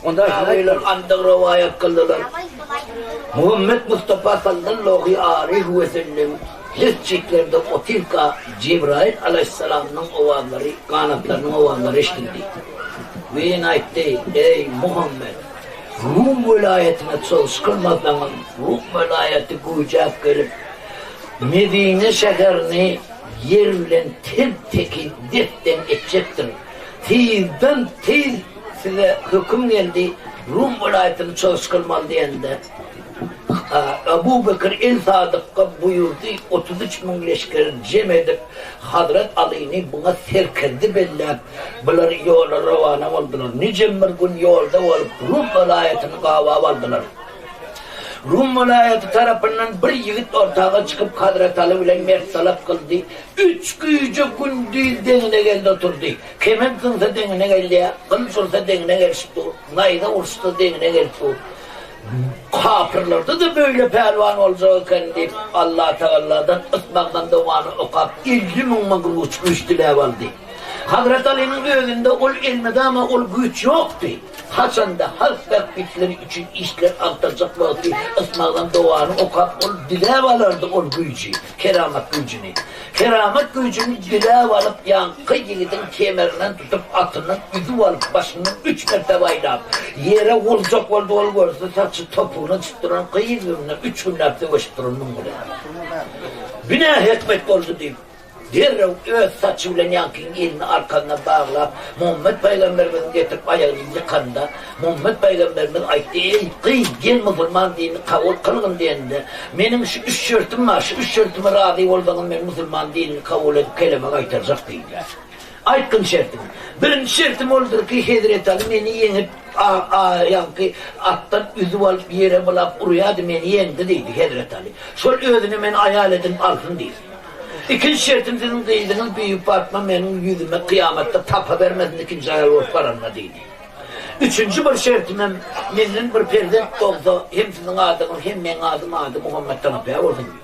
Onda Rawylar andag rowaýat kyldylar. Muhammet Mustapa sallallahu aleýhi we sellem mesjitlerde otyrka Jebraýyl alaýhyssalamyň owazlary, ganatlarynyň owazlary eşidildi. We ýene aýtdy, Eý, Muhammet! Rum welaýatyna çozuş kylmasaňyz, Rum welaýaty güýjäp gelip, Medine şäherini ýer bilen ter-tekiz des-deň etjekdir. Tizden-tiz size höküm geldi, Rum welaýatyny çozuş kylmaly diýende, Ebu Bekir el-Sadykga buýurdy, 33 müň leşgeri jem edip, Hazret Alyny buňa serkerde belläp, bular ýola rowana boldular. Nijem bir gün ýolda bolup, Rum welaýatyny gabap aldylar. Rum welaýaty tarapyndan bir ýigit ortaga çykyp, Hazret Aly bilen mert talap kyldy. Üç gije-gündiz deňine geldi oturdy. Kement zyňsa deňine gelýär, gylyç ursa deňine gelşip dur, naýza uruşsa deňine gelip dur. Kapyrlarda-da beýle pälwan boljak eken diýip, Allatagalladan ysmagdan dogany okap, 50 müň magruç güýç diläp aldy. Hazret Alynyň özünde ol elmydama ol güýç ýokdy. Haçanda halk bähbitleri üçin işler agtarjak wagty ysmagdan dogany okap, ol diläp alardy ol güýji. Keramat güýjüni. Keramat güýjüni diläp alyp, ýaňky ýigidiň kemerinden tutup, atyndan üzüp alyp, başyndan üç mertebe aýlap, ýere urjak boldy, ol görse, saçy topugyna çykyp duran gyz bilen üç günläp söweşip duran muň bilen. Bü nä hikmet boldy diýip, Derrew öz saçy bilen ýaňkyň elini arkasyna baglap, Muhammet pygamberimiziň getirip aýagyny ýykanda, Muhammet pygamberimiz aýtdy, Eý, gyz, gel musulman dinini kabul kylgyn diýende, Meniň şu üç şertim bar, şu üç şertime razy bolsaňyz men musulman dinini kabul edip keleme gaýtarjak diýdi. Aýtgyn şertiňi. Birinji şertim oldur ki, Hezreti Aly meni ýeňip, ýaňky atdan üzüp alyp ýere bylap urýardy, meni ýeňdi diýdi Hezreti Aly. Şol özüne meni aýal edinip alsyn diýdi. Ikinji şertim siziň gyzyňyz Bibi Patma meniň ýüzüme kyýamatda papa bermesin ikinji aýal bolup baranda diýdi. Üçünji bir şertimem menden bir perzent dogsa hem siziň adyňyz hem meň adym ady Muhammet Tanapýa bolsun diýdi.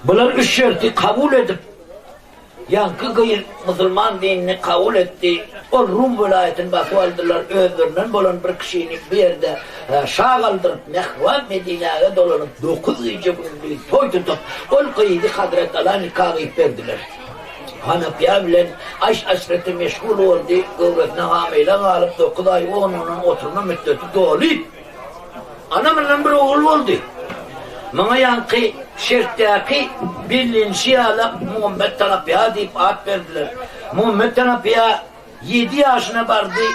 Bular üç şerti kabul edip Ýaňky gyz musulman dinini kabul etdi. Ol Rum welaýatyny basyp aldylar. Özlerinden bolan bir kişini bu ýerde şa galdyryp, mähriban Medinäge dolanyp, dokuz gije-gündiz toý tutup, ol gyzy Hazret Ala nika gyýyp berdiler. Hanapýa bilen aýş-aşrete meşgul boldy. Göwresine hamyla galyp, dokuz aý on günden oturma müddeti dolyp, Ana mundan bir ogul boldy. Muňa ýaňky şertdäki bellenişi ýaly Muhammet Tanapýa diýip at berdiler. Muhammet Tanapýa ýedi ýaşyna bardy,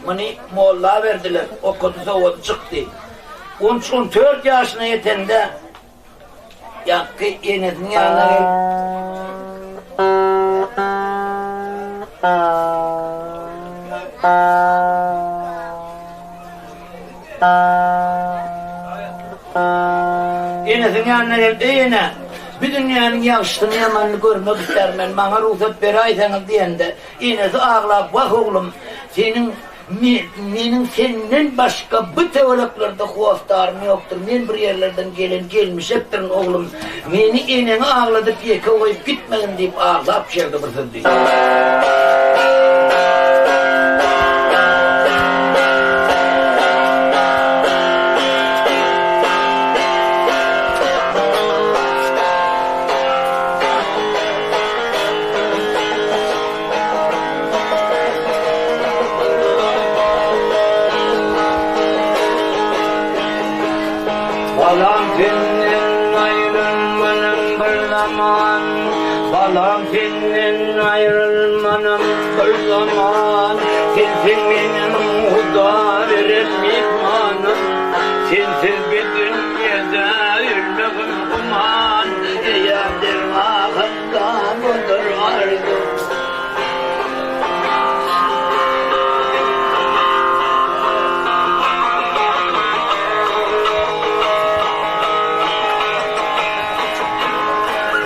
muny molla berdiler, okady, sowady çykdy. On üç, on dört ýaşyna ýetende Ýaňky enesiniň ýanyna gelip. Enesiniň ýanyna gelip, Eý ene, bu dünýäniň ýagşysyny-ýamanyny görmek istermen, maňa rugsat beräýseňiz diýende, enesi aglap, Wah oglum, seniň Meniň senden başga bu töwereklerde hossarym ýokdur. Men bir ýerlerden gelen gelmişekdirin, oglum. Meni eneňi agladyp ýeke goýup gitmegin diýip aglap şu ýerde bir söz diýdi. Balam senden aýrylmanam bir zaman, Balam senden aýrylmanam bir zaman, Sensiň meniň Huda beren myhmanym, Sensiz bu dünýede ölmegim güman, Eýäm dergahynda budur arzum.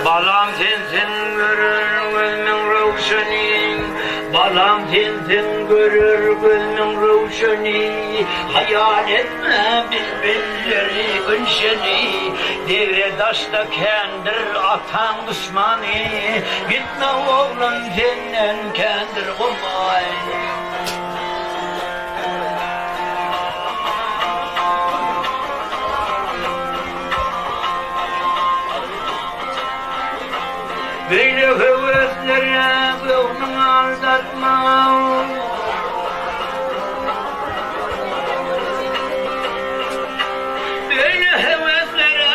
Balam sensiň görer gözümiň röwşeni, Balam sensiň görer gözümiň röwşeni, Haýal etme bilbilleri gülşeni, Degre-daşda kändir ataň duşmany, Gitme oglum senden kändir guman. aldatma. Beýle höweslere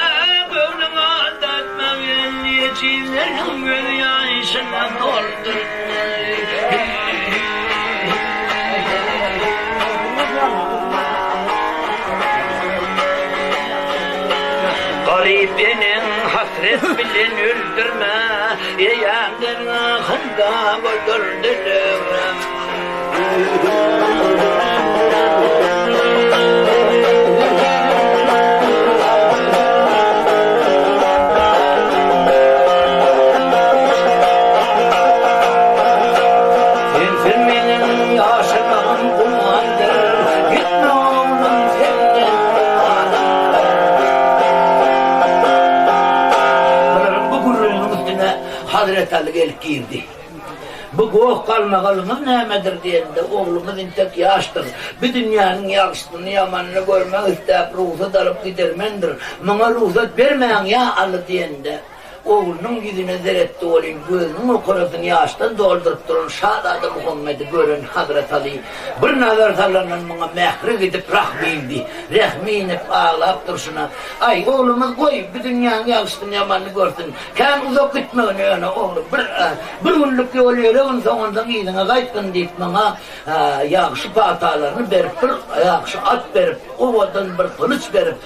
göwnüňi aldatma, Ejizleriň göz ýaşyna doldurma. Garyp eneň hasret bilen öldürme, Eýämden ahynda öldürdiler. Sensiz meniň ýaşamagym gümandyr, Gitme oglum senden gümandyr. Bularyň bu gürrüňiniň üstüne Hazreti Aly gelip girdi. Bu goh-galmagalyňyz nämedir diýende, Oglumyz entek ýaşdyr. Bu dünýäniň ýagşysyny-ýamanyny görmek isläp, rugsat alyp gidermendir. Muňa rugsat bermäň, ýa Aly diýende, Oglunyň ýüzüne seretdi welin, gözüniň okarasyny ýaşdan dolduryp duran şazada Muhammedi gören Hazret Aly bir nazar salandan muňa mähri gidip rahmy indi. Rehmi inip aglap durşuna, Aý, oglumyz goý, bu dünýäniň ýagşysyny-ýamanyny görsün. Kän uzak gitmegin ýöne, oglum, bir, bir günlük ýol ýöregin, soňundan yzyňa gaýtgyn diýip, muňa ýagşy patalaryny berip, bir ýagşy at berip, Owadan bir gylyç berip,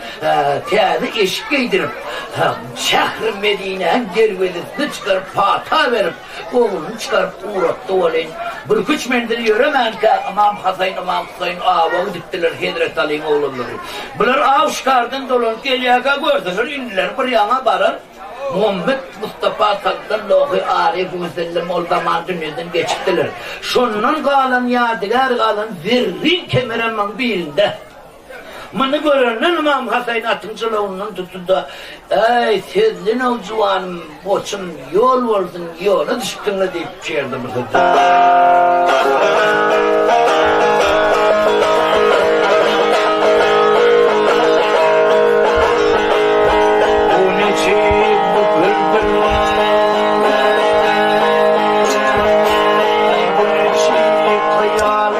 täze eşik geýdirip, şähri Medinäniň derwezesine çykaryp pata berip, ogluny çykaryp ugratdy welin, birküç menzil ýöremänkä Ymam Hasaýyn, Ymam Husaýyn awa gidipdiler, Hezreti Alyň oglanlary. Bular aw-şikardan dolanyp gelýärkä görseler, indiler bir ýaňa barar. Muhammet Mustapa sallallahu aleýhi we sellem ol zaman dünýeden geçipdiler. Şondan galan ýadygär galan zerrin kemerem maň bilinde. Muny görenden Ymam Hasaýyn atyň jylawyndan tutdy-da, Eý, sözli nowjuwanym, goçum, ýol bolsun, ýola düşüpsiň-le diýip, şu ýerde bir söz Bu niçik büküldüreý, bu niçik hyýal?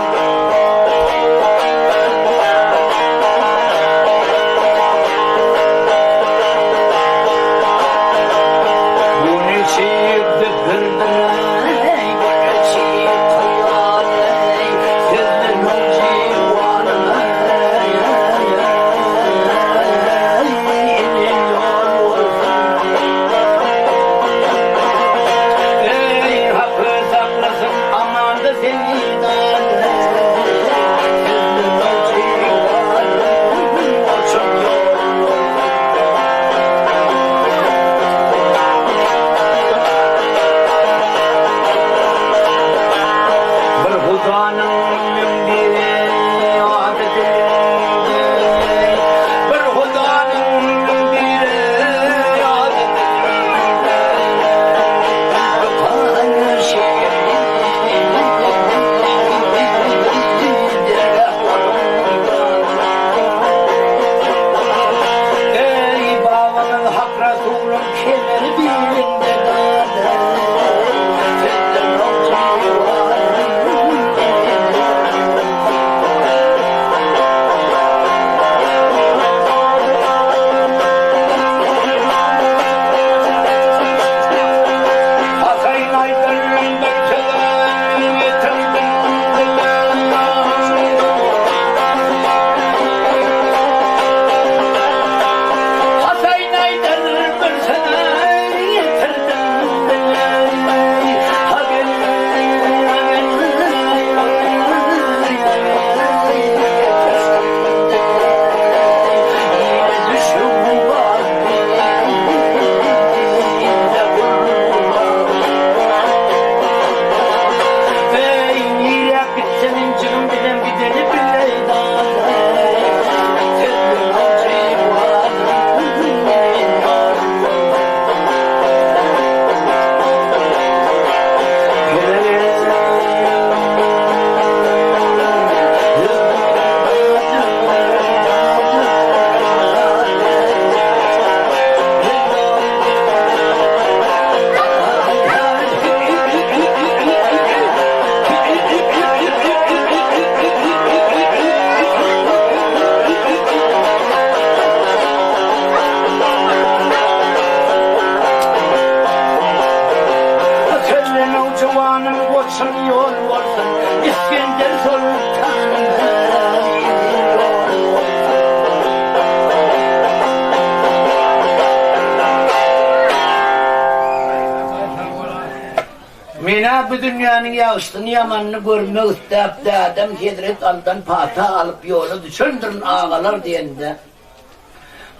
Men-ä bu dünýäniň ýagşysyny-ýamanyny görmek isläp, dädem Hezret Alydan pata alyp ýola düşendirin, agalar diýende,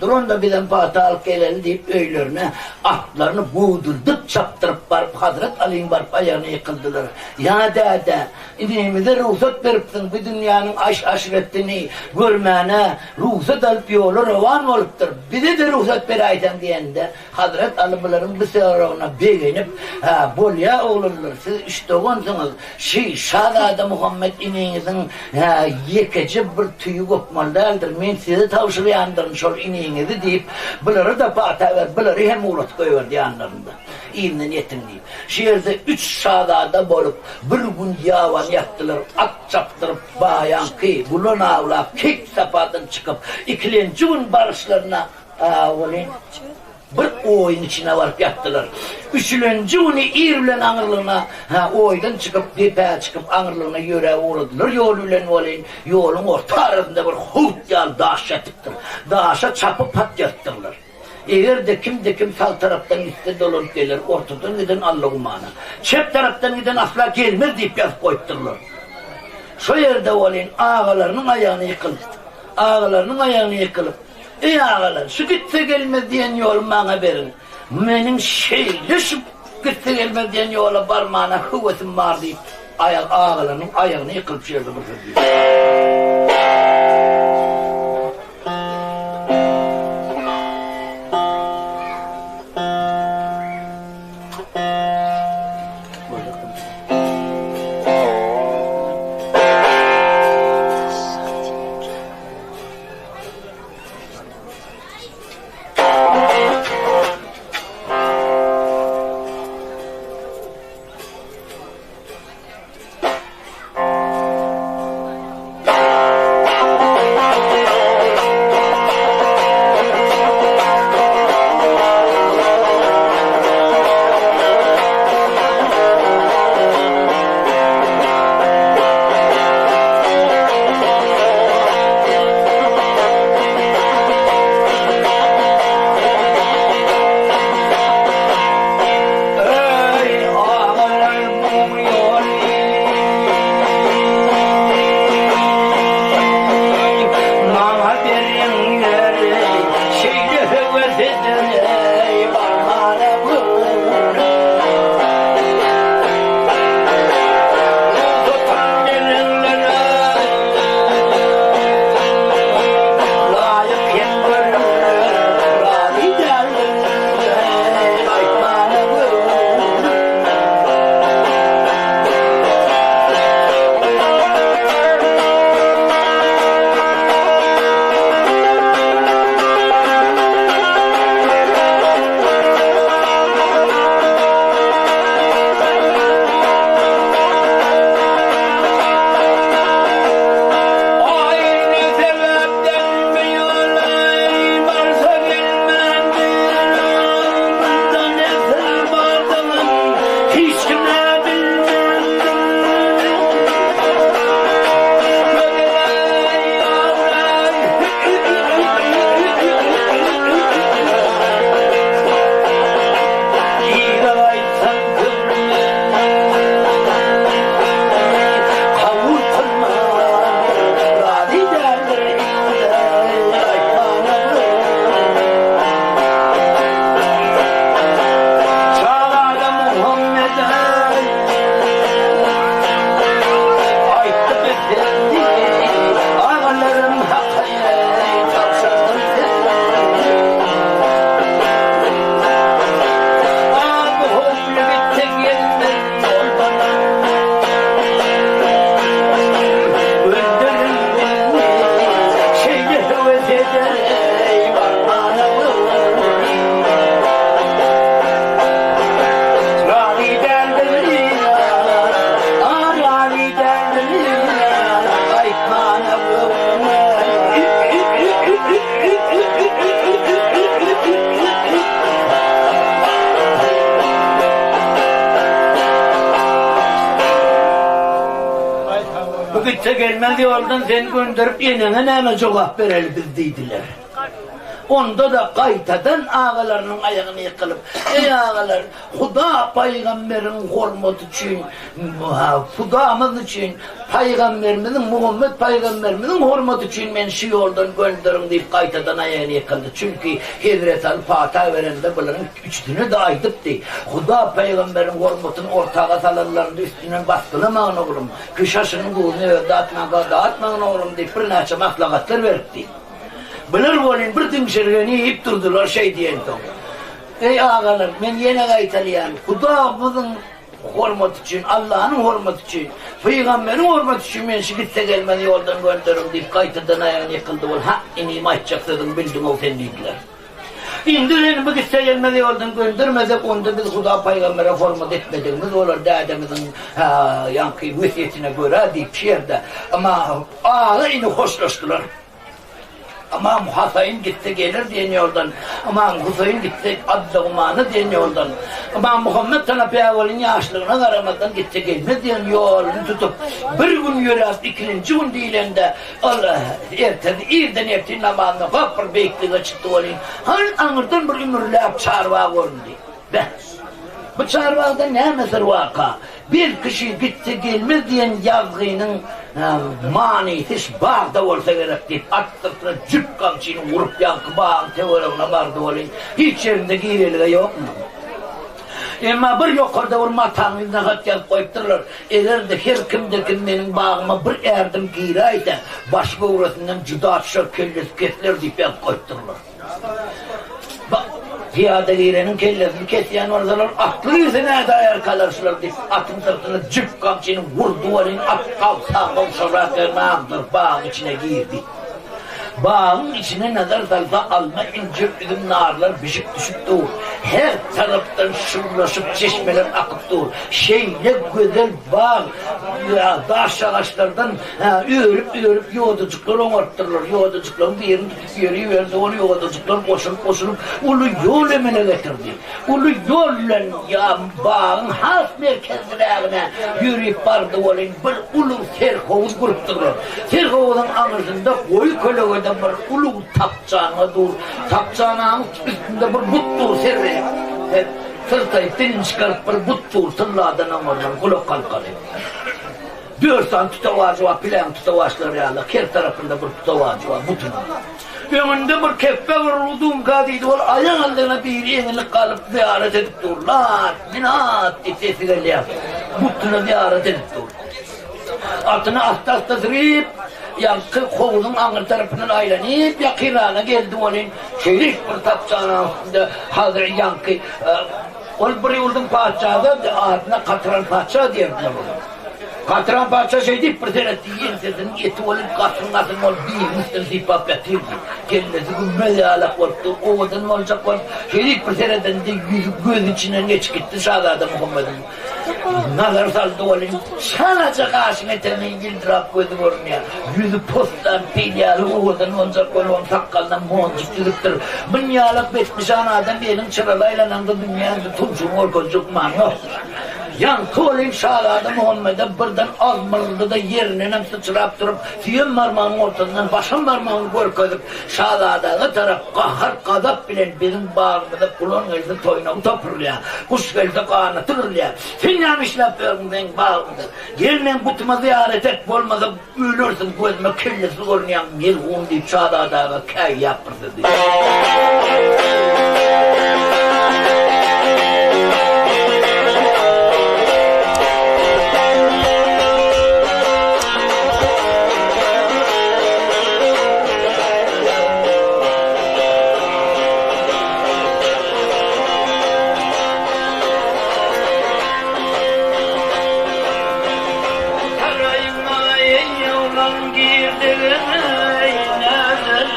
Dur onda bizem pata alyp geleli diýip, öýlerine atlaryny guwdurdyp çapdyryp baryp, Hazret Alyň baryp aýagyna ýykyldylar. Ýa däde, inimize rugsat beripsiň, bu dünýäniň aş-aşretini görmäne rugsat alyp ýola rowan bolupdyr, bize-de rugsat beräýseň diýende, Hazret Aly bularyň bu soragyna begenip, Hä, bolýa oglanlar, siz üç dogansyňyz, şi şazada Muhammet iniňiziň, hä, ýekeje bir tüýi gopmaly däldir, men size tabşyrýandyryn şol iniňizi diýip, bulara-da pata berip, bulary hem ugradyp goýberdi ýanlarynda, yzyndan ýetiň diýip. Şu ýerde üç şazada bolup, bir gün ýabany ýatdylar, at çapdyryp, baýaňky, gulan awlap, kek sapadan çykyp, ikilenji gün baryşlaryna, Welin, bir oýuň içine baryp ýatdylar. Üçülenji güni ir bilen aňyrlygyna, hä, oýdan çykyp, depä çykyp, aňyrlygyna ýöräp ugradylar ýol bilen welin, ýoluň orta arasynda bir howut ýaly daş ýatypdyr. Daşa çapyp hat ýazypdyrlar. Eger-de kimde-kim sag tarapdan gitse dolanyp geler, ortadan giden Alla gumana. Çep tarapdan giden asla gelmez diýip ýazyp goýupdyrlar. Şo ýerde welin agalarynyň aýagyna ýykylyp, agalarynyň aýagyna ýykylyp, Eý agalar, şu gitse gelmez diýen ýoly maňa beriň. Meniň şeýle şu gitse gelmez diýen ýola barmana höwesim bar diýip, aýak agalarynyň aýagyna ýykylyp şu ýerde bir söz diýdi. Eý, agalar, bu ýoly maňa beriňler, şeýle höwes eder-eý, barmana göwnüm. Tutan gelinlere laýyk hem görüler, razy däldirler, aýtmana göwnüm. Aý ne sebäpden bu ýola barsa gelmändir, munda ne syr bardygyn hiç kim-ä bilmändir. Gözel-eý, ýar-eý. Yza gaýtsam köňlüme kabul kylman, razy däldir indi aýtmana Şazada Muhammede aýtdym ependi, agalarym haka tabşyrdym seni. A bu howply gitse gelmez ýoldan. Öldüriň meni, şeýle höwes eder-eý barmana Razy däldir ýar, a razy däldir ýar, aýtmana Bu gitse gelmez ýoldan seni gönderip eneňe näme jogap bereli biz diýdiler. Onda-da gaýtadan agalarynyň aýagyna ýykylyp, Eý, agalar, Huda pygamberiň hormaty üçin, Hudamyz üçin, pygamberimiziň, Muhammet pygamberimiziň hormaty üçin meni şu ýoldan gönderiň diýip gaýtadan aýagyna ýykyldy. Çünki Hezreti Aly pata berende bularyň üçüsine-de aýdypdy, Huda pygamberiň hormatyny ortaga salanlarynda üstünden basgylamagyn oglum, küşaşynyň duzuny özi datmanka datmagyn oglum diýip birnäçe maslahatlar beripdi. Bular welin bir diňşirgenip durdular şeý diýensoň. Eý agalar, men ýene gaýtalaýan, Hudamyzyň hormaty üçin, Allanyň hormaty üçin, pygamberiň hormaty üçin meni şu gitse gelmez ýoldan gönderiň diýip gaýtadan aýagyna ýykyldy ol, Hä, inim aýtjak sözüňi bildiň-ow sen diýdiler. Indi seni bu gitse gelmez ýoldan göndermesek, onda biz Huda pygambere hormat etmedigimiz bolar, dädemiziň, hä, ýaňky wesýetine görä diýip şu ýerde Ymam aga ini hoşlaşdylar. Ymam Hasaýyn gitse geler diýen ýoldan, Ymam Huseýin gitse Addagumana diýen ýoldan, Ymam Muhammet Tanapýawalyň ýaşlygyna garamazdan gitse gelmez diýen ýoluny tutup, bir gün ýöräp, ikilenji gün diýlende, ol ertesi irden ertir namazyny okap bir beýiklige çykdy welin, hany aňyrdan bir ümürläp çarwa göründi. Beh, bu çarwagda näme syr barka? Bir kişi gitse gelmez diýen ýazgynyň manysy şu bagda bolsa gerek diýip, at syrtyna jüp gamçyny urup ýaňky bagyň töweregine bardy welin, hiç ýerinde girelge ýokmy? Emma bir ýokarda bir mataň ýüzüne hat ýazyp goýupdyrlar, Eger-de her kimde-kim meniň bagyma bir ädim giräýse, başy göwresinden juda düşer, kellesi kesiler diýip ýazyp goýupdyrlar. Bak, pyýada gireniň kellesini kesýän bolsalar, atly girse nädäýerkalar şular diýip, atyň syrtyna jüp gamçyny urdy welin, at gabsa-gowşagrak ýerine agdaryp, bagyň içine girdi. Bagyň içine nazar salsa, alma, injir, üzüm, narlar bişip düşüp dur. Her tarapdan şuwlaşyp çeşmeler akyp dur. Şeýle gözel bag, daş agaçlardan örüp-örüp ýodajyklar oňarypdyrlar. Ýodajyklaryň birini tutup ýöriberdi, ol ýodajyklar goşulyp-goşulyp uly ýol emele getirdi. Uly ýol bilen bagyň has merkezirägine ýörip bardy welin, bir uly serhowuz gurupdyrlar. Serhowuzyň aňyrsynda goýy kölegede bir uly tapçanga dur. Tapçananyň üstünde bir but dur, serreýip, syrtaýyp, dilini çykaryp bir but dur, tylladan oňarylan gulak halkaly. Dört sany tutawajy bar, piläň tutawaçlary ýaly, her tarapynda bir tutawajy bar butunyň. Öňünde bir kepbe bir udumka diýdi, ol aýak aldygyna biri eňilip galyp zyýarat edip dur. Lat, minat diýip sesi gelýär. Butuna zyýarat edip dur. Atyny asta-asta sürüp, ýaňky howzuň aňry tarapyndan aýlanyp, ýakynragyna geldi welin, şeýle bir tapçanyň üstünde hazyr ýaňky Ol bir ýurduň patyşasy, adyna Katran patyşa diýerdiler onuň. Katran patyşa şeý diýip bir seretdi, ýeňsesiniň eti bolup, gasyn-gasyn bolup, biriniň üstüni sypap ýatyrdy. Kellesi gümmez ýalak bolupdy, owadan boljak bolup, şeý diýip bir seredende ýüzi gözi içinden geçip gitdi şazada Muhammediň. Nazar saldy welin, çalaja gaşyň etegine ýyldyrap gözi görünýär. Ýüzi poslan pil ýaly owadan boljak bolubam sakgalyna monjuk düzüpdir. Munýalak betnyşan adam eliň çyraly aýlanaňda dünýäň tumşugyny görkezjek gümany ýok. Ýaňky welin şazada Muhammede birden azmyryldy-da ýerindenem syçrap turup, süýem barmagynyň ortasyndan başam barmagyny görkezip, şazadaga tarap gahar-gazap bilen biziň bagymyza gulan gelse toýnagy topurylýar, guş gelse ganaty gyrylýar. Sen näme işläp ýörüň meň bagymda? Gel meň butuma zyýarat et, bolmasa ölersiň, gözüme kellesiz görünýäň, melgun diýip şazadaga käýýäp bir söz diýdi. Saraýyňa eý oglan girdigim eý näzel.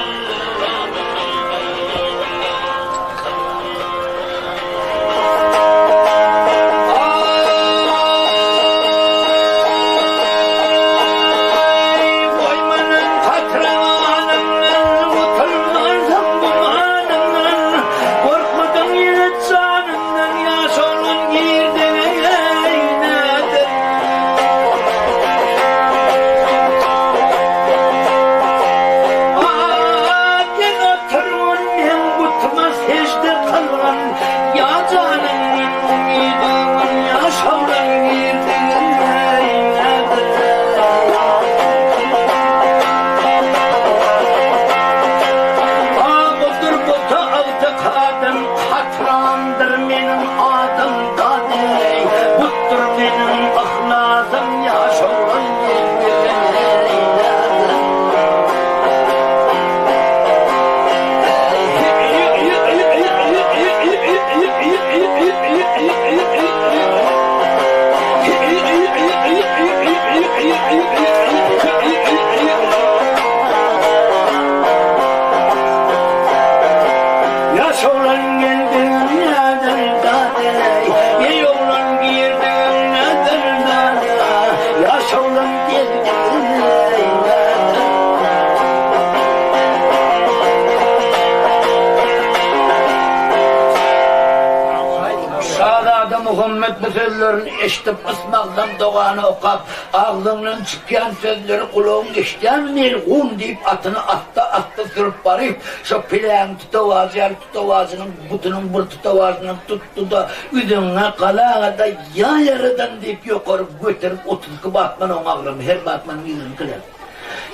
Muhammet bu sözlerini eşidip, ysmazdan dogany okap, Agzyňdan çykýan sözleri gulagyň eşidýärmi, melgun? diýip, atyny assa-assa sürüp baryp, şo piläň tutawajy ýaly tutawajynyň butunyň bir tutawajyndan tutdy-da, Üzeňňä galaga-da, ýa Ýaradan! diýip, ýokary göterip, 32 batman oň agramy, her batmanyň 20 kile.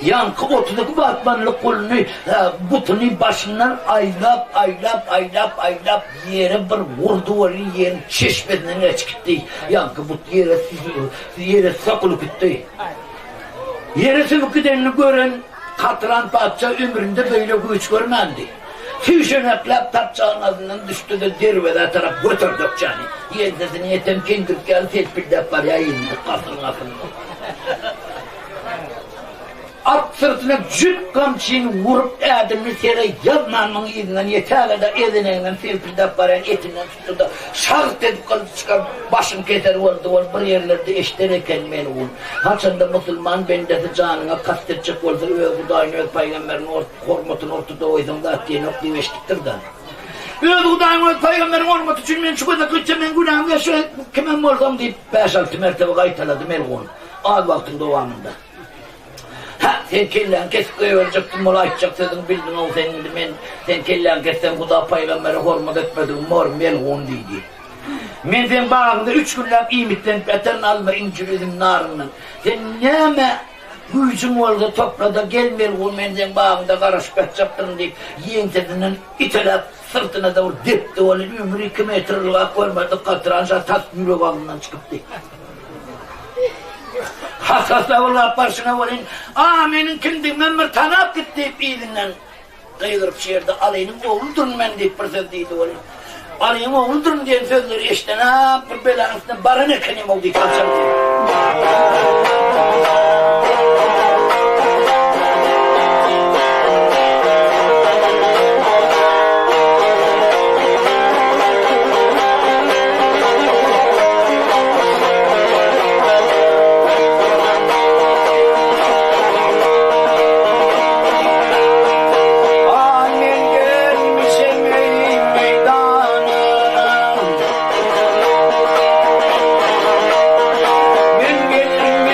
Ýaňky 32 batmanlyk guluny, butuny başyndan aýlap, aýlap, aýlap, aýlap, ýere bir urdy welin, ýeriň çeşmesinden geçip gitdi. Ýaňky but ýere ýere sokulyp gitdi. Ýere sümüp gidenini gören Katran patyşa ömründe beýle güýç görmändi. Süýşenekläp tapjagyň azyndan düşdi-de derwezä tarap göterdi ökjäni. Ýeňsesine ýeten kendirk ýaly selpildäp barýar indi gasyryň astynda. At syrtyna jüp gamçyny urup ädimini sere ýazmanyň yzyndan ýetäge-de ezeneginden selpildäp barýan etinden tutdy-da, şagt edip gylyç çykaryp, başyny keser boldy. Ol bir ýerlerde eşiden eken melgun. Haçanda musulman bendesi janyňa kast etjek bolsa, öz Hudaýyny, öz pygamberiniň hormatyny ortada goýsaň zat diýenok diýip eşidipdir-de. Öz Hudaýyň, öz pygamberiň hormaty üçin men şu gezek gitse meň günämi geçer, kimem bolsaň diýip, bäş-alty mertebe gaýtalady melgun. Az wagtyň dowamynda. Hä, sen kelläňi kesip goýberjekdim, ol aýtjak sözüňi bildiň-ow sen indi men sen kelläňi kessem Huda pygambere hormat etmedigim bor, melgun diýdi. Men seň bagyňda üç günläp iýmitlenip ýataryn alma, injir, üzüm, naryndan. Sen näme güýjüň bolsa topla-da gel melgun men seň bagyňda garaşyp ýatjakdyryn diýip, ýeňsesinden iteläp syrtyna-da bir depdi welin ömri iki metr ylgap görmedik Katran şa tas ýürek agzyndan çykypdy. Has-hasla ylgap barşyna welin, A, meniň kimdigimem bir tanap git diýip yzyndan gygyryp şu ýerde Alynyň ogludyryn men diýip bir söz diýdi welin, Alynyň ogludyryn diýen sözleri eşiden-ä bir belanyň üstüne baran ekenim-ow diýip gaçardy. Men gelmişem eý meýdana Men gelmişem.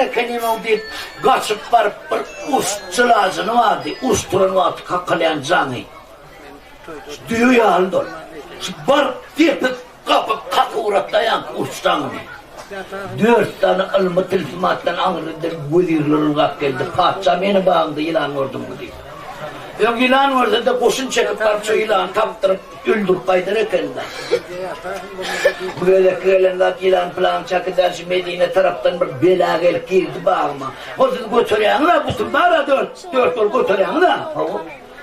ekenim-ow diýip, gaçyp baryp bir uç jylajyny bardy, uç turan wagty kakalýan jaňy. Şu düýe ýalydy ol. Şu baryp depip, gapyp, kakyratlaýan uç jaňyny. Dört sany ylmy tilsimatdan aňrydan wezirler ylgap geldi. Patyşa meni bagyňda ýylan gördüňmi diýip. Öň ýylan görse-de goşun çekip baryp şu ýylany tapdyryp, öldürip gaýdar eken-dä. Bu gezekki gelen zat ýylan pylan çaky däl, şu Medine tarapdan bir bela gelip girdi bagyma. Hol siz göterýäňiz-ä, butum bar-a dört, dört bolup göterýäňiz-ä. Hawa.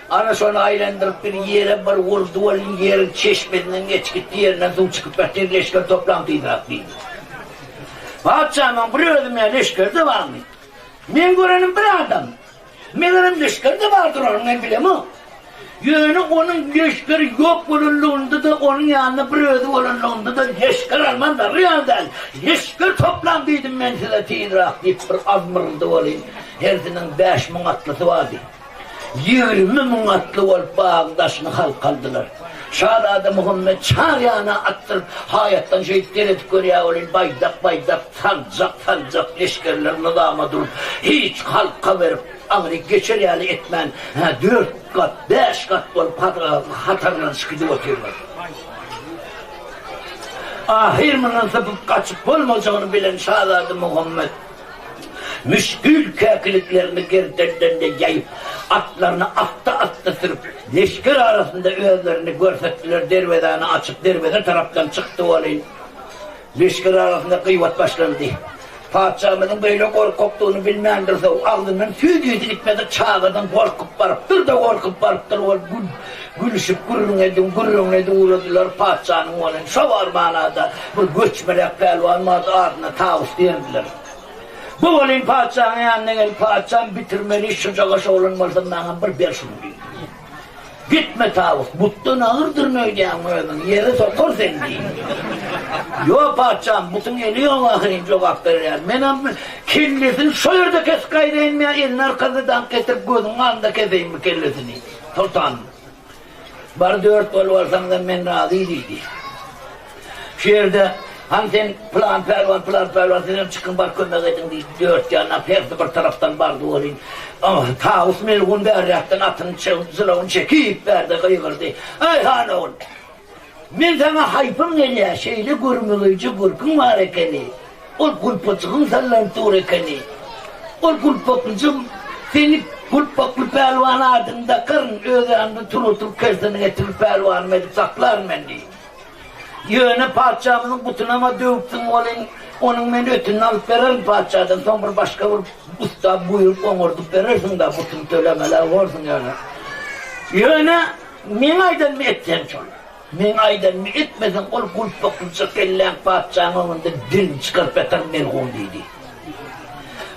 Ana şony aýlandyryp bir ýere bir urdy welin ýeriň çeşmesinden geçip gitdi, ýerinden suw çykyp ýatyr, leşger toplaň tizräk diýdi. Patyşamyň bir özüm ýa leşger-de barmy? Meň görenim bir adam. Megerem leşger-de bardyr onuň, men bilemok. Ýöne onuň leşgeri ýok bolanlygynda-da, onuň ýanynda bir özi bolanlygynda-da leşger alman barýan däl. Leşger toplaň diýdim men size tizräk diýip bir azmyryldy welin, hersiniň 5000 atlysy bardy. 20 000 atly bolup bagyň daşyny halka aldylar. Şazada Muhammet çar ýana atdyryp, haýatdan şeýdip seredip görýär welin, baýdak-baýdak, saljak-saljak leşgerler nyzama durup, hiç halka berip, aňryk geçer ýaly etmän, hä, dört gat, bäş gat bolup hatarlanyşyp gidip otyrlar. Ahyr mundan sypyp gaçyp bolmajagyny bilen şazada Muhammet Müşgil käkiliklerini gerdenlerinde ýaýyp, atlaryny atda-atda sürüp, leşger arasynda özlerini görsetdiler, derwezäni açyp, derweze tarapdan çykdy welin, leşger arasynda gyýbat başlandy. Patyşamyzyň beýle gorkakdygyny bilmändiris-ow, agzyndan süýt ýüzi gitmedik çagadan gorkup barypdyr-da, gorkup barypdyr, ol gülüşip gürrüň edip, gürrüňini edip ugradylar, patyşanyň welin şo barmana-da bir göçmeräk pälwan bardy, adyna Tawus diýerdiler. Bu welin patyşanyň ýanyna gelip, Patyşam, bitirmeli iş şujagaş oglan bolsa maňa bir ber şuny diýdi. Gitme Tawus, butdan agyrdyryn öýdýäň özüňi, ýere sokar seni diýdi. Ýok patyşam, butuň eli ýok ahyryn jogap berýär. Menem kellesini şo ýerde kesip gaýdaýynmy ýa elini arkasyna daňyp getirip gözüniň alnynda keseýinmi kellesini, soltanym. Bar dört bolup alsaňda men razy diýdi. Şu ýerde Han sen pylan pälwan pylan pälwan sizem çykyň bar kömek ediň diýdi. Dört ýanyna hersi bir tarapdan bardy welin Tawus melgun bärräkden atyny jylawyny çekip bärde gygyrdy. Eý han ogul! Men saňa haýpym gelýär, şeýle görmegeýje görküň bar ekeni. Ol gulpajygyň sallanyp dur ekeni. Ol gulpaklyjygym, seni Gulpakly pälwan adyny dakaryn, öz ýanymda tur oturyp kerseni getirip pälwanym edip saklaryn men diýdi. Ýöne patyşamyzyň butunam-a döwüpsiň welin, onuň men ötünini alyp bererin patyşadan, soň bir başga bir ussa buýrup oňardyp berersiň-dä, butuny tölemeli-ä borsuň ýöne. Ýöne meň aýdanymy et sen şol. Meň aýdanymy etmeseň, ol gulpaklyja kelläň patyşaň öňünde dilini çykaryp ýatar melgun diýdi.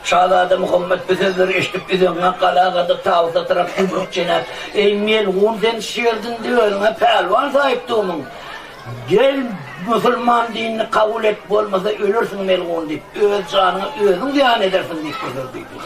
Şazada Muhammet bu sözleri eşidip, üzeňňä gala-gada Tawusa tarap ýumruk çenäp, Eý, melgun, sen şerdinde özüňe pälwan saýyp durmyň? Gel, musulman dinini kabul et, bolmasa ölersiň melgun diýip, öz janyňa özüň zyýan edersiň diýip bir söz diýdi.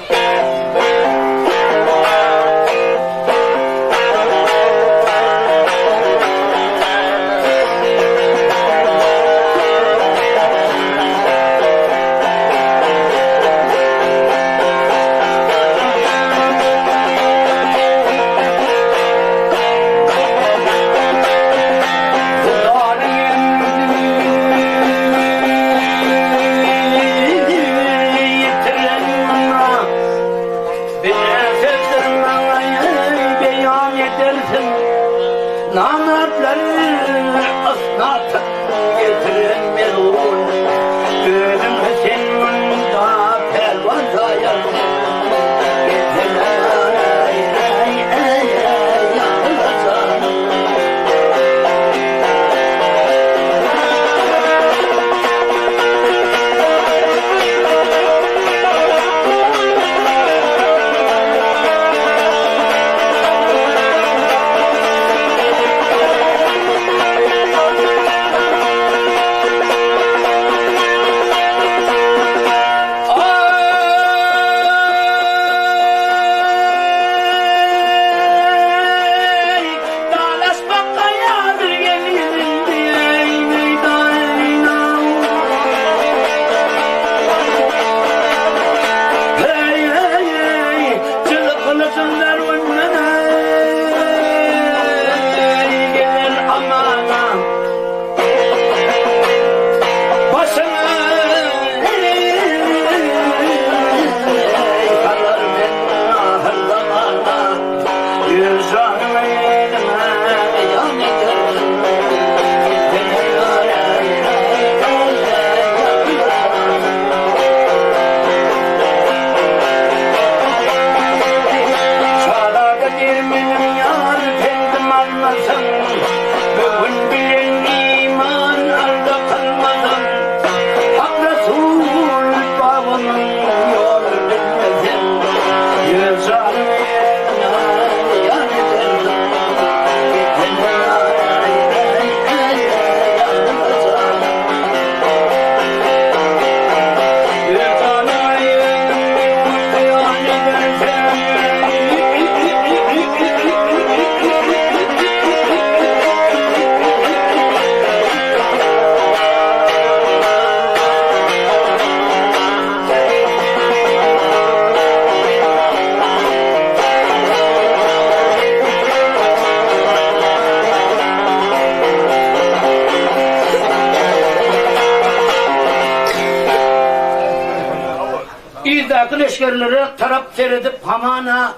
Yzdaky leşgerlere tarap seredip hamana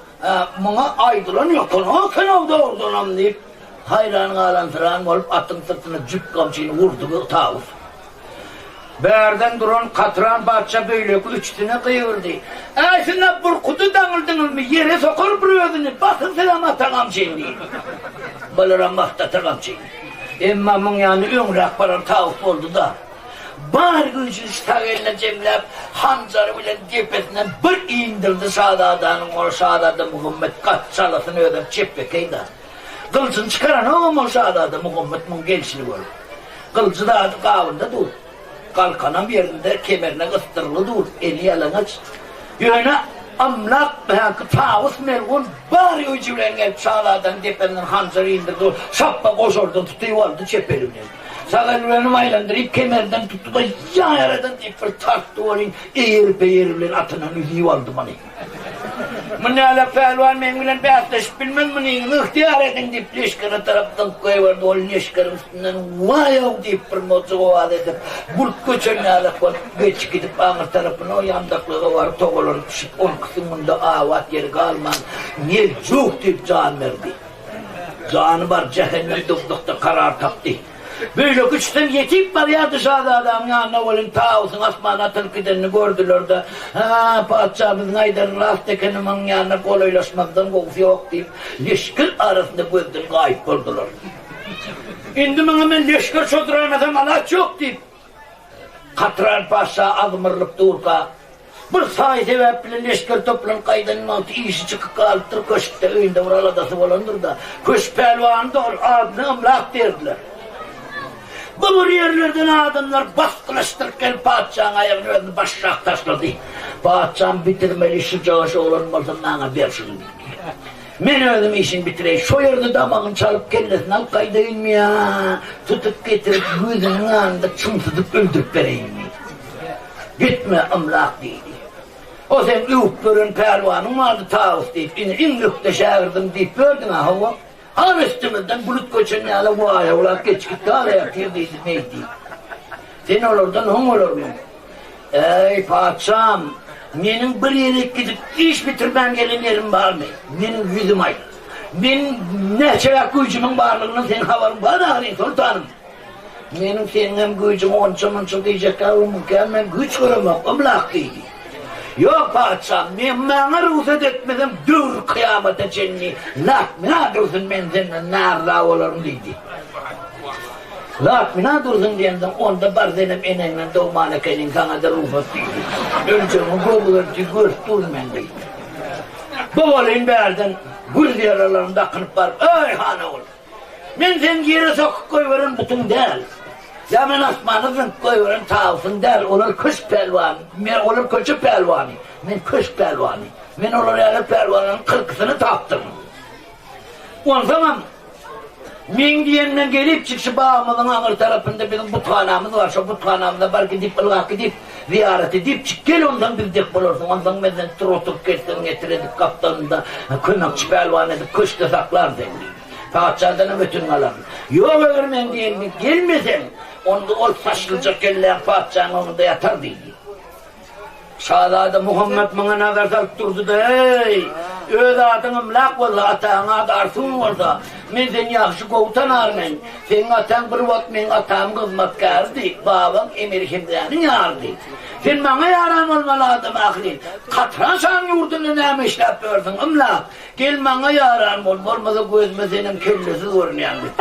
muňa aýdylan ýokanok eken-ow dogrudanam diýip, haýran galansyran bolup atyň syrtyna jüp gamçyny urdy Tawus. Bärden duran Katran patyşa beýleki üçüsine gygyrdy, Äý, siz nä burkudy daňyldyňyzmy, ýere sokar bir özüni, basyň sizem ata gamçyny diýdi. Bularam basdy ata gamçyny. Emma muň ýanyna öňräk baran Tawus boldy-da, bar güýjüni sag eline jemläp, hanjary bilen depesinden bir indirdi şazadanyň, ol şazada Muhammet gaty çalasyn özem çepbekeý-da. Gylyjyny çykaranogam ol şazada Muhammet muň gelşini görüp. Gylyjy zady gabynda dur. Galkanam ýerinde kemerine gysdyrylgy dur, eli ýalaňaç. Ýöne Amlak häki Tawus melgun bar güýji bilen gelip şazadanyň depesinden hanjar indirdi, ol şapba goşardan tutyp aldy çep eli bilen. Sag eli bilenem aýlandyryp kemerden tutdy-da, Ýa ýaradan diýip bir tartdy welin, eýer-beýer bilen atyndan üzüp aldy muny. Munýala pälwan meň bilen bäsleşip bilmez, munyňyzy ygtyýar ediň diýip, leşgere tarap zyňyp goýberdi. Ol leşgeriň üstünden Waý-ow diýip bir mojuk owaz edip, bulut göçen ýalak bolup, geçip gidip, aňry tarapyna o ýandaklyga baryp togalanyp düşüp, onki süňňünde abat ýeri galman, Meljuk diýip jan berdi. Jany bar jähennem dowzahda karar tapdy. Beýleki üçüsem ýetip barýardy şazadanyň ýanyna welin tawusyň asmana atylyp gidenini gördüler-de, Hä, patyşamyzyň aýdany rast ekeni, munuň ýanyna golaýlaşmazdan gowusy ýok diýip, leşger arasynda gözden gaýyp boldular. Indi muňa men leşger çozuraýmasam alaç ýok diýip, Katran patyşa azmyrylyp durka, bir saý-sebäp bilen leşger toplanyp gaýdan wagty işi çykyp galypdyr, köşkde öýünde bir aladasy bolandyr-da, köşk pälwany-da ol, adyna Ymlak diýerdiler. Bu bir ýerlerden adamlar basgylaşdyryp gelip patyşaň aýagyny özüni başşak taşlady. Patyşam bitirmeli şujagaş oglan bolsa maňa ber şuny diýdi. Men özüm işini bitireýin. Şo ýerde damagyny çalyp kellesini alyp gaýdaýynmy ýa tutup getirip gözüniň alnynda çyňsydyp öldürip bereýinmi? Gitme, Ymlak diýdi. O seň öwüp ýören pälwanyň bardy Tawus diýip, indi iň ökde şägirdim diýip ýördüň-ä, hawa. Hal üstümizden bulut göçen ýaly waýawlap geçip gitdi ýatyr diýdi Meýdi. Sen olardan oň bolarmyň? Eý, patyşam, meniň bir ýere gidip iş bitirmän gelen ýerim barmy? Meniň ýüzüm aýt. Meniň näçeräk güýjümiň barlygyndan seniň habaryň bar ahyryn, soltanym. Meniň seniňem güýjüň onça-munça diýjekkä öňňükä men güýç göremok, ymlak diýdi. Ýok, patyşam, men maňa rugsat etmeseň döwri-kyýamata çenli latmina dursun men senden närza bolaryn diýdi. Latmina dursun diýensoň, onda bar senem eneňden dogman ekeniň, saňa-da rugsat diýdi. Öljegiňi görüberdi, görüp durun men diýdi. Bu welin bärden gürz ýaralaryny dakynyp baryp, Eý, han ogul! Men seň ýere sokup goýberen butuň däl. Ýa men asmana zyňyp goýberen tawusyň däl. Olar köşk pälwany. Men olar köçe pälwany. Men köşk pälwany. Men olar ýaly pälwanlaryň kyrkysyny tapdyryn. Onsoňam meň diýenimden gelipjik şu bagymyzyň aňry tarapynda biziň buthanamyz bar. Şo buthanamyza bar gidip ylgap gidip zyýarat edipjik gel onsoň biz dek bolarsyň. Onsoň men seni tur oturyp gelseň getir edip gapdalynda kömekçi pälwan edip köşkde saklaryn seni diýdi. Patyşadanam ötün galaryn. Ýok, eger meň diýenime gelmeseň, onda ol saçlyja kelläň patyşaň öňünde ýatar diýdi. Şazada Muhammet muňa nazar salyp durdy-da, Eý, öz adyň Ymlak bolsa, ataň ady Arsun bolsa, men seni ýagşy gowy tanarmen. Seň ataň bir wagt meň atamyň hyzmatkäridi, babaň Emir Hemzäniň ýarydy. Sen maňa ýaran bolmaly adam ahyryn. Katran şanyň ýurdunda näme işläp ýörsüň, Ymlak? Gel maňa ýaran bol, bolmasa gözüme senem kellesiz görünýäň diýip.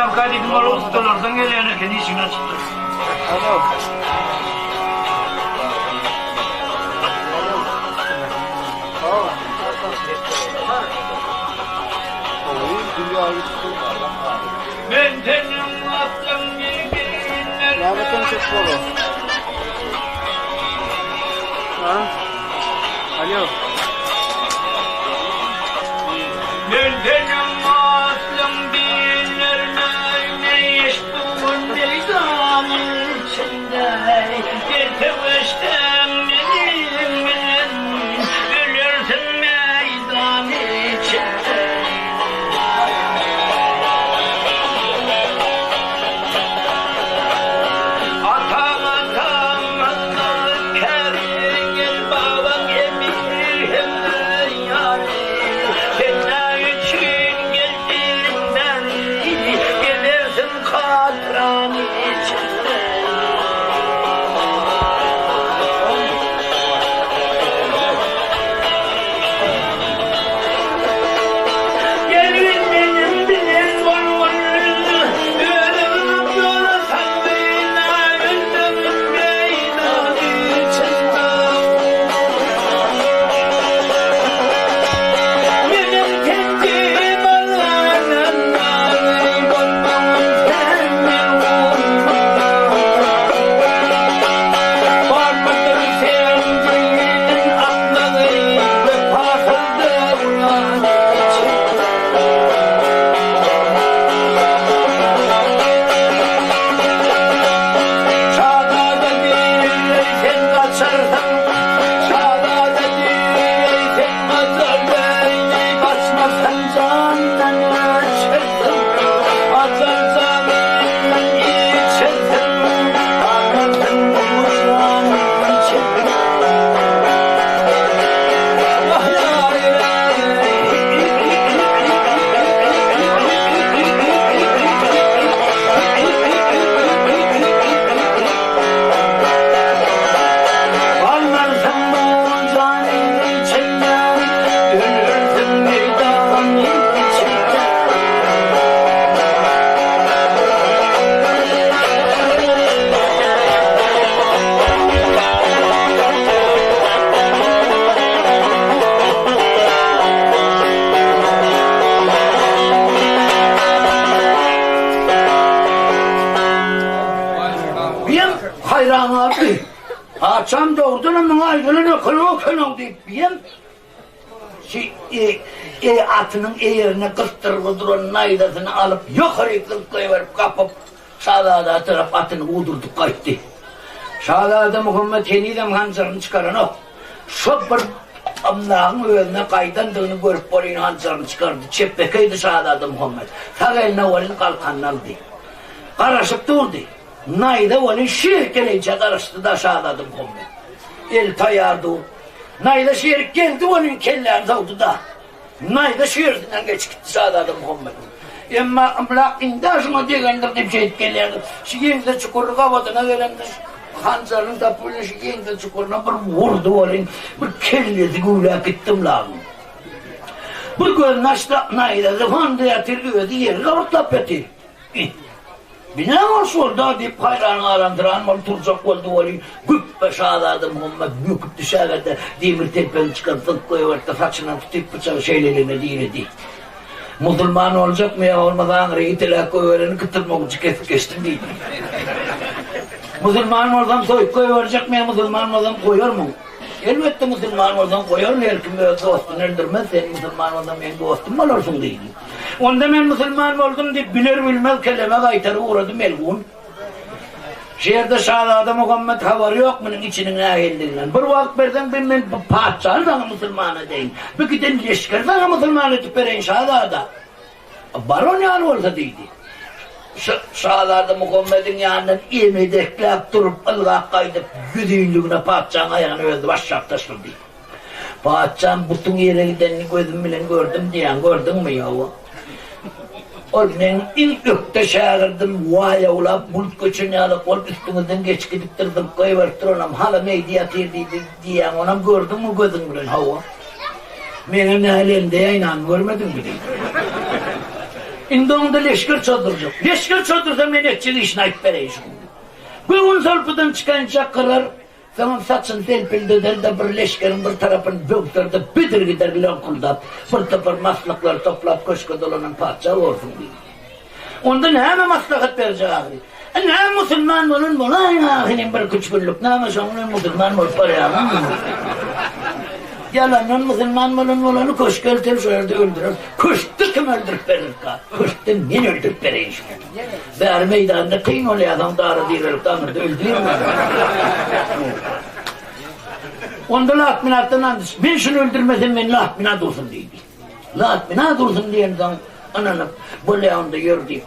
Bolýarka diýdim, ol ustalardan gelýän eken, işigini açypdyr. Men seniň atyňy bilmerin. Men seniň atlyň bildirmegini eşitdim meýdanyň içinde. Gel söweşseň meniň bilen, ölersiň meýdan içinde. Ataň ataň Allah käriňel babaň emir hemme ýary Sen nä üçin geldiň bäri gezersiň katran içinde. Gelgin meniň bilen bolgun, Özüňem ýola salgyn, Ölmegin meýdan içinde. Meniň tendim alanyndan, Bolmagyn sen melgun. Barmydyr sen diliniň akmagy, Wepasyz döwran içinde. Şazada diýr, sen gaçarsyň, Şazada diýr, sen gaçarsyň, Gaçmasaň jandan öçersiň, Ajal jamyndan içersiň, Galarsyň bu jan içinde. Galmarsyň bu janyň içinde, Ölersiň meýdanyň içinde. Biem haýran galdy. Patyşam dogrudanam muňa aýdylan eken-ow eken-ow diýip, biem şu e, atynyň eýerine gysdyrgy duran naýzasyny alyp, ýokaryk zyňyp goýberip, gapyp, Şazada tarap atyny gudurdyp gaýtdy. Şazada Muhammet henizem hanjaryny çykaranok. Şo bir ymlagyň özüne gaýdandygyny görüp welin hanjaryny çykardy. Çepbekeýdi şazada Muhammet. Sag eline welin galkanyny aldy. Garaşyp durdy. Naýza welin şir gelinçä garaşdy-da şazada Muhammet. Eli taýýar dur. Naýza şir geldi welin kelläni sowdy-da. Naýza şu ýersinden geçip gitdi şazada Muhammediň. Emma ymlak indi-ä şuňa degendir diýip şeýdip gelýärdi. Şu ýeňse çukury gabadyna gelende hanjaryny tapyp bilen şu ýeňse çukuryna bir urdy welin, bir kellesi güwläp gitdi ymlagyň. Bir gözüni açdy, naýzasy honda ýatyr, özi ýeri gabyrtlap ýatyr. Bina bolşy boldy-a diýip, haýran galansyran bolup turjak boldy welin, güpbe şazada Muhammet böküp düşägede, demir telpegini çykaryp zyňyp goýberdi-de, saçyndan tutyp pyçagy şeýleligine diredi. Musulman boljakmy ýa bolmasa aňry ýiteläp goýbereni kytyrmak ujy kesip geçdim diýdi. Musulman bolsam soýup goýberjekmi ýa musulman bolsam goýarmyň? Elbetde musulman bolsaň goýaryn, her kim öz dostuny öldürmez, sen musulman bolsaň meň dostum bolarsyň diýdi. Onda men musulman boldum diýip, biler-bilmez keleme gaýtaryp ugrady melgun. Şu ýerde şazada Muhammet habary ýok munuň içiniň nähilidiginden. Bir wagt berseň bir men bu patyşany saňa musulman edeýin. Bu giden leşgeri saňa musulman edip bereýin şazada. Baron ýaly bolsa diýdi. Şu şazada Muhammediň ýanyndan emedekläp durup ylgap gaýdyp ýüzünligine patyşaň aýagyny özi başlap taşlady. Patyşam butuň ýere gidenini gözüm bilen gördüm diýýäň, gördüňmi? Ýowa. Ol meň iň ökde şägirdim, waýawlap bulut göçen ýalak bolup üstüňizden geçip gidipdir, zyňyp goýberipdir, onam hala meýdi ýatyr diýdi diýýäň, onam gördüňmi gözüň bilen? Hawa. Meňem nähili elimde ýaýnanymy görmediňmi diýdi. Indi oňda leşger çozdurjak. Leşger çozdursa men etjek işini aýdyp bereýin şu gün. Göwün solpudan çykança gyrar, soňam saçyny selpildeder-de bir leşgeriň bir tarapyny böwser-de büdür gider loňkuldap, bir topar maslyklary toplap köşge dolanan patyşa borsuň diýdi. Onda näme maslahat berjek ahyry? Näme musulman bolan bolaýyň ahyry bir küç günlük näme şoň bilen musulman bolup barýaňmy? Ýalandan musulman bolan bolany köşke elter şo ýerde öldürer. Köşkde kim öldürip bererka? Köşkde men öldürüp bereýin şuny. Bäri meýdanda kyn bolýar soň dara direlik aňyrda öldürme. Onda Latminatdan and iç. Men şuny öldürmesem meni Latminat ursun diýdi. Latminat ursun diýensoň ynanyp, bolýa onda ýör diýip.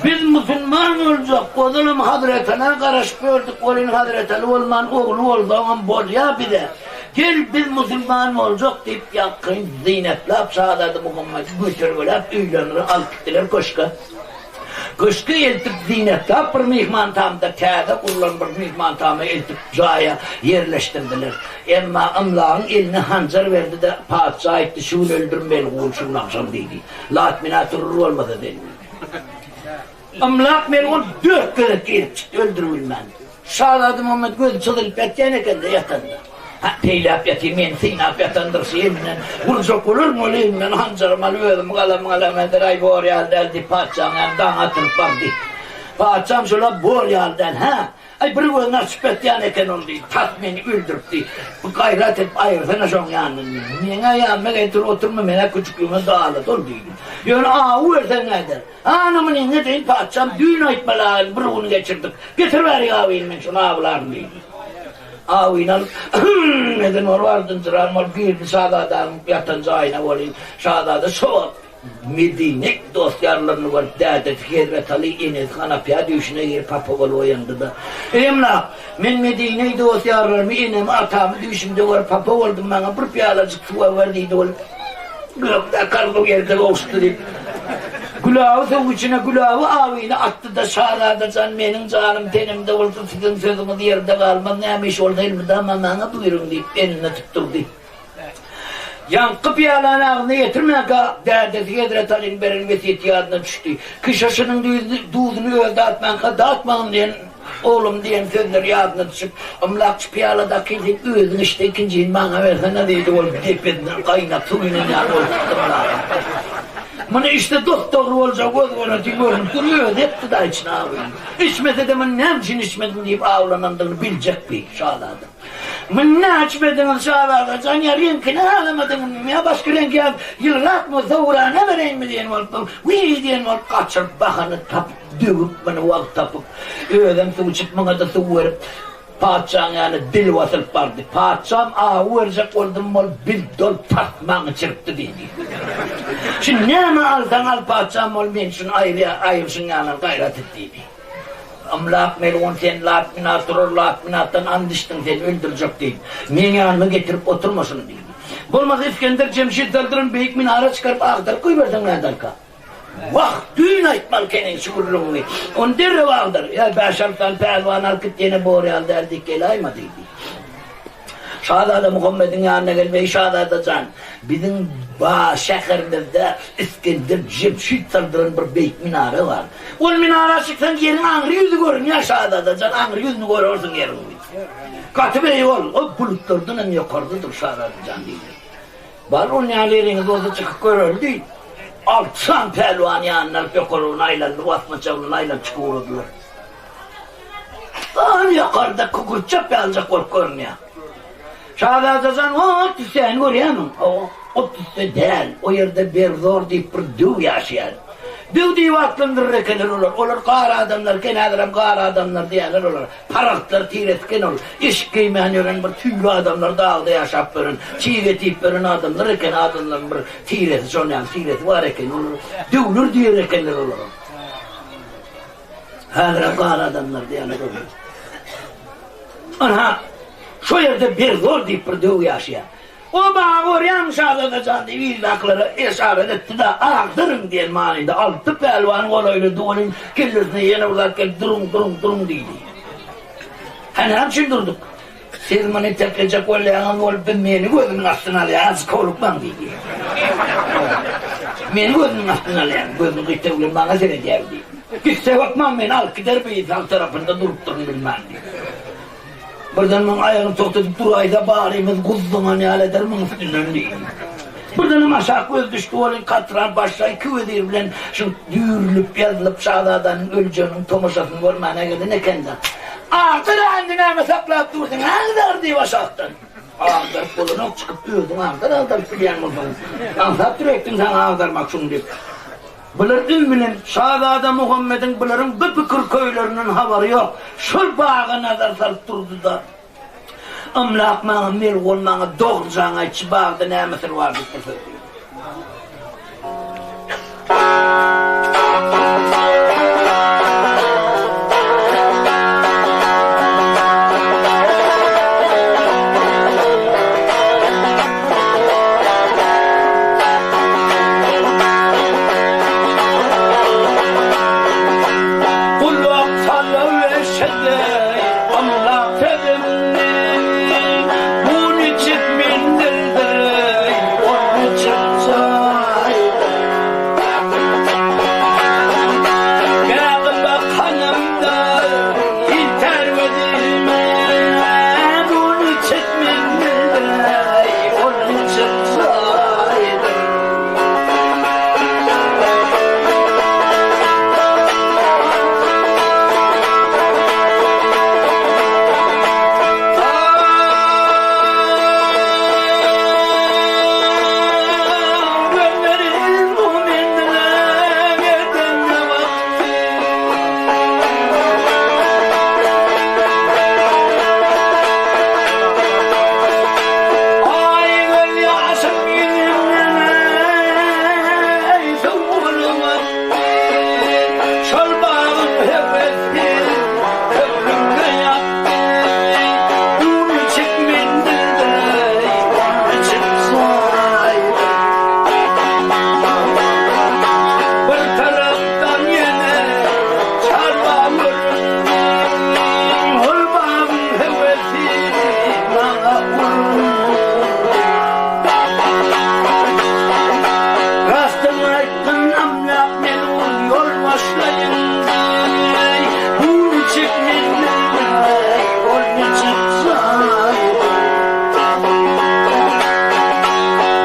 Biz musulman boljak, ozalam Hazretala garaşyp ýördük, welin Hazretaly bolman ogly bolsaňam bolýa bize. Gel biz musulman boljak diýip ýakyn zynatlap şazada Muhammedi götergeläp öýlerine alyp gitdiler köşge. Köşge eltip zynatlap bir myhman tamda täze gurlan bir myhman tama eltip jaýa ýerleşdirdiler. Emma Ymlagyň eline hanjar berdi-de patyşa aýtdy şu gün öldür melgun şu gün agşam diýdi. Latmina turur bolmasa sen diýdi. Ymlak melgun dört gezek girip çykdy öldüribilmän. Şazada Muhammet gözi çyzylyp ýatýan eken-de ýatanda. Hä, peýläp ýatyr, meni synap ýatandyr, şu elinden urjak bolarmy ol elimden hanjarymy alyp özümi galamyň alam eder, aý bor ýaly däl diýip patyşaň ýanyna daň atyryp bardy. Patyşam şol-a bor ýaly däl, hä, aý bir gözüni açyp ýatýan eken ol diýdi, tas meni öldüripdi. Bir gaýrat edip aýyrsana şoň ýanyndan diýdi. Meň-ä ýanyma getirip oturma, men-ä küçükligime dalady ol diýdi. Ýöne awy berseň näder? Ana muny nedeýin patyşam, düýn aýtmaly agyny bir gün geçirdik. Getir bärik awyny men şuny awlaryn diýdi. Awyny alyp, Hym! eden bolup ardynjyran bolup girdi şazadanyň ýatan jaýyna welin, şazada şo wagt Medine dost-ýarlaryny görüp, dädesi Hezretaly, enesi Hanapyýa düýşüne girip hapa bolup oýandy-da, Emlak, men Medineý dost-ýarlarymy, enemi, atamy düýşümde görüp hapa boldum, maňa bir pyýalajyk suw ber diýdi. Ol, Gökde akar bu ýerde gowuşdy diýip, gülaby suw içine gülaby awyny atdy-da, Şazada jan, meniň janym tenimde bolsa, siziň sözüňiz ýerde galmaz, näme iş bolsa elmydama maňa buýruň diýip, eline tutdurdy. Ýaňky pyýalany agzyna ýetirmänkä, dädesi Hezret Alyň beren wesýeti ýadyna düşdi. Kişaşynyň duzuny özi datmanka, datmagyn diýen Oglum diýen sözler ýadyna düşüp, Ymlakçy pyýaladaky sen özüň içde ikinjini maňa bersene diýdi, ol depesinden gaýnak suw inen ýaly bolup çykdy Ymlaga. Muny içse dos-dogry boljagy göz-görneti görnüp dur, özi etdi-da içine awyny. Içmese-de muny näme üçin içmediň diýip awlanandygyny biljek bi, şazada. Muny näme içmediňiz, şazada jan, ýa reňkini halamadyňyzmy, ýa başga reňk ýa ýylyrakmy, sowugrana bereýinmi diýen bolup, wiý diýen bolup gaçyryp bahana tapyp, Döwüp muny wagt tapyp, özem suw içip, muňa-da suw berip, patyşaň ýanyna dil basylyp bardy. Patyşam, awy berjek boldum, ol bil dol tas maňa içiripdi diýdi. Şu näme alsaň al, patyşam, ol men şuny aýyrýar, aýyr şuň ýanyndan gaýrat et diýdi. Ymlak melgun sen Latminat durar, Latminatdan and içdiň, seni öldürjek diýip. Meň ýanyma getirip oturma şuny diýdi. Bolmasa Isgender Jemşit saldyran beýik minara çykaryp agdaryp goýberseň näderka? Wah, düýn aýtmaly ekeniň şu gürrüňiňi. Ony derrew agdar. Ýa bäş-alty sany pälwan alyp git, ýene bor ýaly däl diýip geläýme diýdi. Şazada Muhammediň ýanyna gelip, Eý, şazada jan, biziň ba şäherimizde Isgender Jemşit saldyran bir beýik minara bar. Ol minara çyksaň, ýeriň aňry ýüzi görünýär, şazada jan, aňry ýüzüni görersiň ýeriň diýdi. Gaty beýik ol, ol bulutlardan hem ýokardadyr, şazada jan diýdi. Bar onýaly ýeriňiz bolsa çykyp göreli diýip, alty sany pälwany ýanyna alyp ýokarlygyna aýlandy, basmaçak bilen aýlanyp çykyp ugradylar. Ol ýokarda kükürtjek ýalyjak bolup görünýär. Şazada jan, o tüssäni görýärmiň? Hawa, o tüsse däl, o ýerde Berzor diýip bir döw ýaşaýar. Döw diýip atlandyrar ekenler olar. Olar gar adamlar eken, häzirem gar adamlar diýýärler olara. Paragtlar tiresi eken ol. Eşik geýmän ýören bir tüýli adamlar dagda ýaşap ýören, çig et iýip ýören adamlar eken, adamlaryň bir tiresi şon ýaly tiresi bar eken, olar döwler diýer ekenler olara. Häzirem gar adamlar diýýärler olara. Ynha, şo ýerde Berzor diýip bir döw ýaşaýar. O maňa görýäňmi şazada jan diýip ildakylara yşarat etdi-de, Agdyryň diýen manyda alty pälwan golaýlady welin, kellesine ýene bir zat gelip, Duruň, duruň, duruň diýdi. Hä, näme üçin durduk? Siz muny teklejek bolýaňyz bolup, biz meni gözümiň astyna alýar, azajyk howlukmaň diýdi. Meni gözüniň astyna alýar, gözüni gyýtagy bilen maňa seredýär diýdi. Gitse hökman meni alyp gider bu sag tarapynda durupdyryn bilmän diýdi. Birden muň aýagyny togtadyp duraýsa barymyz guzlanan ýaly eder muň üstünden diýdi. Birdenem aşak göz düşdi welin Katran paşşa iki wezir bilen şu düýrülip ýazylyp şazadanyň öljeginiň tomaşasyny görmäne gelen eken-de. Agdar-a indi näme saklap dursuň, agdar diýip aşakdan. Agdaryp bolanok çykyp özüň agdar agdaryp bilýän bolsaň. Aňsat ýürekdiň saňa agdarmak şuny diýip. Bular üm bilen şazada Muhammediň bularyň bu pikir köýlerinden habary ýok. Şol baga nazar salyp durdy-da, Ymlak maňa melgun maňa dogrujaňy aýt şu bagda näme syr bar diýip bir söz diýdi. Gulak salyp eşideý ymlak sözümni, Bu niçik menzildir-eý, ol niçik jaýdyr. Gägi bakanymda ýiter gözüme, Bu niçik menzildir-eý, ol niçik jaýdyr. Şol bagyň höwesi köňlümde ýatdy. Bu niçik menzildir-eý, ol niçik jaýdyr. Bir tarapdan ýene çarwa göründi. Ol bagyň höwesi maňa urdy. Rastyňy aýtgyn amlak men ol ýol başlaýyn diý. Bu niçik menzildir-eý, ol niçik jaýdyr.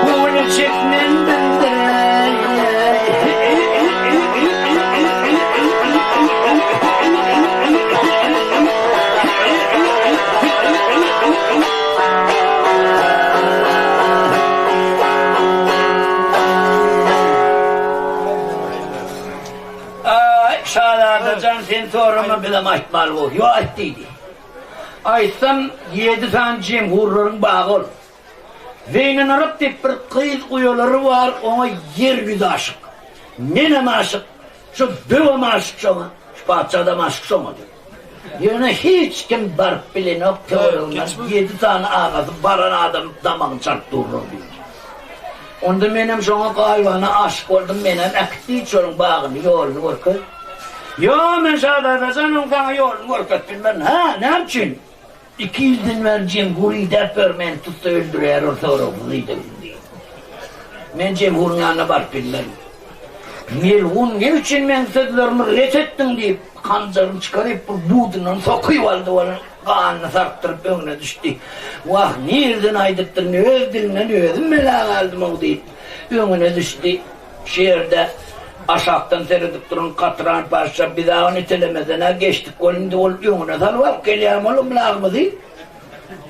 Bu niçik menzildir-eý. Aý, şazada jan, sen sorama, bizem aýtmaly bor. Ýok, aýt diýdi. Aýtsam, ýedi sany jemhurlaryň bagy ol. Zeýnenaryp diýip bir gyz uýalary bar, oňa ýer ýüzi aşyk. Menem aşyk, şu döwem aşyk şoňa, şu patyşadam aşyk şoňa diýip. Ýöne hiç kim baryp bilenok töwereginden ýedi sany agasy baran adam damagyny çalyp durlar diýdi. Onda menem şoňa gaýybana aşyk boldum, menem äkit diýdi şonuň bagyny, ýoluny görkez. Ýo, men şazada jan oň saňa ýoluny görkezip bilmerin. Hä, näme üçin? Iki ýyldan bäri Jemhur idäp ýör, meni tutsa öldüräýer ol soragsyz idegsiz diýip. Men Jemhuryň ýanyna baryp bilmerin. Melgun ne üçin meň sözlerimi ret etdiň diýip, hanjaryny çykaryp bir budundan sokyp aldy welin, ganyny sarkdyryp öňüne düşdi. Wah, nirden aýdypdyryn, öz dilinden özüm bela galdym-ow diýip, öňüne düşdi. Şu ýerde aşakdan seredip duran Katran paşşa biz-ä ony itelemeden-ä geçdik welin, indi ol öňüne salyp alyp gelýärmi ol ymlagymyzy?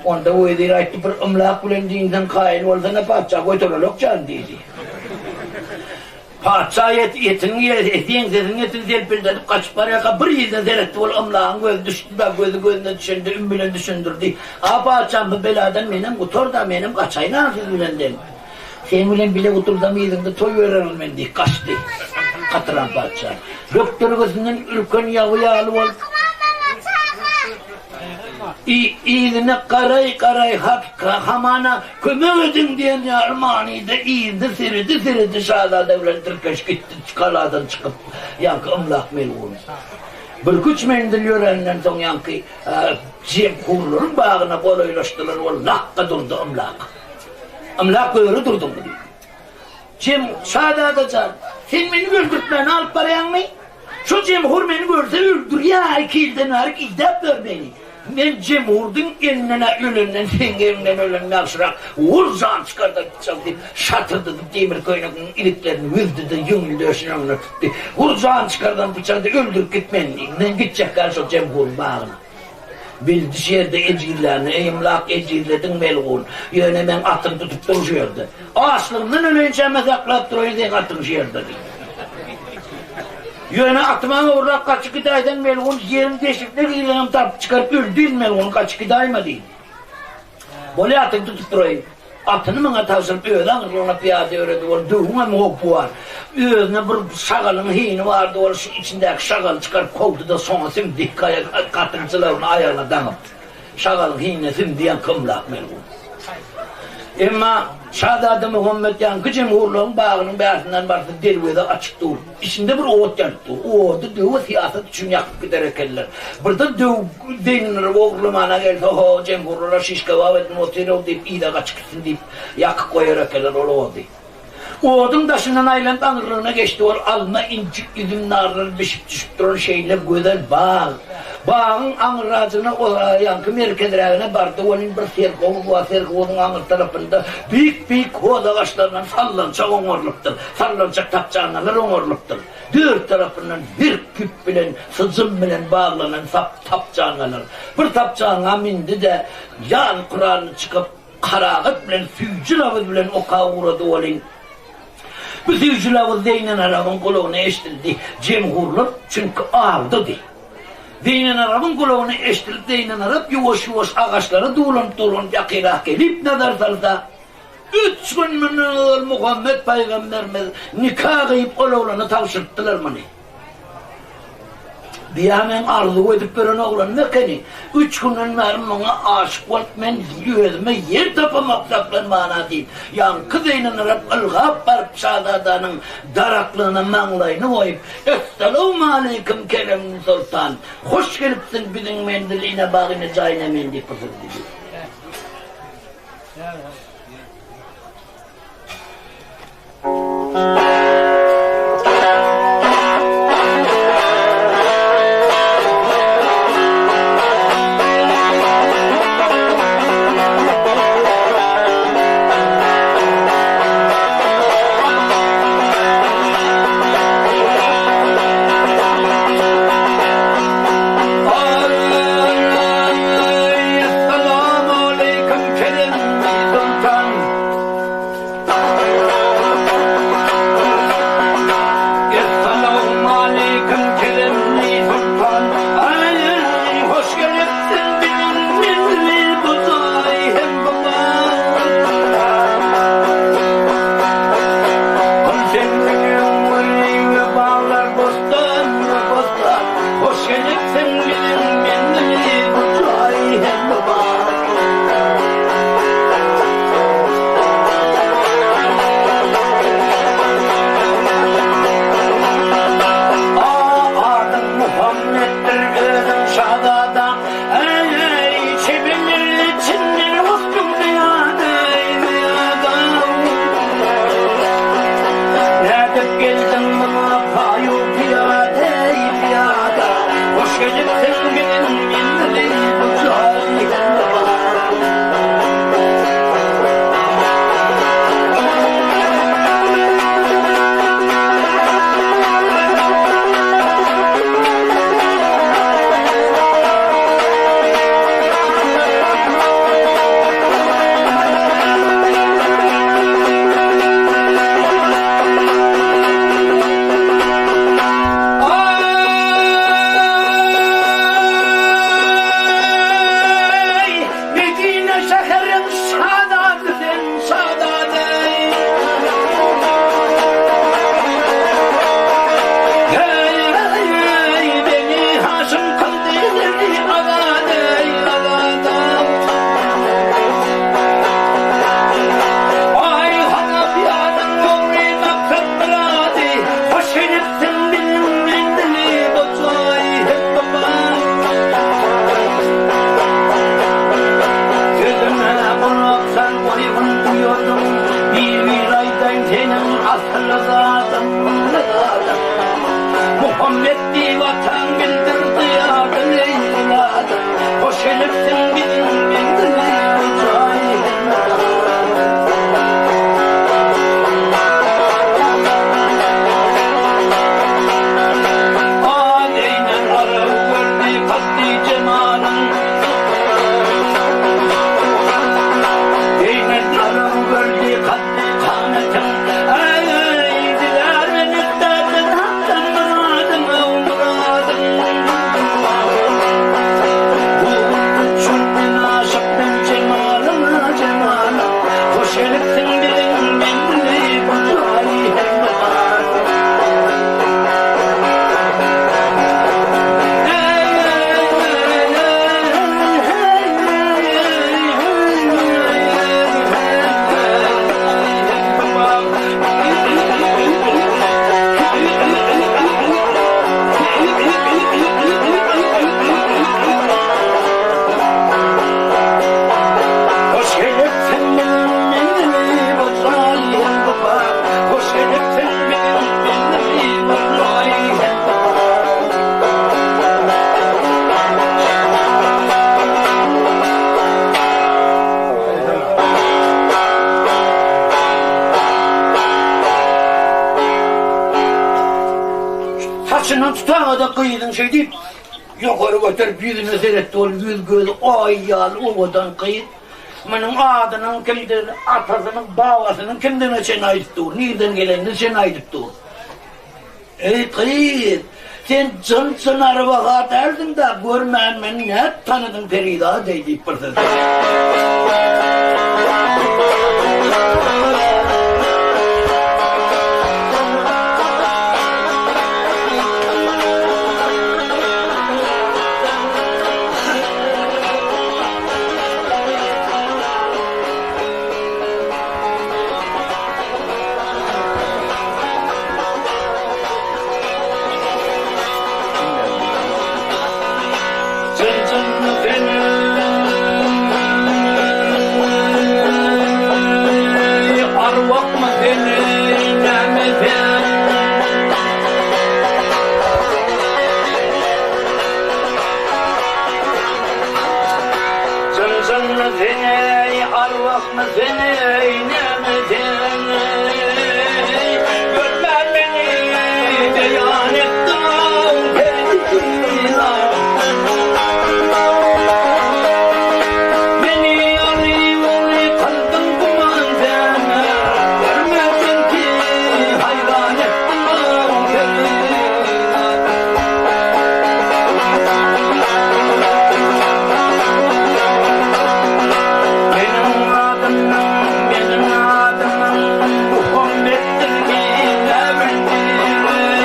Onda wezir aýtdy, Bir ymlak bilen diňseň kaýyl bolsana, patyşa göterelok jan diýdi. Patyşa etiniň ýeňsesiniň etini selpildedip gaçyp barýarka bir ýerden seretdi, ol ymlagyň gözi düşdi-de, gözi gözüne düşende üm bilen düşündirdi, A patyşam, bu beladan menem gutar-da, menem gaçaýyn-a siz bilen deň. Seň bilen bile gutulsam yzyňda toý bererin men diýip gaçdy. Katran patyşa. Bökdergesinden ürken ýagy ýaly bolup, yzyna garaý-garaý hat hamana kömek ediň diýen ýaly manyda yzyna seredi-seredi şazada bilen tirkeş gitdi galadan çykyp ýaňky ymlak melgun. Birküç menzil ýöränden soň ýaňky jemhurlaryň bagyna golaýlaşdylar ol lakga durdy ymlak. Ymlak öri durduňmy diýdi. Jem, Şazada jan, sen meni öldürtmäne alyp barýaňmy? Şo Jemhur meni görse öldürýär, iki ýyldan bäri idäp ýör meni. Men Jemhurdyň elinden-ä ölenden seň eliňden ölenim ýagşyrak, wur jan çykardan pyçak diýip, şatyrdadyp demir köýneginiň iliklerini büzdi-de, ýüňüni döşüniň öňüne tutdy. Wur jan çykardan pyçak diýip, öldürip git meni diýdi. Men gitjek däl şo Jemhuryň bagyna. Bildi şu ýerde ejizlänini, Eý-ymlak, ejizlediň melgun. Ýöne meň atym tutup dur şu ýerde. Açlygymdan öleýinçäm-ä saklap duraýyn seň atyňy şu ýerde diýdi. Ýöne atyma ogurlap gaçyp gidäýseň melgun, ýeriň deşigine girseňem tapyp çykaryp öldürin melgun, gaçyp gidäýme diýdi. Bolýa atyňy tutup duraýyn. Atyny maňa tabşyryp özi aňyrlygyna pyýada ýöredi ol döwüňem howpy bar. Özüne bir şagalyň hini bardy ol şu içindäki şagaly çykaryp kowdy-da soňa sümdi gatyň jylawyny aýagyna daňyp. Şagalyň hinine sümdi ýaňky ymlak melgun. Emma şazada Muhammet ýaňky jemhurlaryň bagynyň bärsinden barsa derweze açyk dur. Içinde bir ot ýanyp dur. Ody döwe syýasat üçin ýakyp gider ekenler. Birden döw zeýnini ogurlamana gelse, ho, jemhurlara şiş kebap edinip otyr-ow diýip, yza gaçyp gitsin diýip, ýakyp goýar ekenler ol ody. Oduň daşyndan aýlanyp aňyrlygyna geçdi. Ol alma, injik, üzüm narlary bişip düşüp duran şeýle gözel bag. Bagyň aňyrrajygyna, ýaňky merkezrägine bardy welin bir serhowuz bar, serhowuzyň aňyr tarapynda beýik-beýik hoz agaçlaryndan sallançak oňarylypdyr. Sallançak tapjanalar oňarylypdyr. Dört tarapyndan berk ýüp bilen, syjym bilen baglanan sap tapjanalar. Bir tapjana mündi-de, ýan Kuranyny çykyp, karahat bilen, süýji labyz bilen okap ugrady welin, bu süýji labyz Zeýnenarabyň gulagyna eşidildi. Jemhurlar çünki awdady. Zeýnenarabyň gulagyna eşidilip, Zeýnenarap ýuwaş-ýuwaş agaçlara dulanyp-dulanyp ýakynrak gelip nazar salsa, Üç gün mundan ozal Muhammet pygamberimiz nika gyýyp ol oglana tabşyrypdylar muny. Biýa meň arzuw edip ýören oglanym ekeni. Üç günden bäri muňa aşyk bolup men özüme ýer tapamok saklanmana diýip, ýaňky zeýnenarap ylgap baryp şazadanyň daraklygyna maňlaýyny goýup, Essalawmaleýkim keremli soltan, hoş gelipsiň biziň menzil ine bag ine jaýna men diýip pysyrdady. Essalamualeýkum keremli soltan. Muhammet diýip ataň bildirdi adyň eý Ladyn. Hoş gelipsiň biziň menzile bu jaý hemra. Adeýnen araw gördi kaddy jemalyň. Deýnen araw gördi kaddy kamatyň. Eý, dilär men etdäden hakdan myradym, öw myradym. Bu uçur men aşyk men jemalyňa jemalyň. Hoş gelipsiň biziň menzile bu jaý hemra. Hoş gelipsiň menzili bu jaýym bu Hoş gelipsiň menzili bu jaýym. Saçyndan tutagada gyzyň şeý diýip, ýokary göterip ýüzüne seretdi, ol ýüz-gözi aý ýaly owadan gyz. Munuň adynyň kimdigini, atasynyň, babasynyň kimdigine çenli aýdyp dur, nirden gelenine çenli aýdyp dur. Eý, gyz, sen jyn-jyn arwaha däldiň-dä, görmän meni nädip tanadyň perizat-eý diýip bir söz. Jyn-jynmy sen eý, arwahmy sen eý, näme sen eý? Görmän meni beýan etdiň perizat. Meni aly-uly kyldyň güman sen, Görmedim ki haýran etdiň perizat. Meniň adymyň, meniň adymyň Muhammetdir diýip bildireý.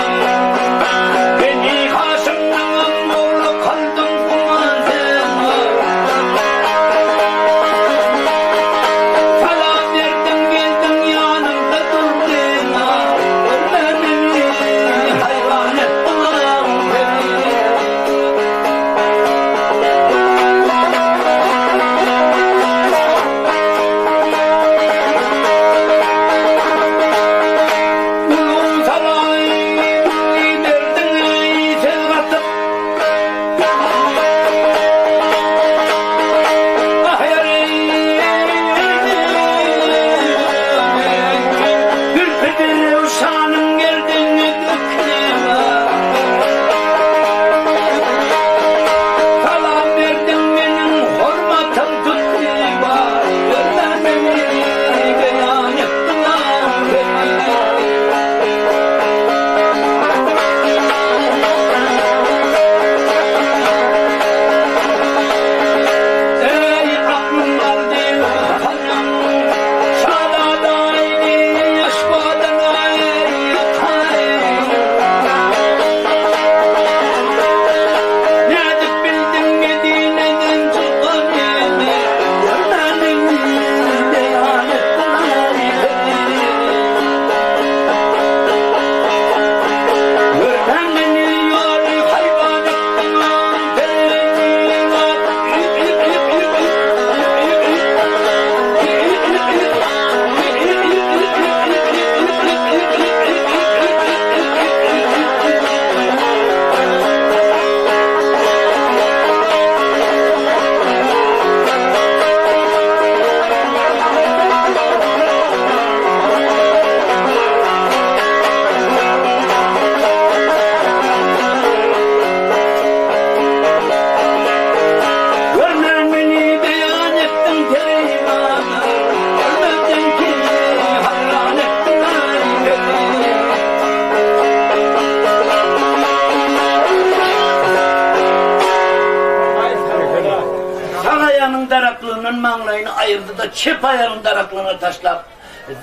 maňlaýyny aýyrdy-da, çep aýagyny daraklygyna taşlap,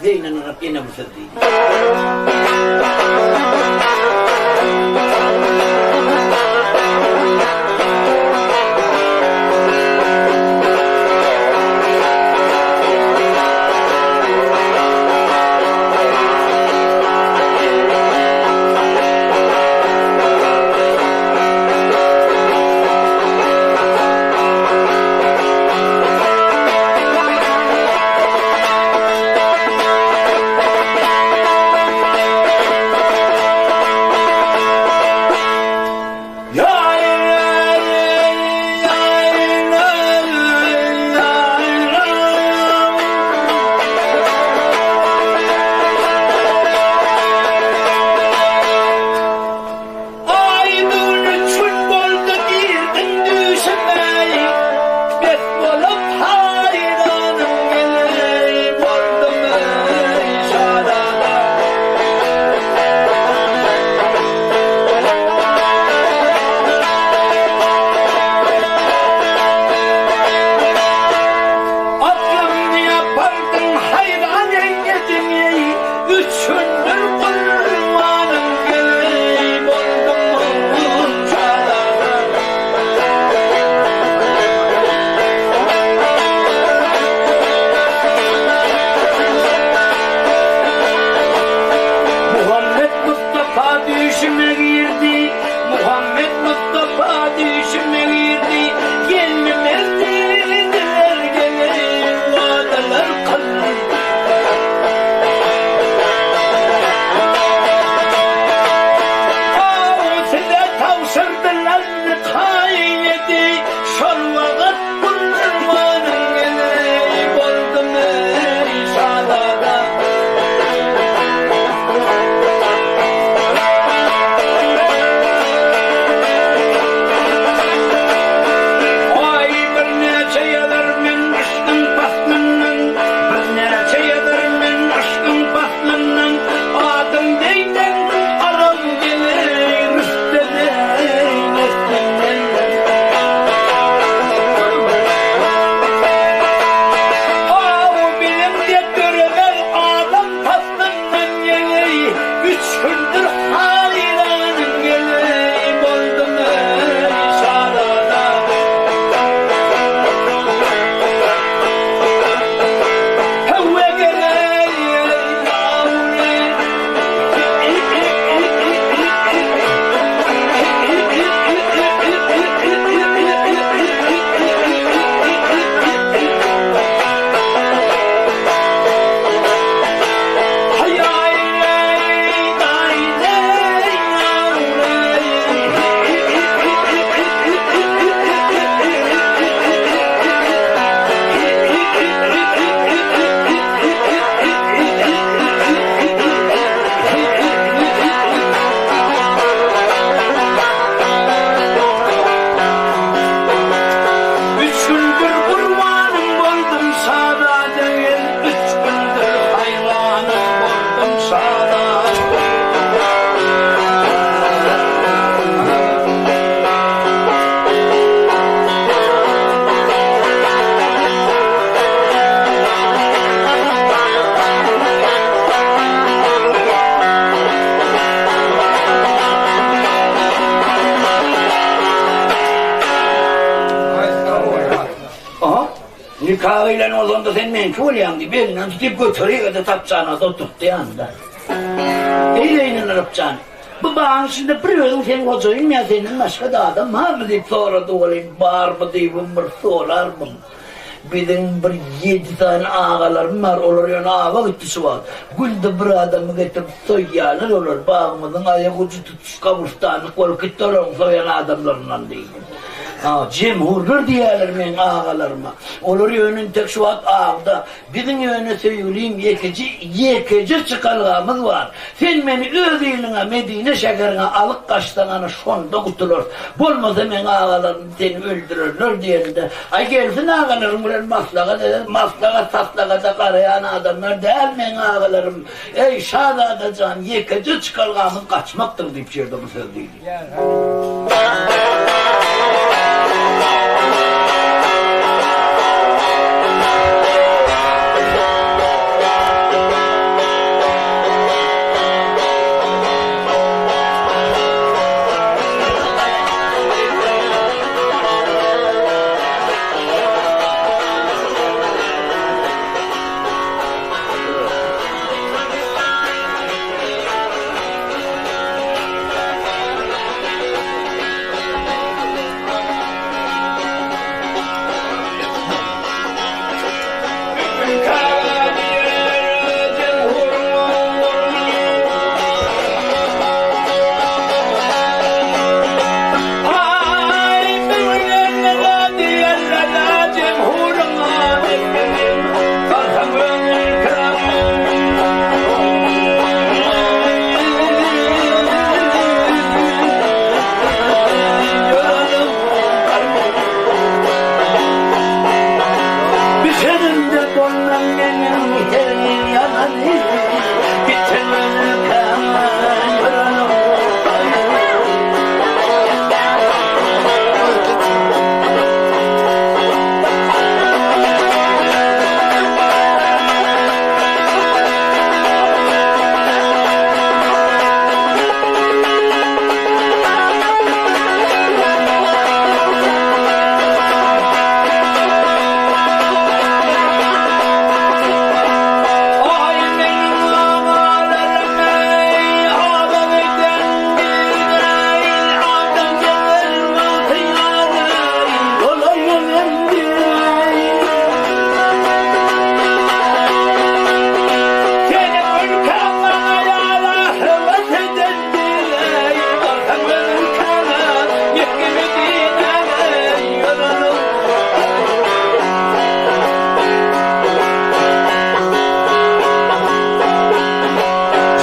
Zeýnelarap ýene bir söz diýdi. Aýdyn üçin boldy girdiň düýşüme, Bet bolup haýranym geleý boldum eý şazada. Aklymny apardyň haýran eýlediň eý, Üç gündür gurbanyň geleý boldum şazada. Muhammet Mustapa düýşüme girdi, Muhammet Mustapa düýşüme girdi, Gelmez diýdiler geleý wadalar kyldy. Aw size tabşyrdylar nikaýydy, şol wagt gurbanyň geleý boldum eý şazada. Aý birnäçe ýazar men yşkyň paslyndan, Birnäçe ýazar men yşkyň paslyndan, Adym beýden aram geleý rüstem-eý neslinden. Aw bilimde döremez adam paslyndan geleý, Üç gündür haýranyň geleý boldum eý şazada. Höwwe geleý Üç gündür gurbanym boldum şazada gel Üç gündür haýranym boldum şazada. Aha, nika gyýlan bolsaň-da sen meňki bolýaň diýip, elinden tutyp göterýär-de tapjana oturtdy ýanynda. Eý, Zeýnelarap jan, bu bagyň içinde bir özüň sen hojaýyn ýa senden başga-da adam barmy diýip sorady welin, barmy diýibem bir sorarmyň. Biziň bir ýedi sany agalarym bar, olar ýöne awa gitdi şu wagt. Günde bir adamy getirip soýýarlar olar, bagymyzyň aýagujy tutuş gaburstanlyk bolup gitdi olaryň soýan adamlaryndan diýdi. Ha, jemhurlar diýýärler meň agalaryma. Olar ýöne entek şu wagt awda. Biziň ýöne söýgülim ýekeje, ýekeje çykalgamyz bar. Sen meni öz iliňe, Medine şäheriňe alyp gaçsaň ana şonda gutularys. Bolmasa meň agalarym seni öldürerler diýeninde, Aý gelsin agalaryň bilen maslahat eder, maslahat taslagada garaýan adamlar däl meň agalarym. Eý, şazada jan, ýekeje çykalgamyz gaçmakdyr diýip şu ýerde bu söz diýdi. Bolmam meniň her ýyl ýalany, Gitseň ölkäme ýörenim Aý meniň agalarym eý, azap eden birdir-eý, Adam geler wagty ýar-eý, golaý gelendir-eý. Seniň ülkäň maňa ýara höwes edendir-eý, Barsaň öz ülkäňe, Mekge-Medinäňe ýöreliň.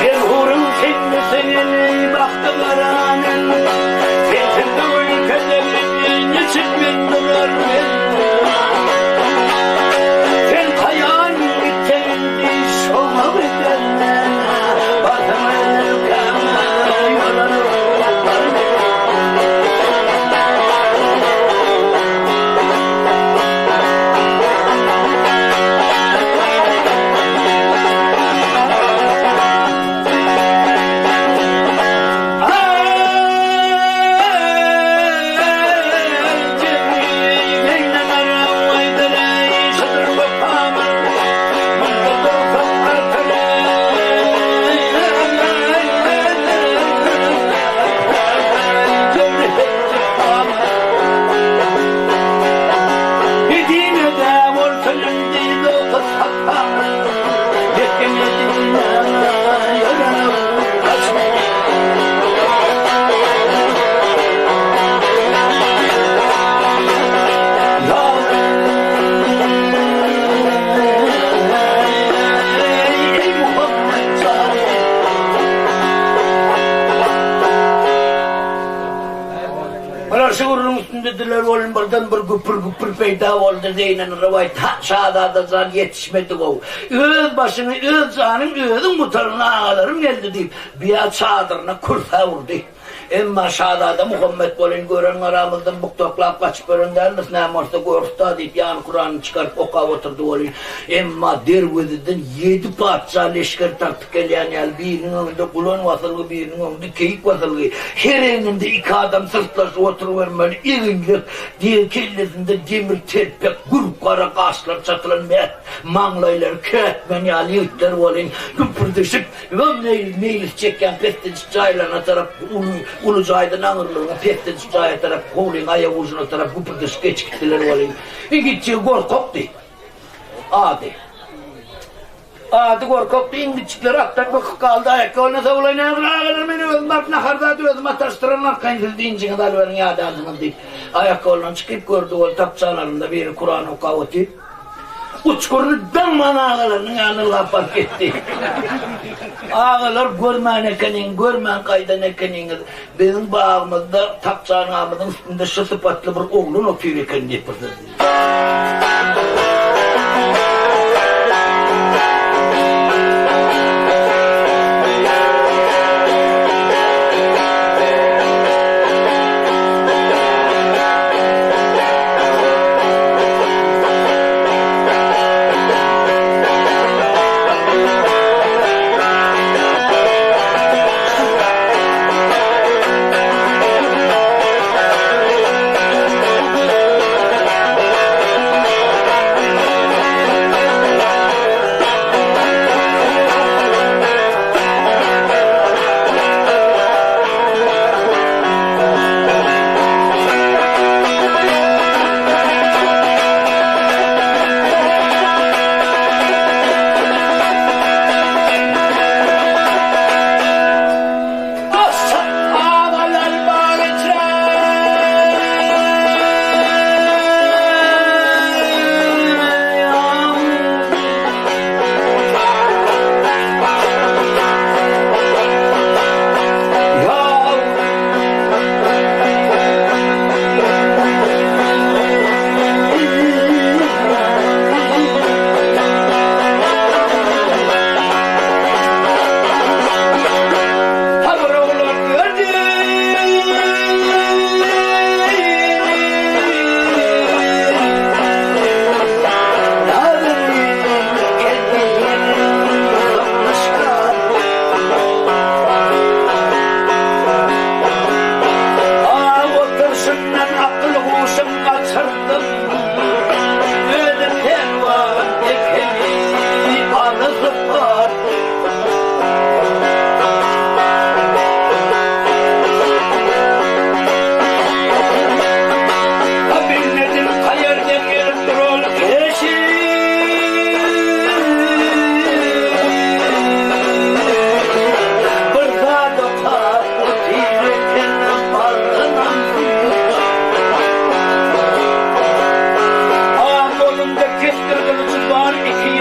Jemhuryň senli-seneli bagty gara men, Sensiz bu ülkede niçik men durar men. Sen kaýan gitseň indi şoňa gidermen, Barsam ülkäme ýola bar men. Medinede bolsun indi dokuz sapaň, Mekge Medinäňe ýörenok gaçma. Ýa eý Muhammet jan! Bular şu gürrüň üstündediler welin birden bir güpür-güpür peýda boldy, Zeýnel rowaýat, Ha, şazada jan ýetişmedi-ow. Öz başyňy, öz janyň özüň gutaryň, agalarym geldi diýip, biýa çadyryna kürsä urdy. Emma şazada Muhammet welin gören garamyzdan bukdaklap gaçyp ýören däldiris, näme bolsa görüs-da diýip, ýany Kuranyny çykaryp okap oturdy welin, emma derwezeden ýedi patyşa leşger tartyp gelýän ýaly, biriniň öňünde gulan basylgy, biriniň öňünde keýik basylgy, her egninde iki adam syrtlaşyp oturybermeli, eginlek, degi kellesinde demir telpek, gür gara gaşlary çatylan mät maňlaýlary kätmen ýaly ýigitler welin, güpürdeşip, meýlis çekýän pessejik jaýlaryna tarap, uly, uly jaýdan aňyrlygyna pessejik jaýa tarap, howlyň aýagujuna tarap güpürdeşip geçip gitdiler welin, ýigitjigi gorkakdy. Ady. Ady gorkakdy, iň kiçikleri atdan böküp galdy, aýakga bolmasa bolaý näzir agalar, men özüm baryp nahar zat özüm ataşdyraryn, arkaýyn siz dynjyňyzy alyberiň ýadansyňyz diýip, aýakgolundan çykyp gördi, ol tapçalarynda biri Kuran okap otyr. Uçguryny daňman agalarynyň ýanyna ylgap baryp ýetdi. Agalar görmän ekeniň, görmän gaýdan ekeniňiz, biziň bagymyzda tapçanamyzyň üstünde şu sypatly bir oglan otyr eken diýip bir söz.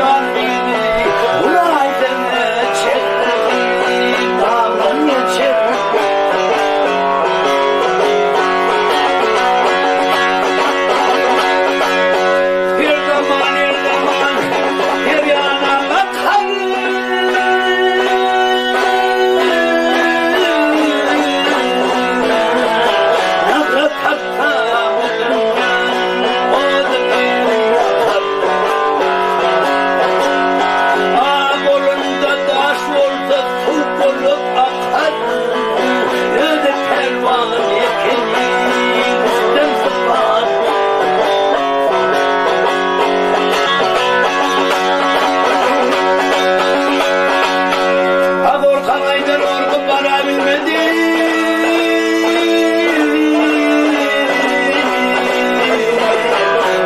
ýan diýdi, Bulaýsene çekdirdi, damdan geçer. Her zaman, her zaman, her ýana bakar. Nafrat hakda bu dünýä oduny ýakar. A golunda daş bolsa suw bolup akar. Özi pälwan ekeni rüstem sypat. A gorkan aýdar gorkup bara bilmedi.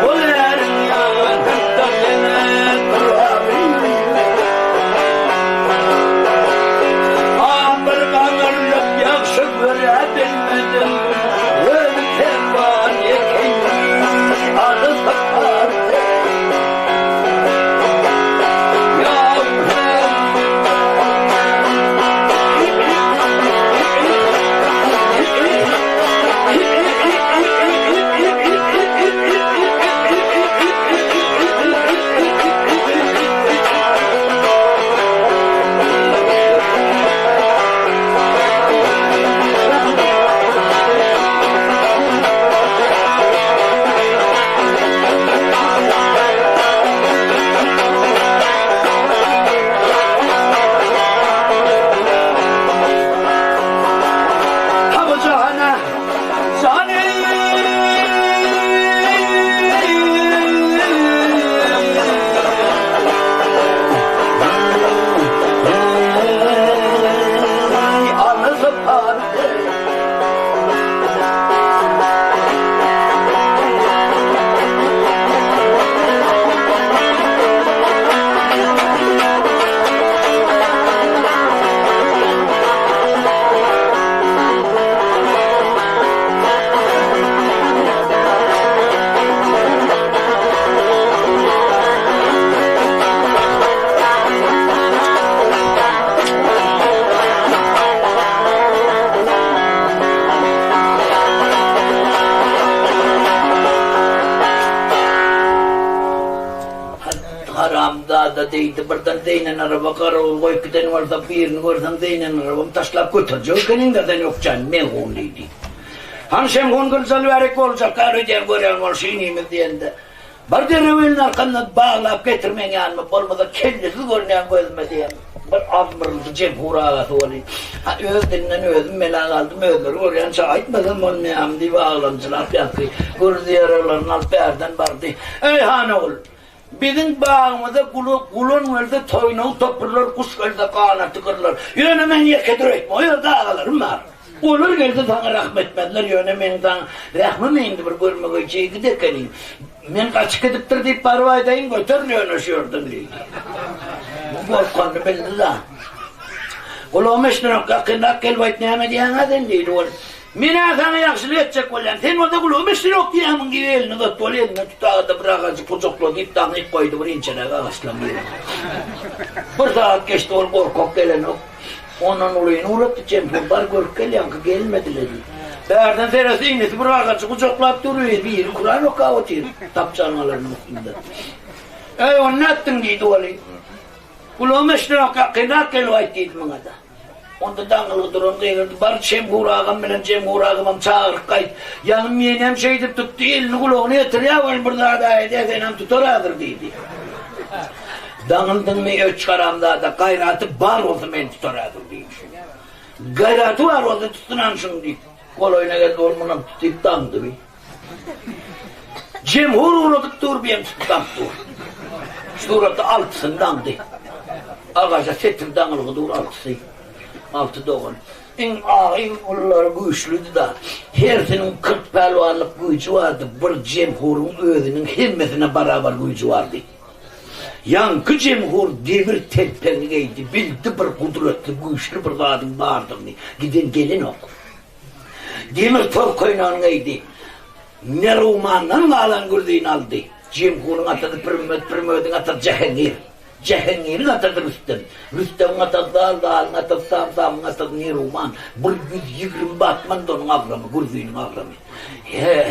Ol äriň ýanynda ýene dura bilmedi. A bir gaňyrlyk ýagşy göre bilmedim. Özi perwan ekeni aly sypardy. Taby jahana jany. Alyp bardy. Haramzada diýdi, birden Zeýnen araba garawul goýup giden bolsa, birini görseň Zeýnen arabamy taşlap göterjek ekeniň-dä sen ökjäni, melgun diýdi. Hany Şemgun gylyç alyberik boljakka öýdýän görýän bolşy inimiz diýende, Bir derrew elini arkamdan baglap getir meň ýanyma, bolmasa kellesiz görünýäň gözüme diýen bir azmyryldy Jemhur agasy welin, Ha, öz dilinden özüm bela galdym, özleri görýänçä aýtmasam bolmaýamy diýip aglamjylap ýaňky gürzi ýaraglaryny alyp bärden bardy. Eý, han ogul, biziň bagymyza gulan gelse toýnagy topular, guş gelse ganaty gyrylar. Ýöne men ýekedir öýtme, o ýerde agalarym bar. Olar gelse saňa rahm etmezler, ýöne meň saňa rähmim indi bir görmegeýçe ýigit ekeniň. Men gaçyp gidipdir diýip baryp aýdaýyn, göter ýöne şu ýerden diýdi. Bu gorkanyny bildi-de. Gulagyma eşidenok, ýakynrak gelip aýt, näme diýýäň-ä sen diýdi. Ol, Men-ä saňa ýagşylyk etjek bolýan, sen bolsa gulagyma eşidenok diýýämiň diýip elini uzatdy. Ol elinden tutaga-da bir agajy gujaklady diýip daňyp goýdy bir inçeräk agaçlaň birine. Bir sagat geçdi, ol gorkak gelenok. Ondan ulyny ugratdy Jemhur, bar görüp gel, ýaňky gelmedi-le diýip. Bärden seretse inisi bir agajy gujaklap dur, biri Kuran okap otyr, tapçanalarynyň üstünde. Eý, ony nätdiň diýdi ol. Gulagym eşidenok, ýakynrak gelip aýt diýdi muňa-da. Onda daňylgy duran gygyrdy, Bar Şemhur agam bilen Jemhur agamam çagyryp gaýt. Ýaňy menem şeýdip tutdy, elini gulagyna ýetirýär, ol bir zat aýdýar, senem tutar häzir diýdi. Daňyldyňmy öç haramzada, gaýraty bar bolsa meni tutar häzir diýdi. Gaýraty bar bolsa tutsun hany şuny diýip, golaýyna geldi, ol munam tutyp daňdy bi. Jemhur ugradyp dur, biem tutup daňyp dur. Suratda altysyny daňdy. Agaja setir daňylgy dur altysy. Alty dogan. Iň agy, iň ululary güýçlüdi-da. Hersiniň 40 pälwanlyk güýji bardy, bir jemhuryň özüniň hemmesine barabar güýji bardy. Ýaňky jemhur demir telpegini geýdi, bildi bir gudratly, güýçli bir zadyň bardygyny, giden gelenok. Demir toz köýnegini geýdi. Merumandan galan gürzini aldy. Jemhuryň atasy Pürmöt, Pürmödiň atasy Jähengir. Jähengiriň atasy Rüstem. Rüstemiň atasy Zal, Zalyň atasy Sam, Samyň atasy Neruman. Bir 120 batmandy onuň agramy, gürziniň agramy.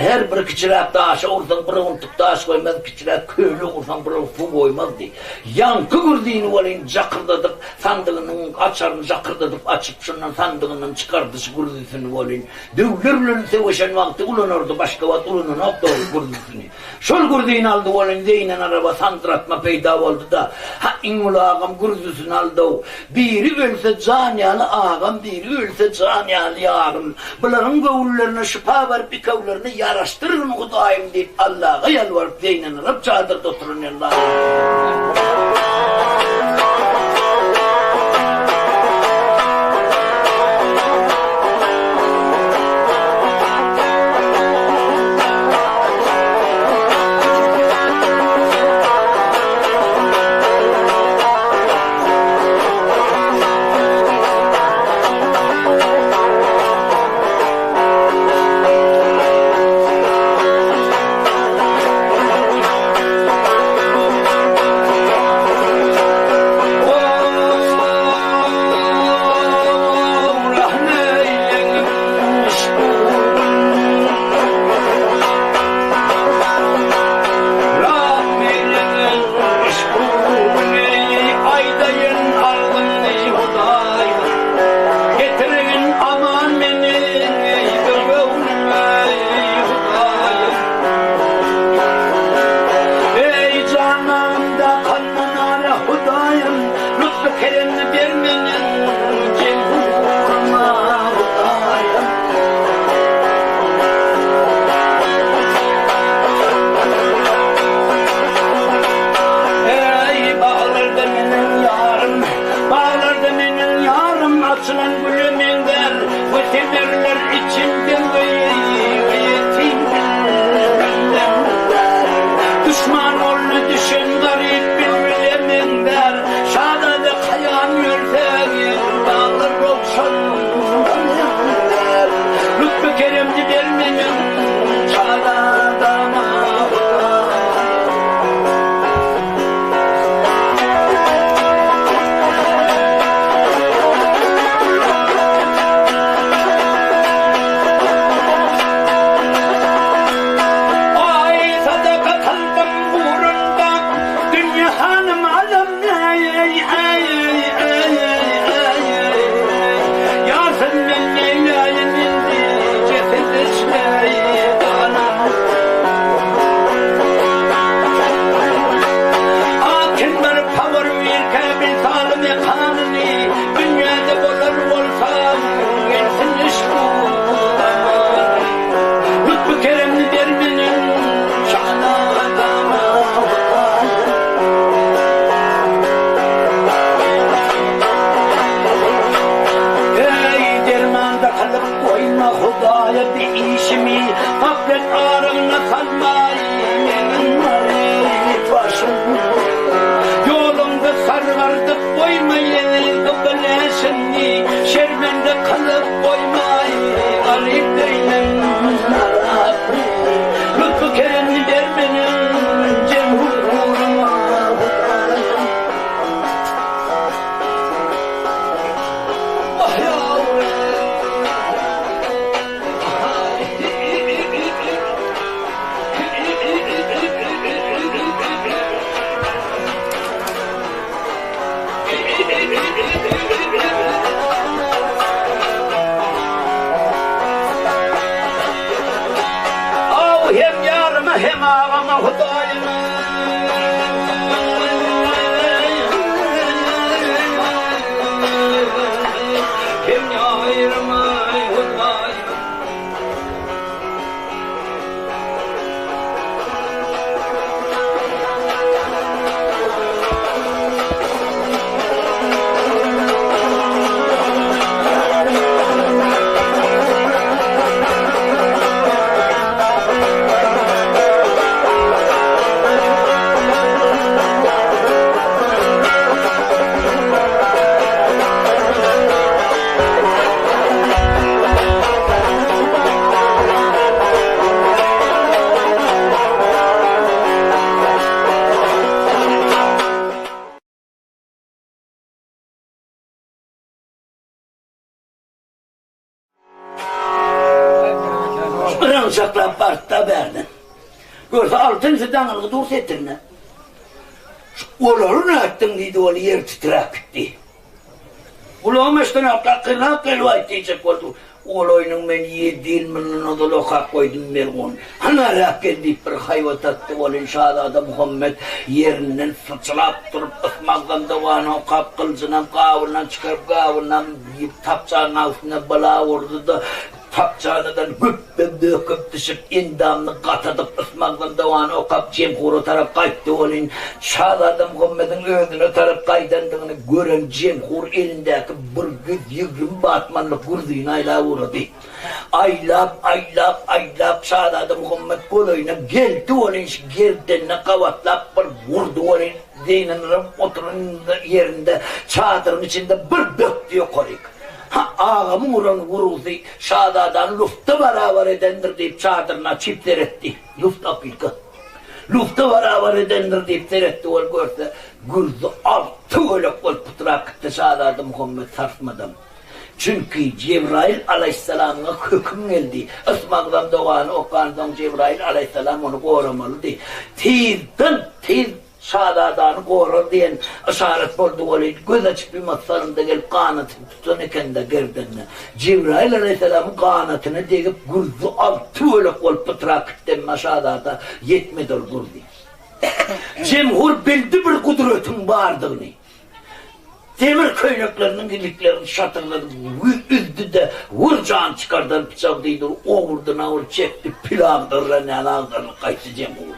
Her bir kiçiräk daşa ursaň bir owuntyk daş goýmaz, kiçiräk köle ursaň bir owut suw goýmazdy. Ýaňky gürzini welin jakyrdadyp, sandygynyň açaryny jakyrdadyp açyp, şondan sandygyndan çykardy şu gürzisini welin, döwler bilen söweşen wagty ulanardy, başga wagt ulananokdy ol gürzisini. Şol gürzini aldy welin Zeýnen araba sandyratma peýda boldy-da, Ha, iň uly agam gürzisini aldy-ow. Biri ölse jan ýaly agam, biri ölse jan ýaly ýarym. Bularyň göwünlerine şypa berip, ikewlerini ýaraşdyrgyn Hudaýym diýip, Allaga ýalbaryp, Zeýnen arap çadyrda oturan ýaly. Eý, baglarda meniň ýarym, Baglarda meniň ýarym, Açylan güle meňzär, We semerler içinde we ýetim bilbile meňzär. Duşman goluna düşen garyp bilbile meňzär. Şazada kaýan ýörse, baglar rowşan meňzär. Lutfy-keremni ber meniň şazadama, Hudaýym. Aý, sadaka kyldym ugrunda, Dünýe hanym alam Ýa sen men neýläýin indi, Jeset içmeýi ganam. A kim bir habar birkä bil saly mekanyny, Dünýäde bolar bolsa, gelsin yşk-u zamany. Lutfy-keremni ber meniň şazadama, Hudaýym. Eý, dermanda kylyp goýma Hudaýa bi işimi, Gaplet arygyna salmaý meniň maryp başym. Ýoluňda sargardyp goýma ýel gybyleşini, Şermende kylyp goýmaý garyp deýnem narapy. Lutfy-keremni ber meniň jemhuryma Hudaýym. Ah ýawrum. Ýylgyrjaklap bardy-da bärden. Görse altyn daňylgy dur setirine. Olary nätdiň diýdi, ol ýer titräp gitdi. Gulagym eşdenok, gyrnak gelip aýt diýjek boldy. Ol oýnuň men ýedi ýyl mundan ozal okap goýdum melgun. Hanarak gel diýip bir haýbat atdy welin şazada Muhammet ýerinden syçrap turup ysmazdan dogany okap gylyjynam gabyndan çykaryp gabynam tapjanyň agzynda bala urdy-da Tapjanadan güpbe-böküp düşüp, endamyny gatadyp, ysmazdan dowany okap, Jemhura tarap gaýtdy welin, şazada Muhammediň özüne tarap gaýdandygyny gören Jemhur elindäki 120 batmanlyk gürzini aýlap ugrady. Aýlap, aýlap, aýlap, şazada Muhammet golaýyna geldi welin, gerdenine gabatlap bir urdy welin, Zeýnenuram oturan ýerinde çadyryň içinde bir bökdi ýokaryk. Ha, agamyň uran urgusy şazadany lufta barabar edendir diýip çadyryny açyp seretdi. Luft apilka. Lufta barabar edendir diýip seretdi, ol görse, gürzi alty bölek bolup pytrap gitdi şazada Muhammet sarsmadam. Çünki Jebraýyl alaýhyssalamyňa höküm geldi. Ysmagzam dogany okansoň Jebraýyl alaýhyssalam ony goramalydy. Tizden tiz Şazadany gorar diýen yşarat boldy welin, göz açyp ýumasy salymda gelip ganatyny tutan eken-de gerdenine. Jebraýyl alaýhyssalamyň ganatyna degip gürzi alty bölek bolup pytrap gitdi, emma şazada ýetmedi ol gürzi. Jemhur bildi bir gudratyň bardygyny. Demir köýnekleriniň iliklerini şatyrladyp üzdi-de, wür jan çykardan pyçagy diýdi, owurdyna bir çekdi, pil agdarylan ýaly agdarylyp gaýtdy Jemhur.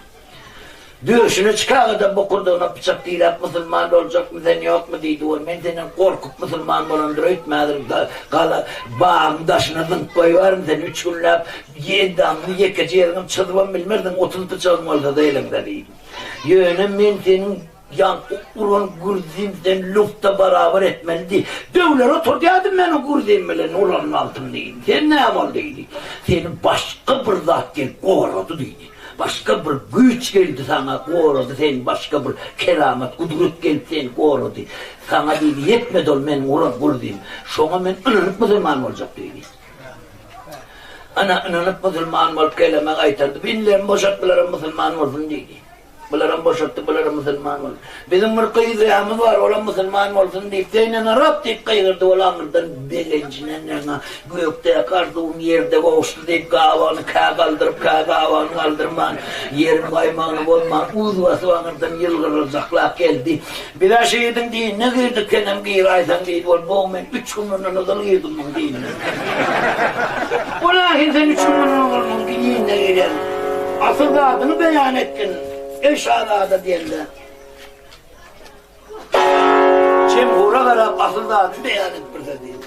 Döşüne çykaga-da bokurdagyna pyçak diräp musulman boljakmy sen ýokmy diýdi ol men senden gorkup musulman bolandyr öýtme häzir gala bagyň daşyna zyňyp goýaryn seni üç günläp endamyňy ýekeje ýeriňem çyzybam bilmersiň 30 pyçagyň bolsada eliňde diýdi. Ýöne men seniň Ýaňky uran gürzim sen lufta barabar etmelidi. Döwleri oturdýardym men o gürzim bilen uran wagtym diýdi. Sen näme boldy diýdi. Seni başga bir zat gelip gorady diýdi. Başga bir güýç geldi saňa gorady seni başga bir keramat gudrat gelip seni gorady. Saňa diýdi ýetmedi ol meniň uran gürzim. Şoňa men ynanyp musulman boljak diýdi. Ana ynanyp musulman bolup keleme gaýtardy. Inlerimi boşat bularam musulman bolsun diýdi. Bularam boşatdy, bularam musulman boldy. Biziň bir gyzýamyz bar, olam musulman bolsun diýip, Zeýnenarap diýip gygyrdy, ol aňyrdan begenjinden ýaňa gökdäki arzuwym ýerde gowuşdy diýip, gabagyny kä galdyryp, kä gabagyny galdyrman, ýeriň gaýmagyny bozman, uz basyp aňyrdan ýylgyryljaklap geldi. Biz-ä şu ýigidiň dinine girdik, senem giräýseň diýdi. Ol, Bow, men üç gün mundan ozal girdim muň dinine. O nähili sen üç gün mundan ozal muň dinine girýäň? Asyl zadyňy beýan etgin, eý şazada diýende, Jemhura garap asyl zadyny beýan edip bir söz diýdi.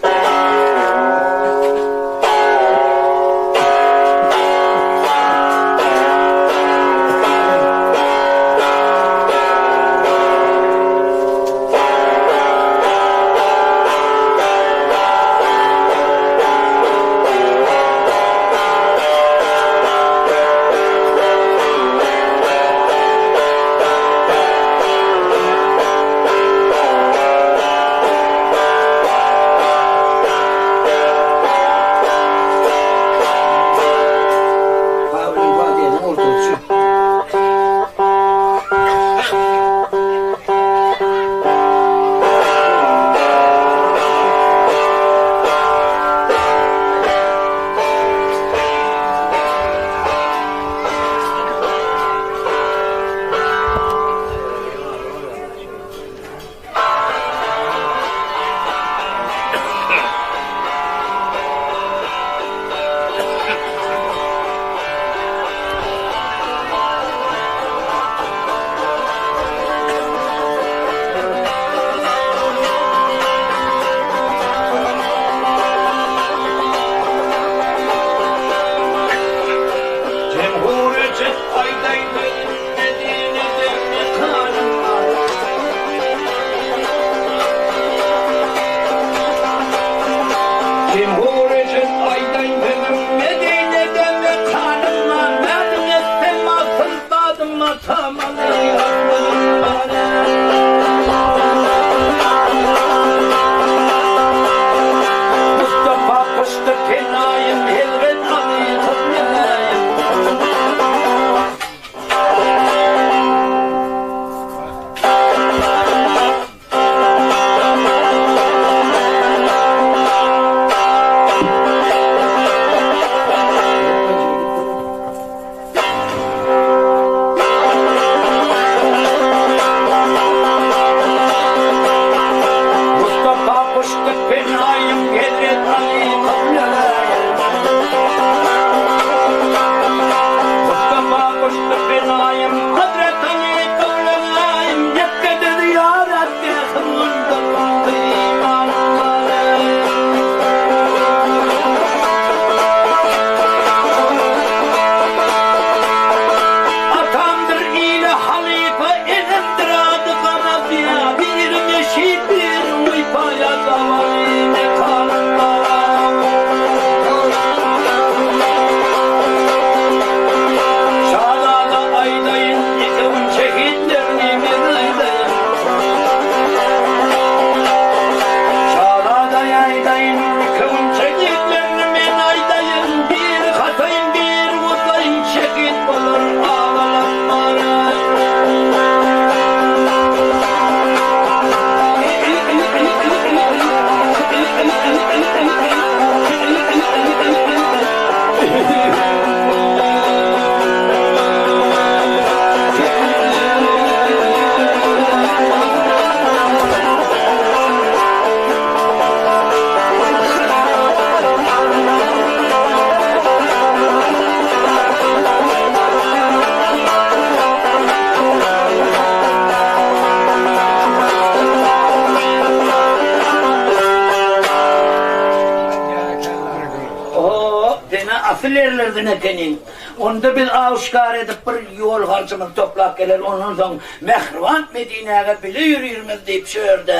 Asyl ýerlerden ekeniň. Onda biz aw-şikar edip bir ýol harjymyzy toplap geler, ondan soň mähriban Medinäge bile ýörirmiz diýip şu ýerde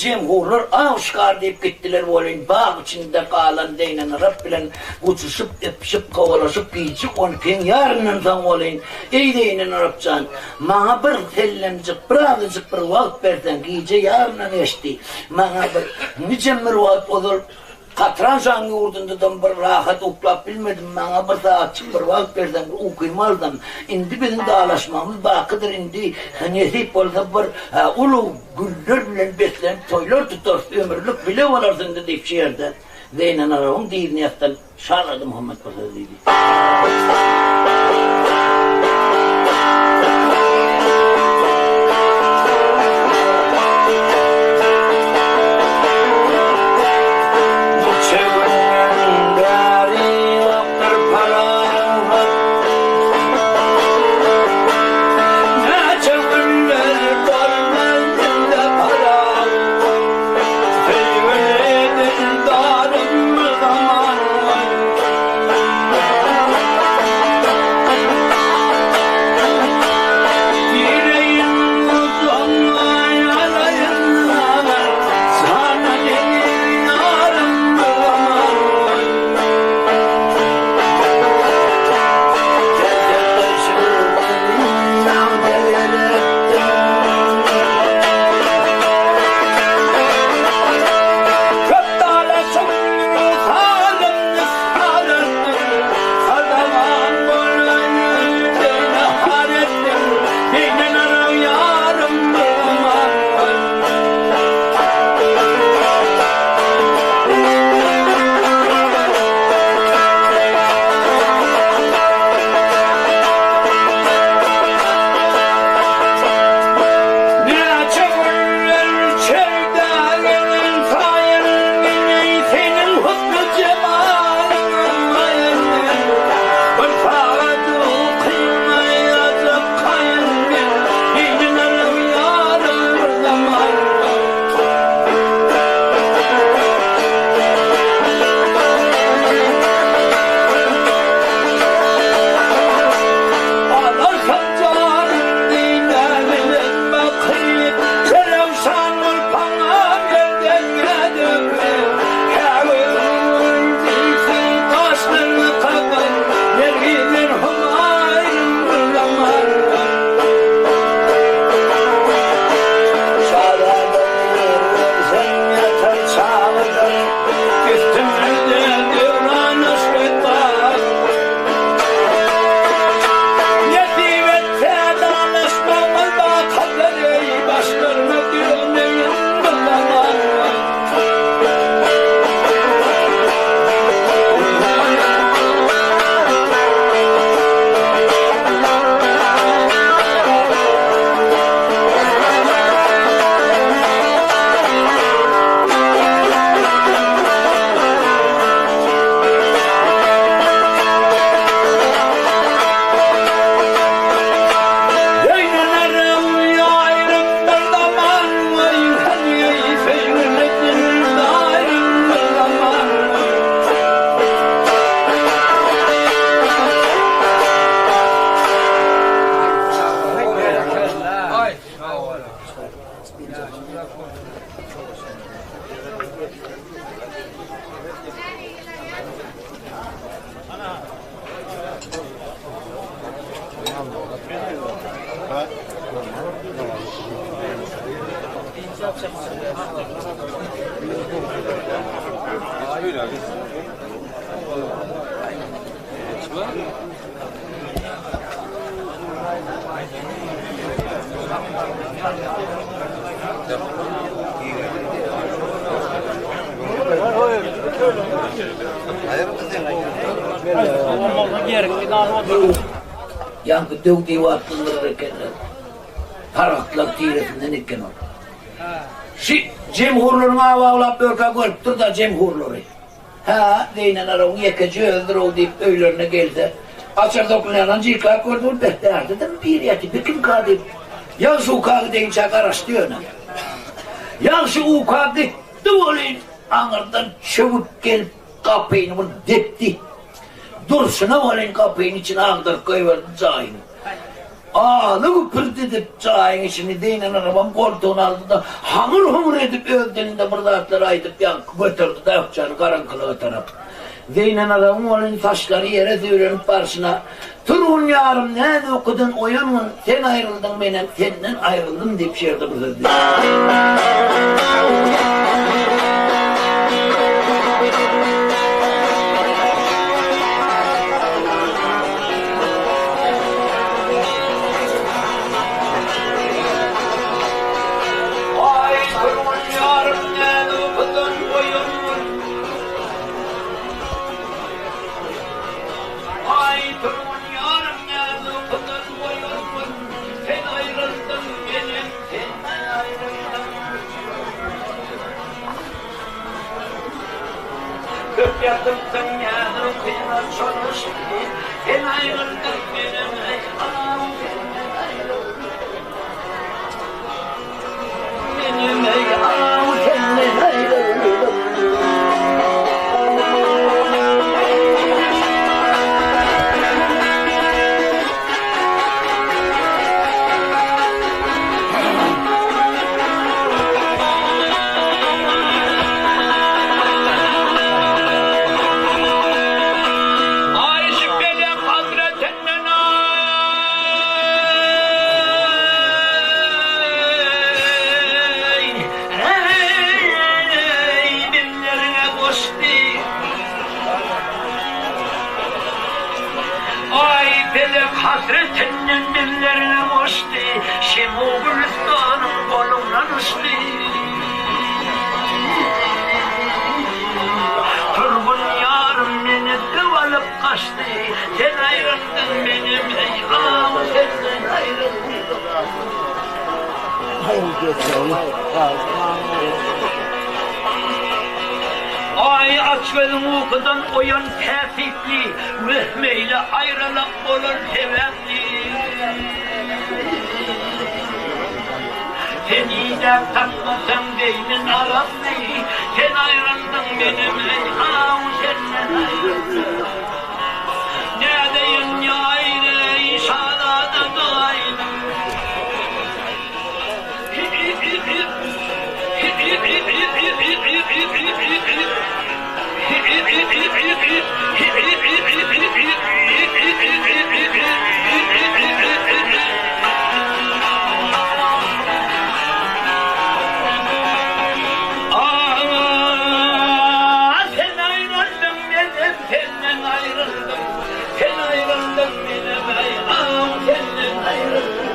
jemhurlar aw-şikar diýip gitdiler welin bag içinde galan Zeýnenarap bilen guçuşyp, öpüşip, kowalaşyp gije on ikiň ýaryndan soň welin Eý Zeýnenarap jan, maňa bir sellemjik, birazajyk bir wagt berseň, gije ýaryndan geçdi, maňa bir nijem bir wagt ozal Katran şaň ýurdundadam bir rahat uklap bilmedim, maňa bir sagatjyk bir wagt berseň bir ukymy alsam, indi biziň dalaşmagymyz bakydyr, indi nesip bolsa bir uly güller bilen beslenip toýlar tutarys, ömürlik bile bolarys indi diýip şu ýerde Zeýnenarabyň dyzyny ýassanyp Şazada Muhammet bir söz diýdi. Niçe günden bäri ýokdur parahat. Näçe günler bolmaz dilde parahat. Söýgüli dildarym zaman Gireýin gujagyňa ýalaýyn Jana deňin ýarym zaman Köp dalaşyň salym nusgalardyr, Sadagan bolan ýüzlerine har etdim, Senden araw ýarym aman. Näçe günler çölde gezen saýyn meni seniň husny jemalyňa maýyl men. Bir sagat ukyňa ýazak kaýyl men. Senden alyp ýarym bir zaman. Alarsan janym diýmän bakyp, Selewşan bolup paňa gelden ädip, Käbir diýseň gaşlaryňy kakyp, Nergizden humaýyn bir zaman. Şazada ýer berseň ýatar çagada, Üstümizde döwran aşyp bar. Nesip etse dalaşmagymyz bakadyr eý, Başlaryna döneýin bir zaman. Ýaýnanarym ýaýrym bir zaman Waý hany söýgüli dildarym bir zaman. Ýaňky döw diýip atlandyrar ekenler. Sargytlar tiresinden eken ol. Şi jemhurlaryň aw awlap ýörkä görüpdir-da jemhurlary. Hä, Zeýnenarawyň ýekeje özüdir-ow diýip öýlerine gelse, açar soklanýandan jyklap gördi, ol beh, bärde-de biri ýatyr, bi kimka diýip, ýagşy uka gideýinçä garaşdy ýöne. Ýagşy uka gitdi welin, aňyrdan çöwüp gelip, gapyny bir depdi. Durşuna welin gapyny içine agdaryp goýberdi jaýyň. Aly güpürdedip jaýyň içini Zeýnenarabam goltugyna aldy-da, haňyr-huňur edip öz dilinde bir zatlar aýdyp ýaňky göterdi-de ökjäni garaňkylyga tarap. Zeýnenarabyň welin saçlary ýere süýrenip barşyna, Turgun ýarym näz ukudan oýangyn, sen aýryldyň menem senden aýryldym diýip şu ýerde bir söz diýdi. Aý, Turgun ýarym näz ukudan oýangyn. Aý, Turgun ýarym näz ukudan oýangyn. Sen aýryldyň, menem senden aýryldym. Köp ýatypsyň näz ukyna çolaşyp, Sen aýryldyň, menem eý, aw, senden aýryldym. Menem eý, aw, senden aýryldym. Aý şübheli hazretinden aý, eý, dillerine goşdy. Aý pelek hasretinden dillerine goşdy, Şemu gülüstanyň golundan uçdy. Turgun ýarym meni döw alyp gaçdy, Sen aýryldyň menem eý aw senden aýryldym. Aý aç gözüň ukudan oýan täsipli, Wehmeýle aýralyk bolan sebäpli. Sen idäp tapmasaň beýnin araply, Sen aýryldyň menem eý aw senden aýryldym. Nädeýin ýaýry şazada gaýdym. Sen aýryldyň menem senden aýryldym Sen aýryldyň menem senden aýryldym.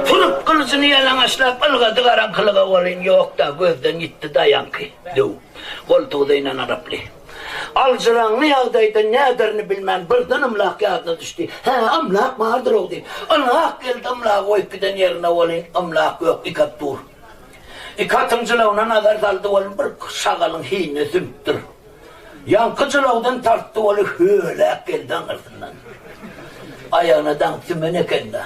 Turup gylyjyny ýalaňaçlap ylgady garaňkylyga welin ýok-da, gözden ýitdi daýanky döw. Goltugy zeýnen araply. Aljyraňňy ýagdaýda näderini bilmän birden ymlak ýadyna düşdi. Hä, ymlak bardyr-ow diýip, ylgap geldi ymlagy goýup giden ýerine welin ymlak ýok, ik at dur. Ik atyň jylawyna nazar saldy welin bir şagalyň hinine sümüpdir. Ýaňky jylawdan tartdy ol höläk geldi aňyrsyndan. Aýagyna daňyp sümen eken-dä.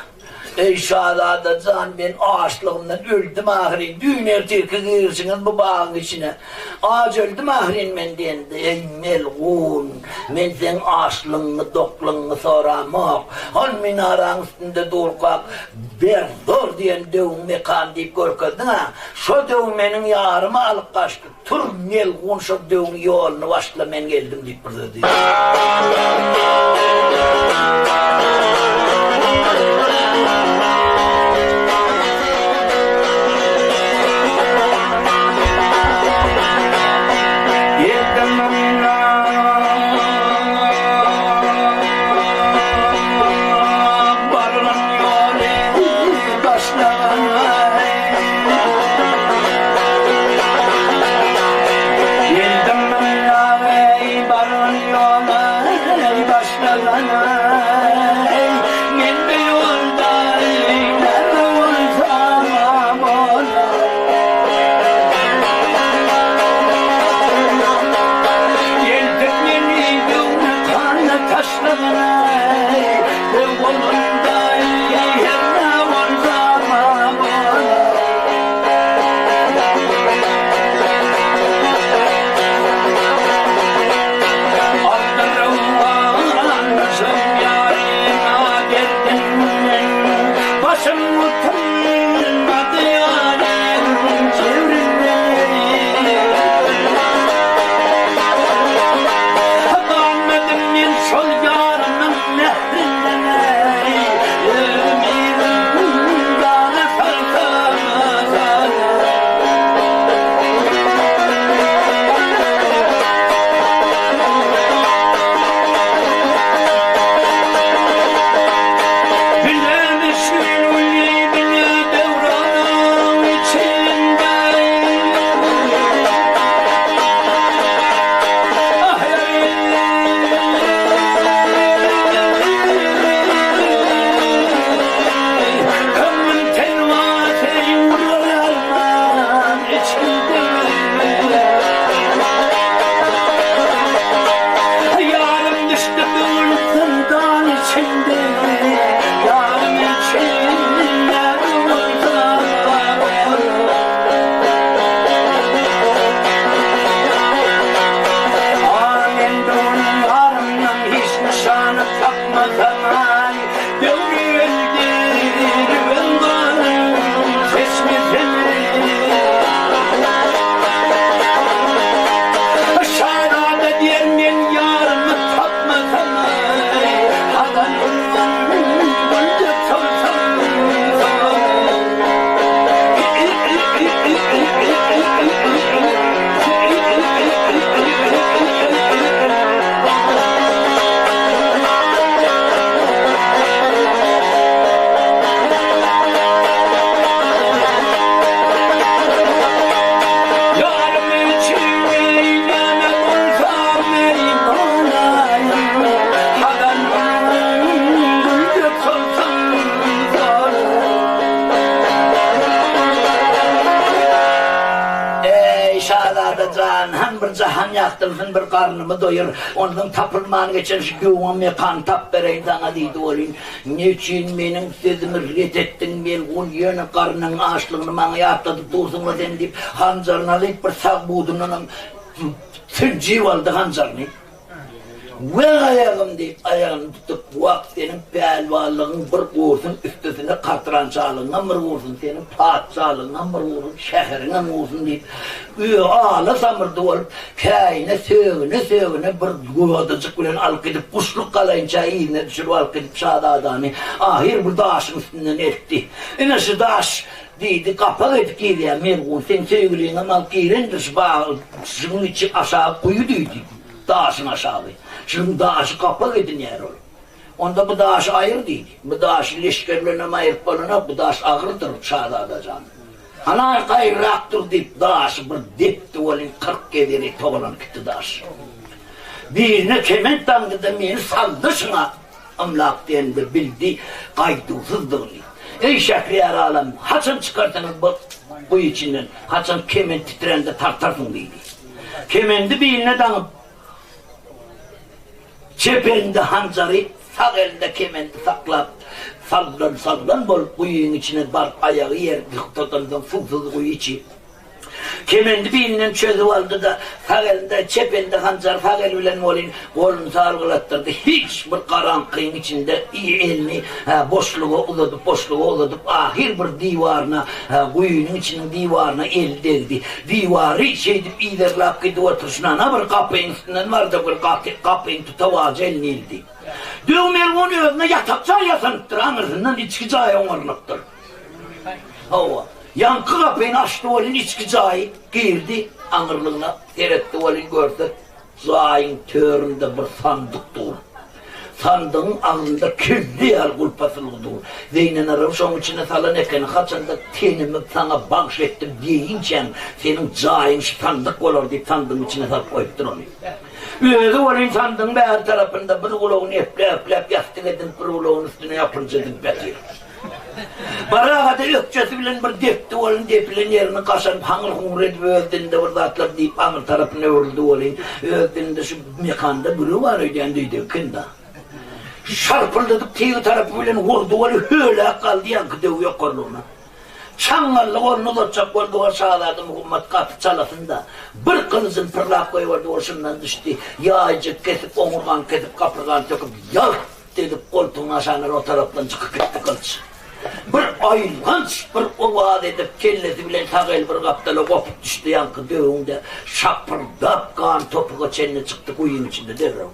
Eý, şazada jan, men açlygymdan öldüm ahyryn, düýn ertirki girişiňiz bu bagyň içine. Aç öldüm ahyryn men diýende, Eý, melgun, men seň açlygyňy, doklugyňy soramok. Hol minaraň üstünde durkak, Berzor diýen döwüň mekany diýip görkezdiň-ä. Şo döw meniň ýarymy alyp gaçdy. Tur, melgun şo döwüň ýoluny başla, men geldim diýip bir söz diýdi. Geldim munda eý baran ýola eý başlagan. Hanhan bir jahan ýagtylsyn, bir garnymy doýur. Ondan tapylman geçen şu döwüňem mekany tap bereýin saňa diýdi welin, Neçün meniň sözümi ret etdiň, melgun, ýöne garnyň açlygyny maňa ýatladyp dursuň-la sen diýip, hanjaryny alyp bir sag budundanam sünjüp aldy hanjaryny. Wah aýagym diýip, aýagyny tutup, Wah, seniň pälwanlygyň bir gursun, üstesine katrançalygyňam bir gursun, seniň patyşalygyňam bir gursun, şäheriňem gursun diýip, özi ala samyrdy bolup, käýine sögüne-sögüne bir godajyk bilen alyp gidip, guşluk galaýynça yzyna düşürip alyp gidip şazadany ahyr bir daşyň üstünden eltdi. Ine şu daş, diýdi, gapak edip girýär, melgun, seň söýgüliňem alyp girendir şu bag, şunuň içi aşagy guýy diýdi. Daşyň aşagy. Şunuň daşy gapak edinýär ol. Onda bu daşy aýyr diýdi. Bu daşy leşger bilenem aýyryp bolanok, bu daş agyrdyr, şazada jan. Hana gaýryrak dur diýip, daşy bir depdi welin, 40 gez ýere togalanyp gitdi daş. Birine kement daňdy-da meni saldy şuňa ymlak diýende bildi gaýduwsyzdygyny. Eý şähriýar alam, haçan çykarsyňyz bu guýy içinden, haçan kement titrände tartarsyň diýdi. Kemendi biline daňyp, çep elinde hanjary, sag elinde kemendi saklap, sallan-sallan bolup guýyň içine baryp aýagy ýeri dykdadansoň suwsuz guýy içi. Kemendi bilinden çözüp aldy-da, sag elinde, çep elinde hanjary sag eli bilen welin goluny salgylatdyrdy. Hiç bir garaňkyň içinde elini boşluga uzadyp, boşluga uzadyp, ahyr bir diwaryna, guýynyň içiniň diwaryna eli degdi. Diwary şeýdip yzarlap gidip oturyşyna ana bir gapyň üstünden bardy, bir gapyň tutawajy eline ildi. Döw melgun özüne ýatak jaý ýasanypdyr, aňyrsyndan içki jaý oňarylypdyr. Hawa, ýaňky gapyny açdy welin içki jaýy girdi, aňyrlygyna seretdi welin görse, jaýyň töründe bir sandyk dur. Sandygyň agzynda kelle ýaly gulp asylgy dur. Zeýnenaraby şoň içine salan ekeni, haçanda tenimi saňa bagş etdim diýinçäň, seniň jaýyň şu sandyk bolar diýip sandygyň içine salyp goýupdyr ony. Özi welin sandygyň bäri tarapynda bir gulagyny epläp-epläp ýassyk edinip, bir gulagyny üstüne ýapynja edinip ýatyr. Baragada ökjesi bilen bir depdi welin, depilen ýerini gaşanyp haňyr-huňur edip öz dilinde bir zatlar diýip aňry tarapyna öwrüldi welin, öz dilinde şu mekanda biri bar öýdýän diýdi ekeni-da. Şarpyldadyp tygy tarapy bilen urdy welin höläk galdy ýaňky döw ýokarlygyna. Çaňňally goluny uzatjak boldy ol şazada Muhammet gaty çalasyn-da, bir gylyjyny pyrlap goýberdi ol şundan düşdi. Ýaýjyk kesip, oňurgany kesip, gapyrgany söküp, ýalt! Edip goltugyny aşanlar o tarapdan çykyp gitdi gylyç. Bir aýylganç bir owaz edip kellesi bilen sag eli bir gapdala gopup düşdi ýaňky döwüň-de şapyrdap gan topuga çenli çykdy guýyň içinde derrew.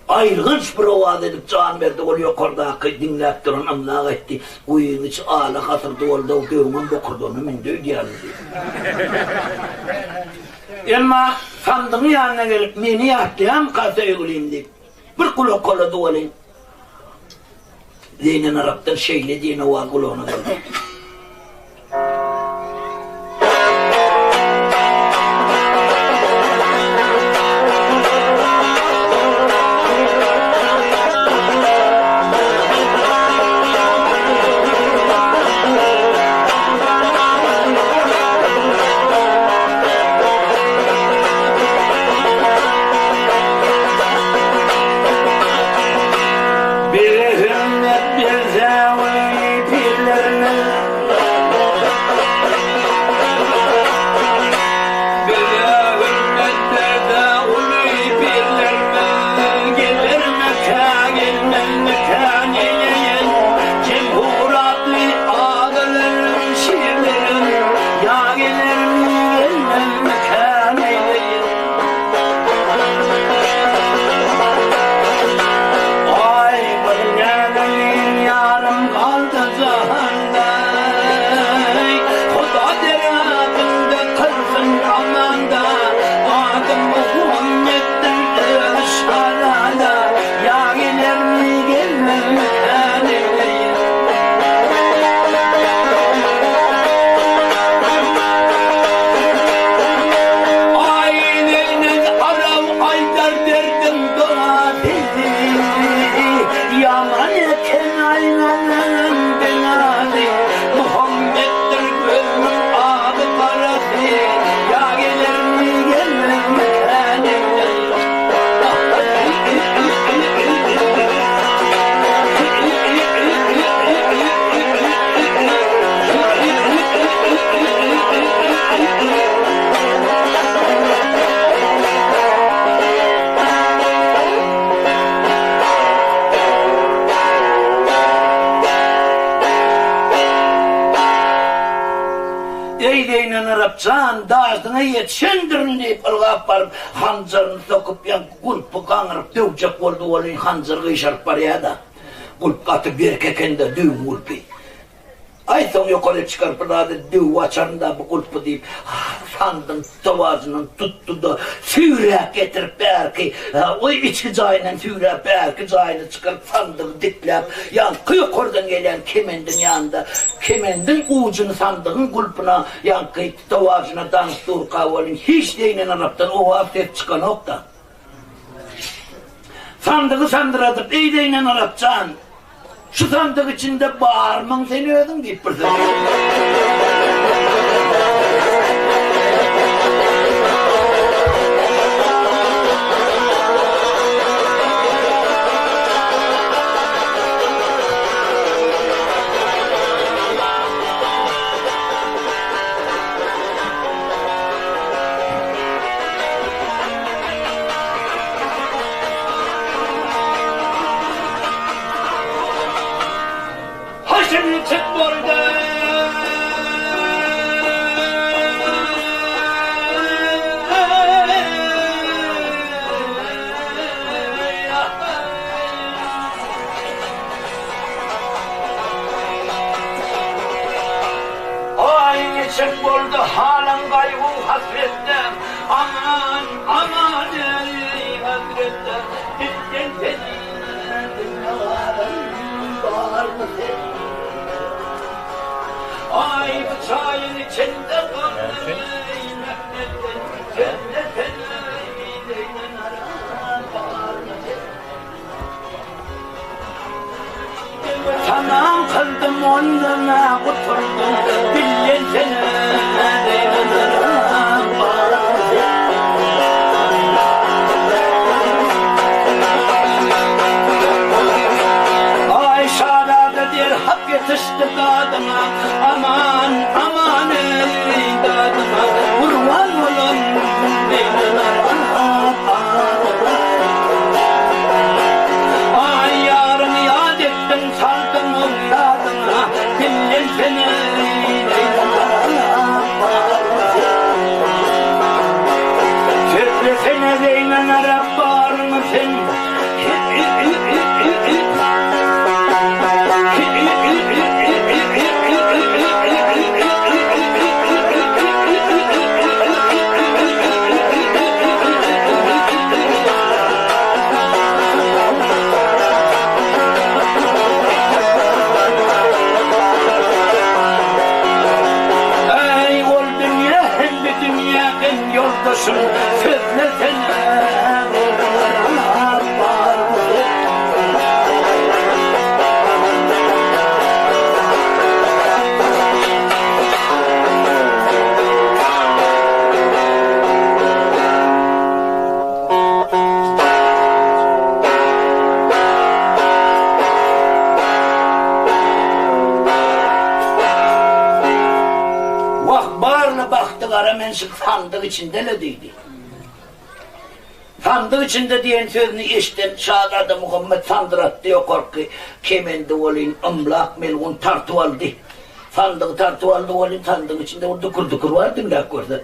Aýylganç bir owaz edip jan berdi ol ýokardaky diňläp duran ymlak aýtdy, Guýyň içi ala hasyrdy boldy-ow döwüňem bokurdagyna mündi öýdýärin diýdi. Emma sandygyň ýanyna gelip meni ýatlaýarmyka söýgülim diýip. Bir gulak kolady welin, Zeýnelarapdan şeýle diýen owaz gulagyna geldi. Bize hümmet berse uly pirlerimiz. Bize hümmet berse uly pirlerimiz. Gelermikä, gelmezmikä neýleýin. Jemhur atly agalarym, şirlerim. Ýa gelermi, gelmezmikä neýleýin. Aý, bir näzenin ýarym. Eý Zeýnenarap jan, dadyňa ýetişendirin diýip ylgap baryp, hanjaryny sokup, ýaňky gulpy gaňryp döwjek boldy welin, hanjar gyşaryp barýa-da. Gulp gaty berk eken-de, döwüň gulpy. Aý, soň ýokary çykaryp bir zady döwüp açaryn-da bu gulpy diýip, sandygyň tutawajyndan tutdy-da, süýräp getirip bärki, o içki jaýyndan süýräp bärki jaýyna çykaryp sandygy dikläp, ýaňky ýokardan gelýän kemendiň ýanynda kemendiň ujuny sandygyň gulpuna, ýaňky tutawajyna daňyp durka welin, hiç zeýnen arapdan owaz ses çykanok-da. Sandygy sandyradyp, Eý Zeýnen Arap jan, şu sandyk içinde barmyň sen özüň diýip bir söz. Haşym niçik boldy? Aý niçik boldy halyň gaýgu-hasretde? Aman, aman eý, hezretde, Dilden seni diňlärin barmy sen? Aý, bu çaýyň içinde galdym eý, mähnetden, Sözlesene eý, Zeýnen aran barmy sen? Tamam kyldym ondan-a gutuldym, Dillensene Zeýnen aran barmy sen? Aý, şazada derhak ýetişdi dadyňa, Aman, aman eý, dadyňa, Gurban bolan Zeýnen aran barmy sen? Aý ýaryňy ýat etdiň saldyň oň ýadyňa Dillensene Sözlesene Zeýnen Arap baryňy sen. Eý, ol dünýä hem bu dünýä hem ýoldaşym, sözlesene, Wah, barly bagty gara men şu sandyk içinde-le diýdi. Sandyk içinde diýen sözüni eşiden şazada Muhammet sandyratdy ýokarky kemendi welin ymlak melgun tartyp aldy. Sandygy tartyp aldy welin sandygyň içinde bir dükür-dükür bar diňläp görse.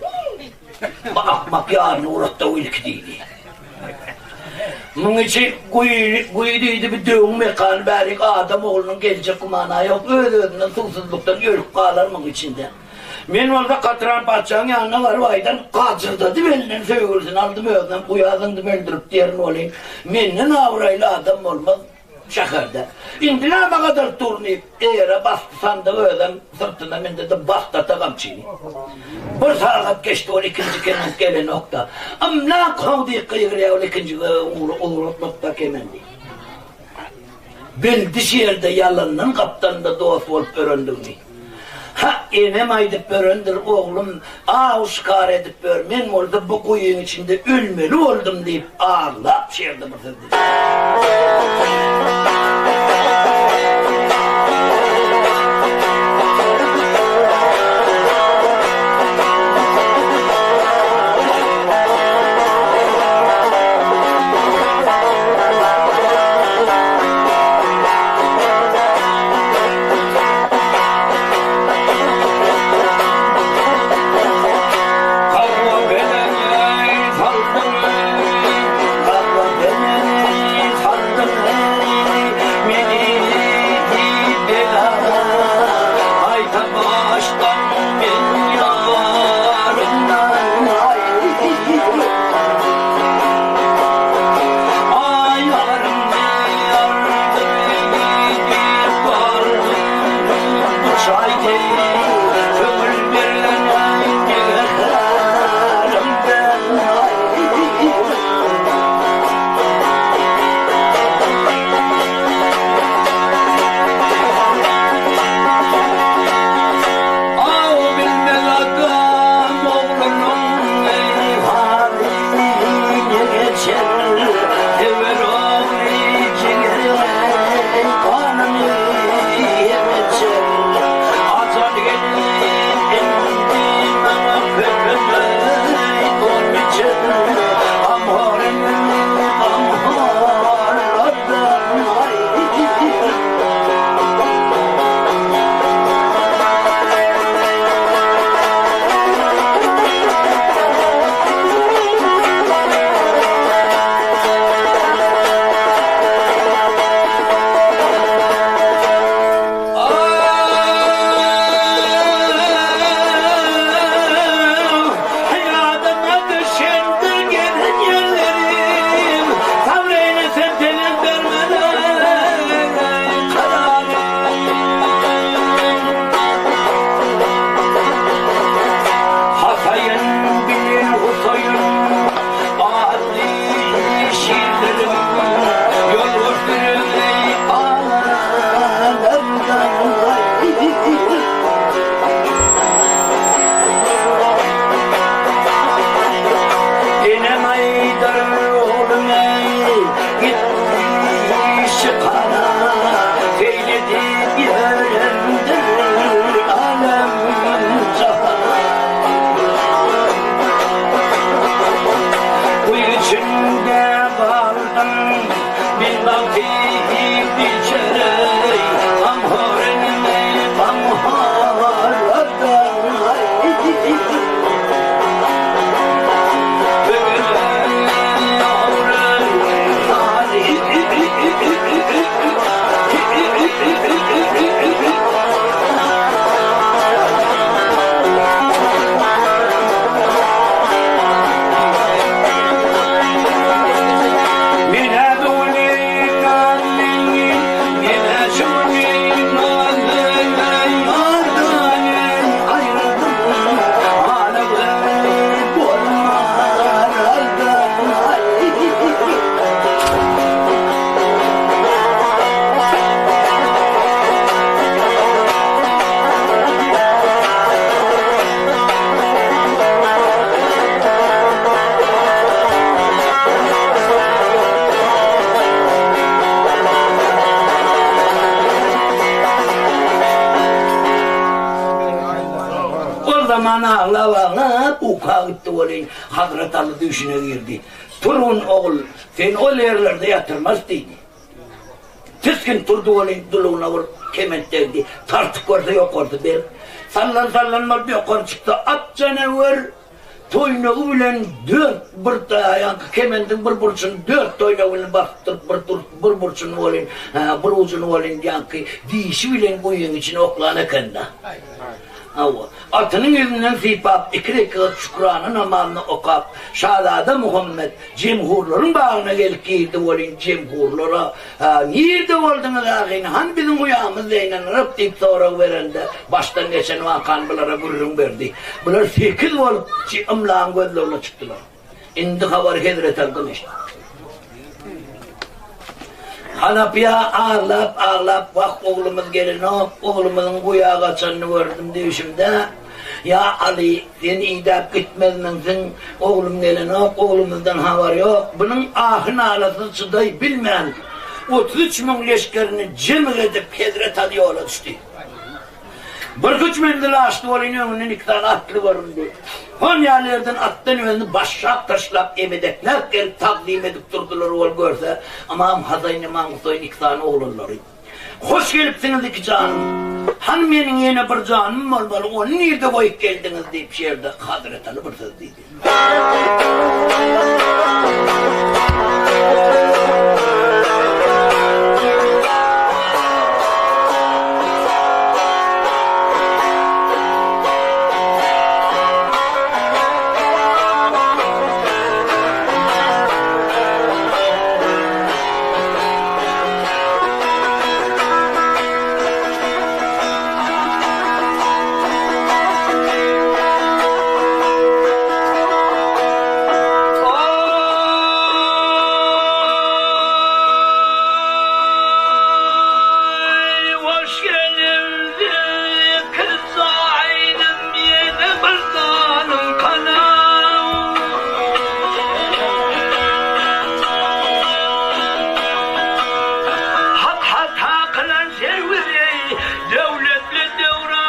Bu akmak ýaryny uratda ilki diýdi. Muň içi guýy, guýy diýdi, bu döwüň mekany bärik adam oglunyň geljek gümana ýok, öz-özünden suwsuzlykdan ölüp galar muň içinde. Men bolsa Katran patyşaň ýanyna baryp aýdan gajyrdadyp elinden söýgülisini aldym özünem guýa zyňdym öldürip diýerin welin, menden abraýly adam bolmaz. Şäherde. Indi näme gadar dur diýip, eýere basdy sandygy özem syrtyna mündi-de basdy ata gamçyny. Bir sagat geçdi ol ikinji kement gelenok-da. Ymlak how diýip gygyrýar ol ikinji ugratmakda kemendi. Bildi şu ýerde ýalandan gapdalynda dost bolup ýörendigini. Ha, enem aýdyp ýörendir, oglum, aw-şikar edip ýör, men bolsa bu guýyň içinde ölmeli boldum diýip, aglap şu ýerde bir söz diýdi. Çydaman aglap-aglap uka gitdi welin, Hazret Aly düýşüne girdi. Turgun ogul, seni ol ýerlerde ýatyrmas diýdi. Tisgin turdy welin dulugyna bir kement degdi. Tartyp görse ýokarsy berk. Sallan-sallan bolup ýokary çyksa at janawer toýnagy bilen dört bir ýaňky kemendiň bir burçuny dört toýnagy bilen basyp durup bir bir burçuny welin bir ujuny welin ýaňky dişi bilen guýyň içine oklan eken-de. Hawa, atynyň ýüzünden sypap, iki rekat şükrana namazyny okap, şazada Muhammet jemhurlaryň bagyna gelip girdi welin, jemhurlara, Ha, nirde bolduňyz ahyn, hany biziň uýamyz Zeýnenarap diýip sorag berende, başdan geçen wakany bulara gürrüň berdi. Bular sekiz bolup, ymlagyň gözlegine çykdylar. Indi habary Hezreti Alydan eşitdi. Hanapyýa aglap-aglap, Wah, oglumyz gelenok, oglumyzyň guýa gaçanyny gördüm düýşümde. Ýa Aly, sen idäp gitmezmiňsiň, oglum gelenok, oglumyzdan habar ýok. Bunuň ahy-nalasyna çydaý bilmän, 33 müň leşgerini jemg edip, Hezreti Aly ýola düşdi. Birküç menzil aşdy welin öňünden iki sany atly göründi. Hon ýaly ýerden atdan özüni başşak taşlap emedekläp gelip tagzym edip durdular ol görse Ymam Hasaýyn Ymam Husaýyn iki sany oglanlary. Hoş gelipsiňiz iki janym. Hany meniň ýene bir janym bolmaly ony nirde goýup geldiňiz diýip şu ýerde Hazretaly bir söz diýdi. Oý, hoş gelipsiň jaýnym ýene bir janym kanam. Hak hata kylan serweri döwletli döwran.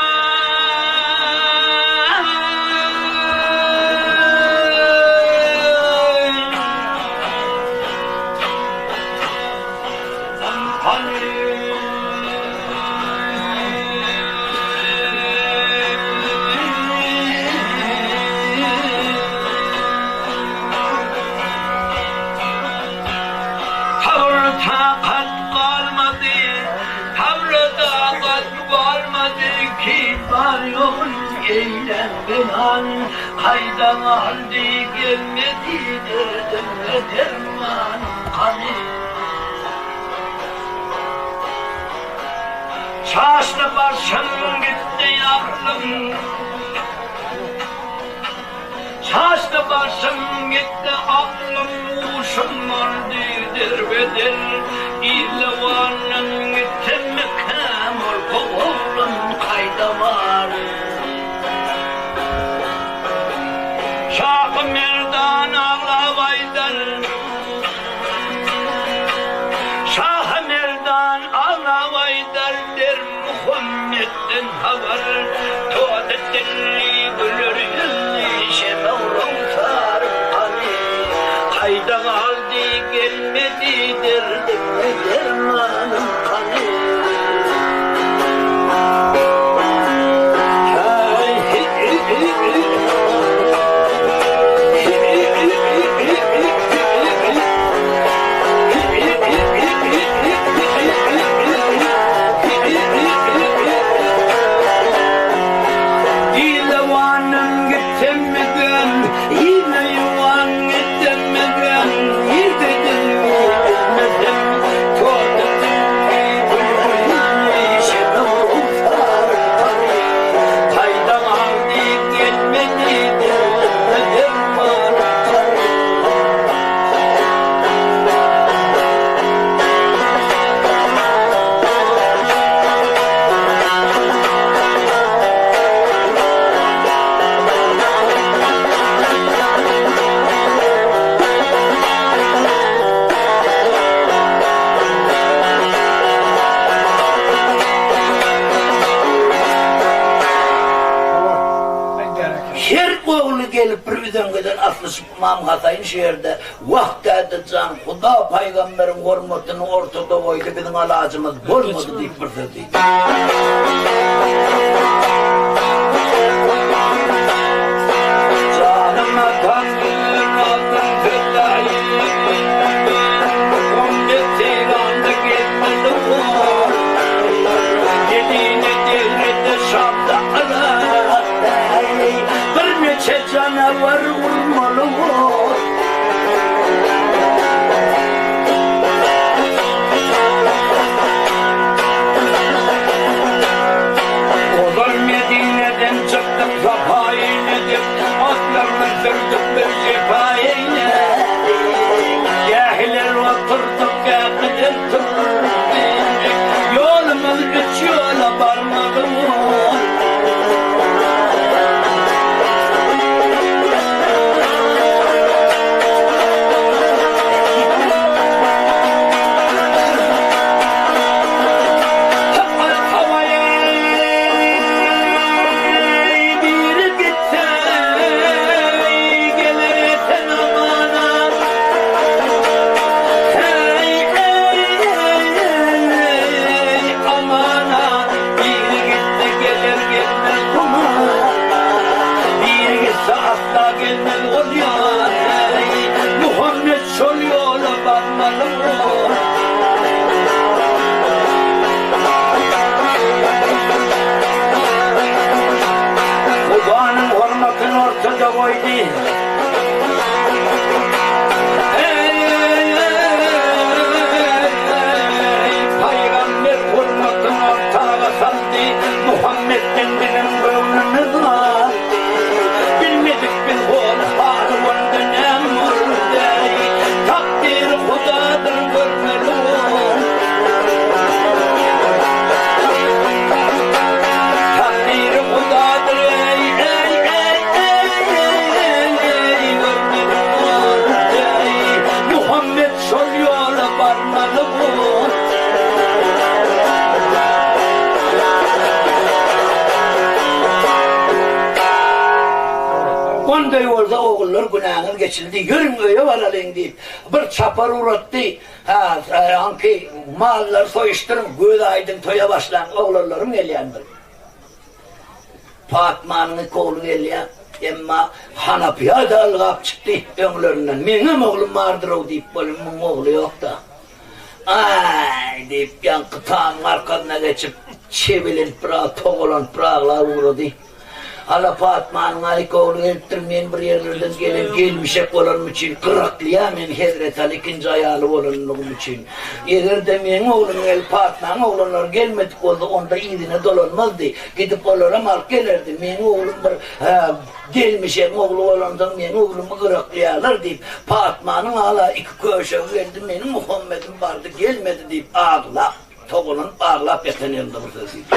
Sabyr-takat galmady, Sabyr-takat galmady ki bar-ýogun eýlän beýan, Kaýda galdy gelmedi derdime derman gany. Çaşdy başym gitdi aklym. Çaşdy başym gitdi aklym huşum boldy derbeder Yzlawandan gitsemmikäm ol oglan kaýda bar. Şahy Merdan aglap aýdar. Şahy Merdan aglap aýdar Der Muhammetden habar Tody dilli güler ýüzli Şemewroň saryp gany Kaýda galdy gelmedi Derdime dermanym gany. Gelip bir üzeňňeden aslyşyp Ymam Hasaýyn şu ýerde, Wah, däde jan, Huda pygamberiň hormatyny ortada goýdy, biziň alajymyz bolmady diýip bir söz diýdi. Janyma taňryň atyn sözläýin, Muhammet Seýranda gezmeli bor. Medine degrede Şamda Yrakda, Birniçe janawar urmaly bor. Ozal Medineden çykdyk sapa eýledik, Atlarymyz sürdük bir jepa eýledik. Gähiler oturdyk, gähiler turdyk, Ýolumyz üç ýola barmaly bor. Biri gitse, geler esen amana. Hey, ey, ey, amana. Biri gitse geler gelmez gumana. Biri gitse asla gelmez ol ýana. Muhammet şol ýola barmaly bor. Hudanyň hormatyny ortada goýdy. Eý, pygamber hormatyny ortaga saldy, Muhammetden biziň göwnümiz galdy. Bilmedik biz hol haly onda näme boldy. Takdyr Hudadyr görmeli bol. Takdyr Hudadyr eý eý eý eý eý görmeli bol eý Muhammet şol ýola barmaly bol. Onday bolsa ogullar günäňiz geçildi, ýörüň öýe baralyň diýip, bir çapar ugratdy. Hä, aňky mallary soýuşdyryň, göz aýdyň toýa başlaň, oglanlarym gelýändir. Patmanyň iki ogly gelýär, emma Hanapyýa-da ylgap çykdy öňlerinden. Meňem oglum bardyr-ow diýip, welin muň ogly ýok-da. Aý! diýip, ýaňky tamyň arkasyna geçip, çebilenip biraz togalanyp bir aglap ugrady. Hala Patmanyň aýk ogly gelipdir, men bir ýerlerden gelen gelmişek bolanym üçin gyraklaýar meni Hezreti Aly ikinji aýaly bolanlygym üçin. Eger-de meň oglum gelip Patmaň oglanlary gelmedik bolsa, onda yzyna dolanmazdy. Gidip olaram alyp gelerdi. Meň oglum bir gelmişegiň ogly bolansoň meň oglumy gyraklaýarlar diýip, Patmanyň hala iki köşegi geldi, meniň Muhammedim bardy, gelmedi diýip aglap, togalanyp aglap ýatan ýerinde bir söz diýdi.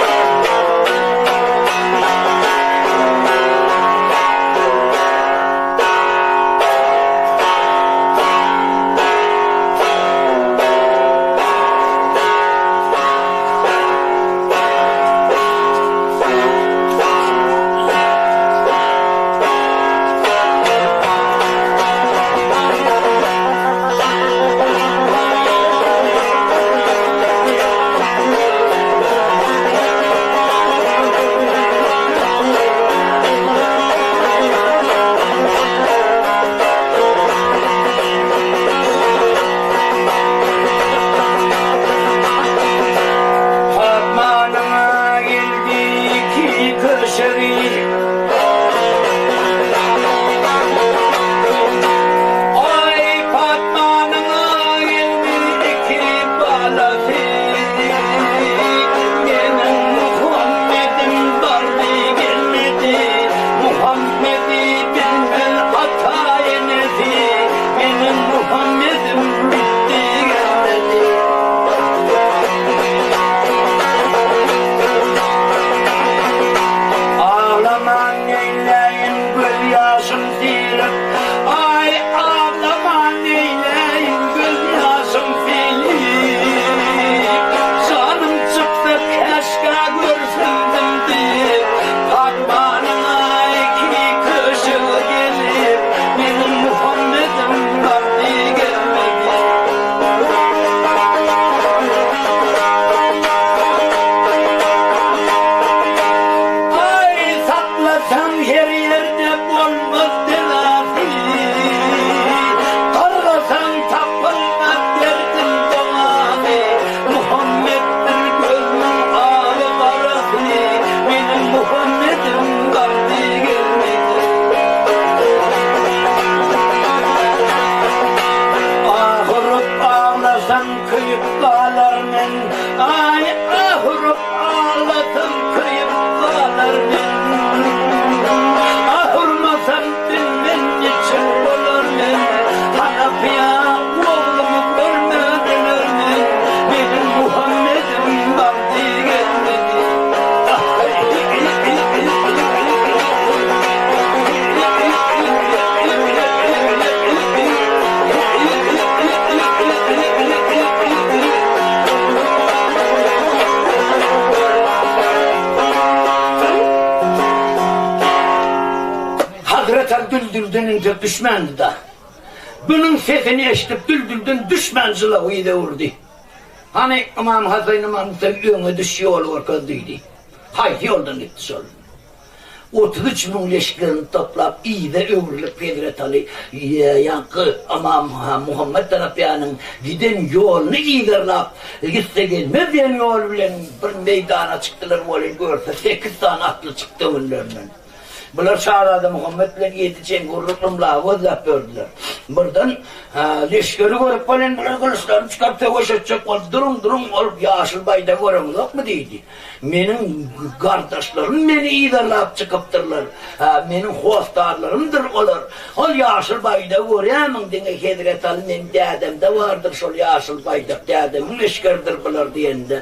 Hä Düldülden entek düşmändi-da. Bunuň sesini eşidip Düldülden düşmän jylawy yza öwürdi. Hany, Ymam Hasan Ymam sen öňe düş ýoly görkez diýdi. Haýsy ýoldan gitdi şol? 33 müň leşgerini toplap yza öwrülip Hezret Aly ýaňky Ymam Muhammet Tarapýanyň giden ýoluny yzarlap gitse gelmez diýen ýol bilen bir meýdana çykdylar welin görse sekiz sany atly çykdy öňlerinden. Bular şazada Muhammet bilen ýedi jeňgurluk ymlagy gözläp ýördüler. Birden leşgeri görüp welin bular gylyçlaryny çykaryp söweş etjek bolup duruň duruň ol ýaşyl baýdagy göreňizokmy diýdi. Meniň gardaşlarym meni yzarlap çykypdyrlar. Hä, meniň hossarlarymdyr olar. Ol ýaşyl baýdagy görýärmiň, diňe Hezret Aly meň dädemde bardyr şol ýaşyl baýdak, dädemiň leşgeridir bular diýende,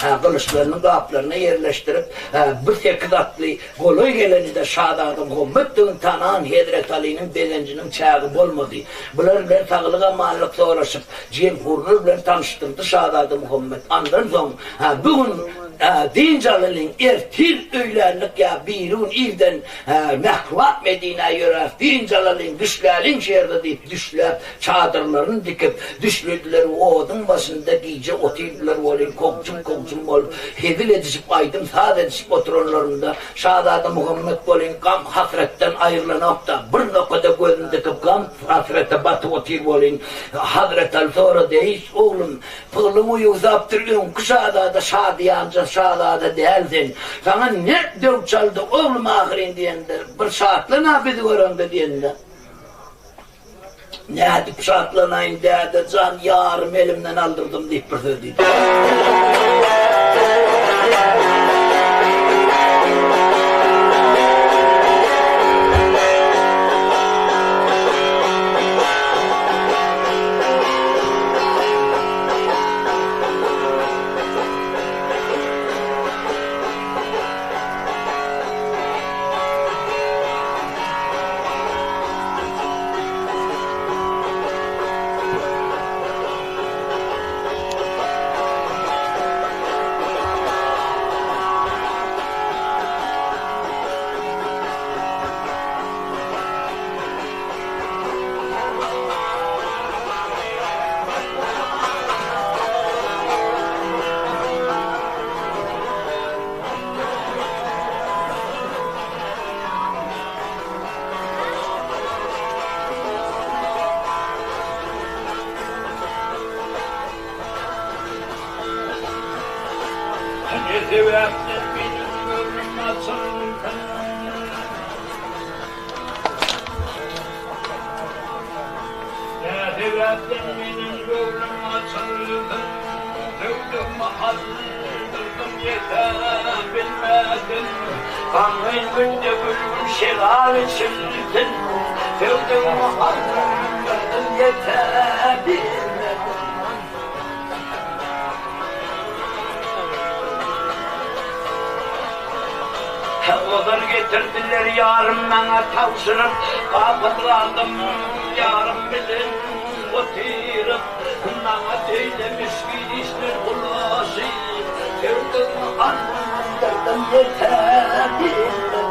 hä, gylyçlaryny gaplaryna ýerleşdirip, hä, bir sekiz atly golaý gelende şazada Muhammetdigini tanan Hezret Alynyň begenjiniň çägi bolmady. Bular bilen saglyk-amanlyk soraşyp, jemhurlar bilen tanyşdyrdy şazada Muhammet. Andan soň, Hä, bu gün dynç alalyň, ertir öýlänlik ýa birigün irden mähriban Medinä ýöräs, dynç alalyň, düşläliň şu ýerde diýip, düşläp, çadyrlaryny dikip, düşlediler we oduň başynda gije otyrdylar welin, kowçum-kowçum bolup, hezil edişip, aýdym-saz edişip oturanlarynda, şazada Muhammet welin gam-hasratdan aýrylanok-da, bir nokada gözüni dikip, gam-hasrata batyp otyr welin, Hazreti Aly sorady, Eý, oglum, Pyglyň uýugsapdyr öňki şazada şadyýanja şazada däl sen. Saňa ne döw çaldy oglum ahyryn diýende bir şatlan-a bizi göreňde diýende. Nädip şatlanaýyn däde jan ýarymy elimden aldyrdym diýip bir söz diýdi. Ne sebäpden meniň göwnüm açyldy? Nä sebäpden meniň göwnüm açylsyn, Söwdügimi aldyrdym ýete bilmedim. Gamgyn günde gülgün şerap içilsin, Söwdügimi aldyrdym ýete bilmedim. Ozal getirdiler ýarym maňa tabşyryp, Gapyl galdym ýarym bilen otyryp. Maňa beýle müşgil işler ulaşyp, Söwdügimi aldyrdym ýete bilmedim.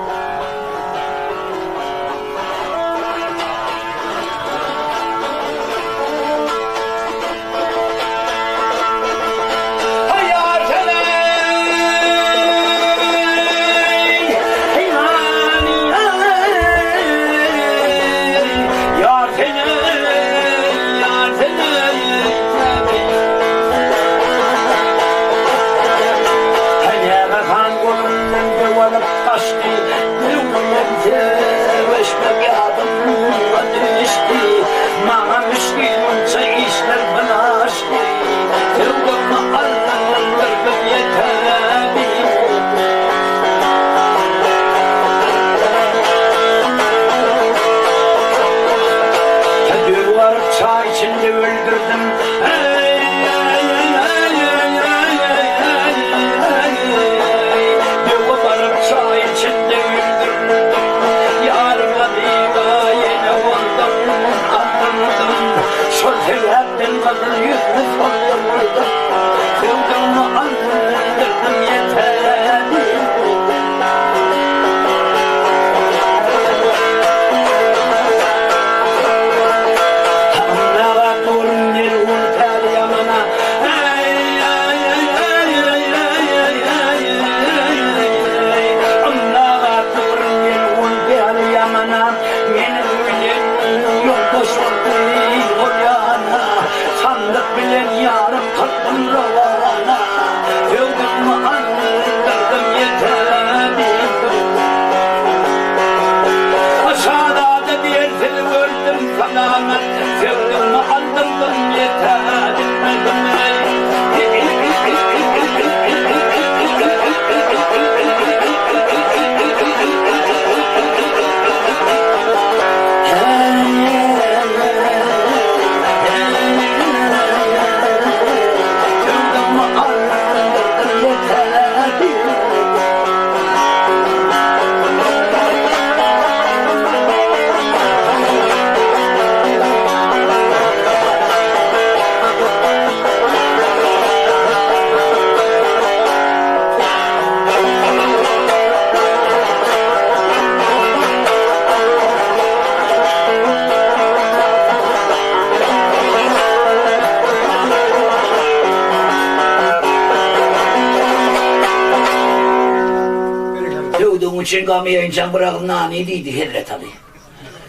üçin gam iýençäň bir agyz nan iý diýdi Hezret Aly.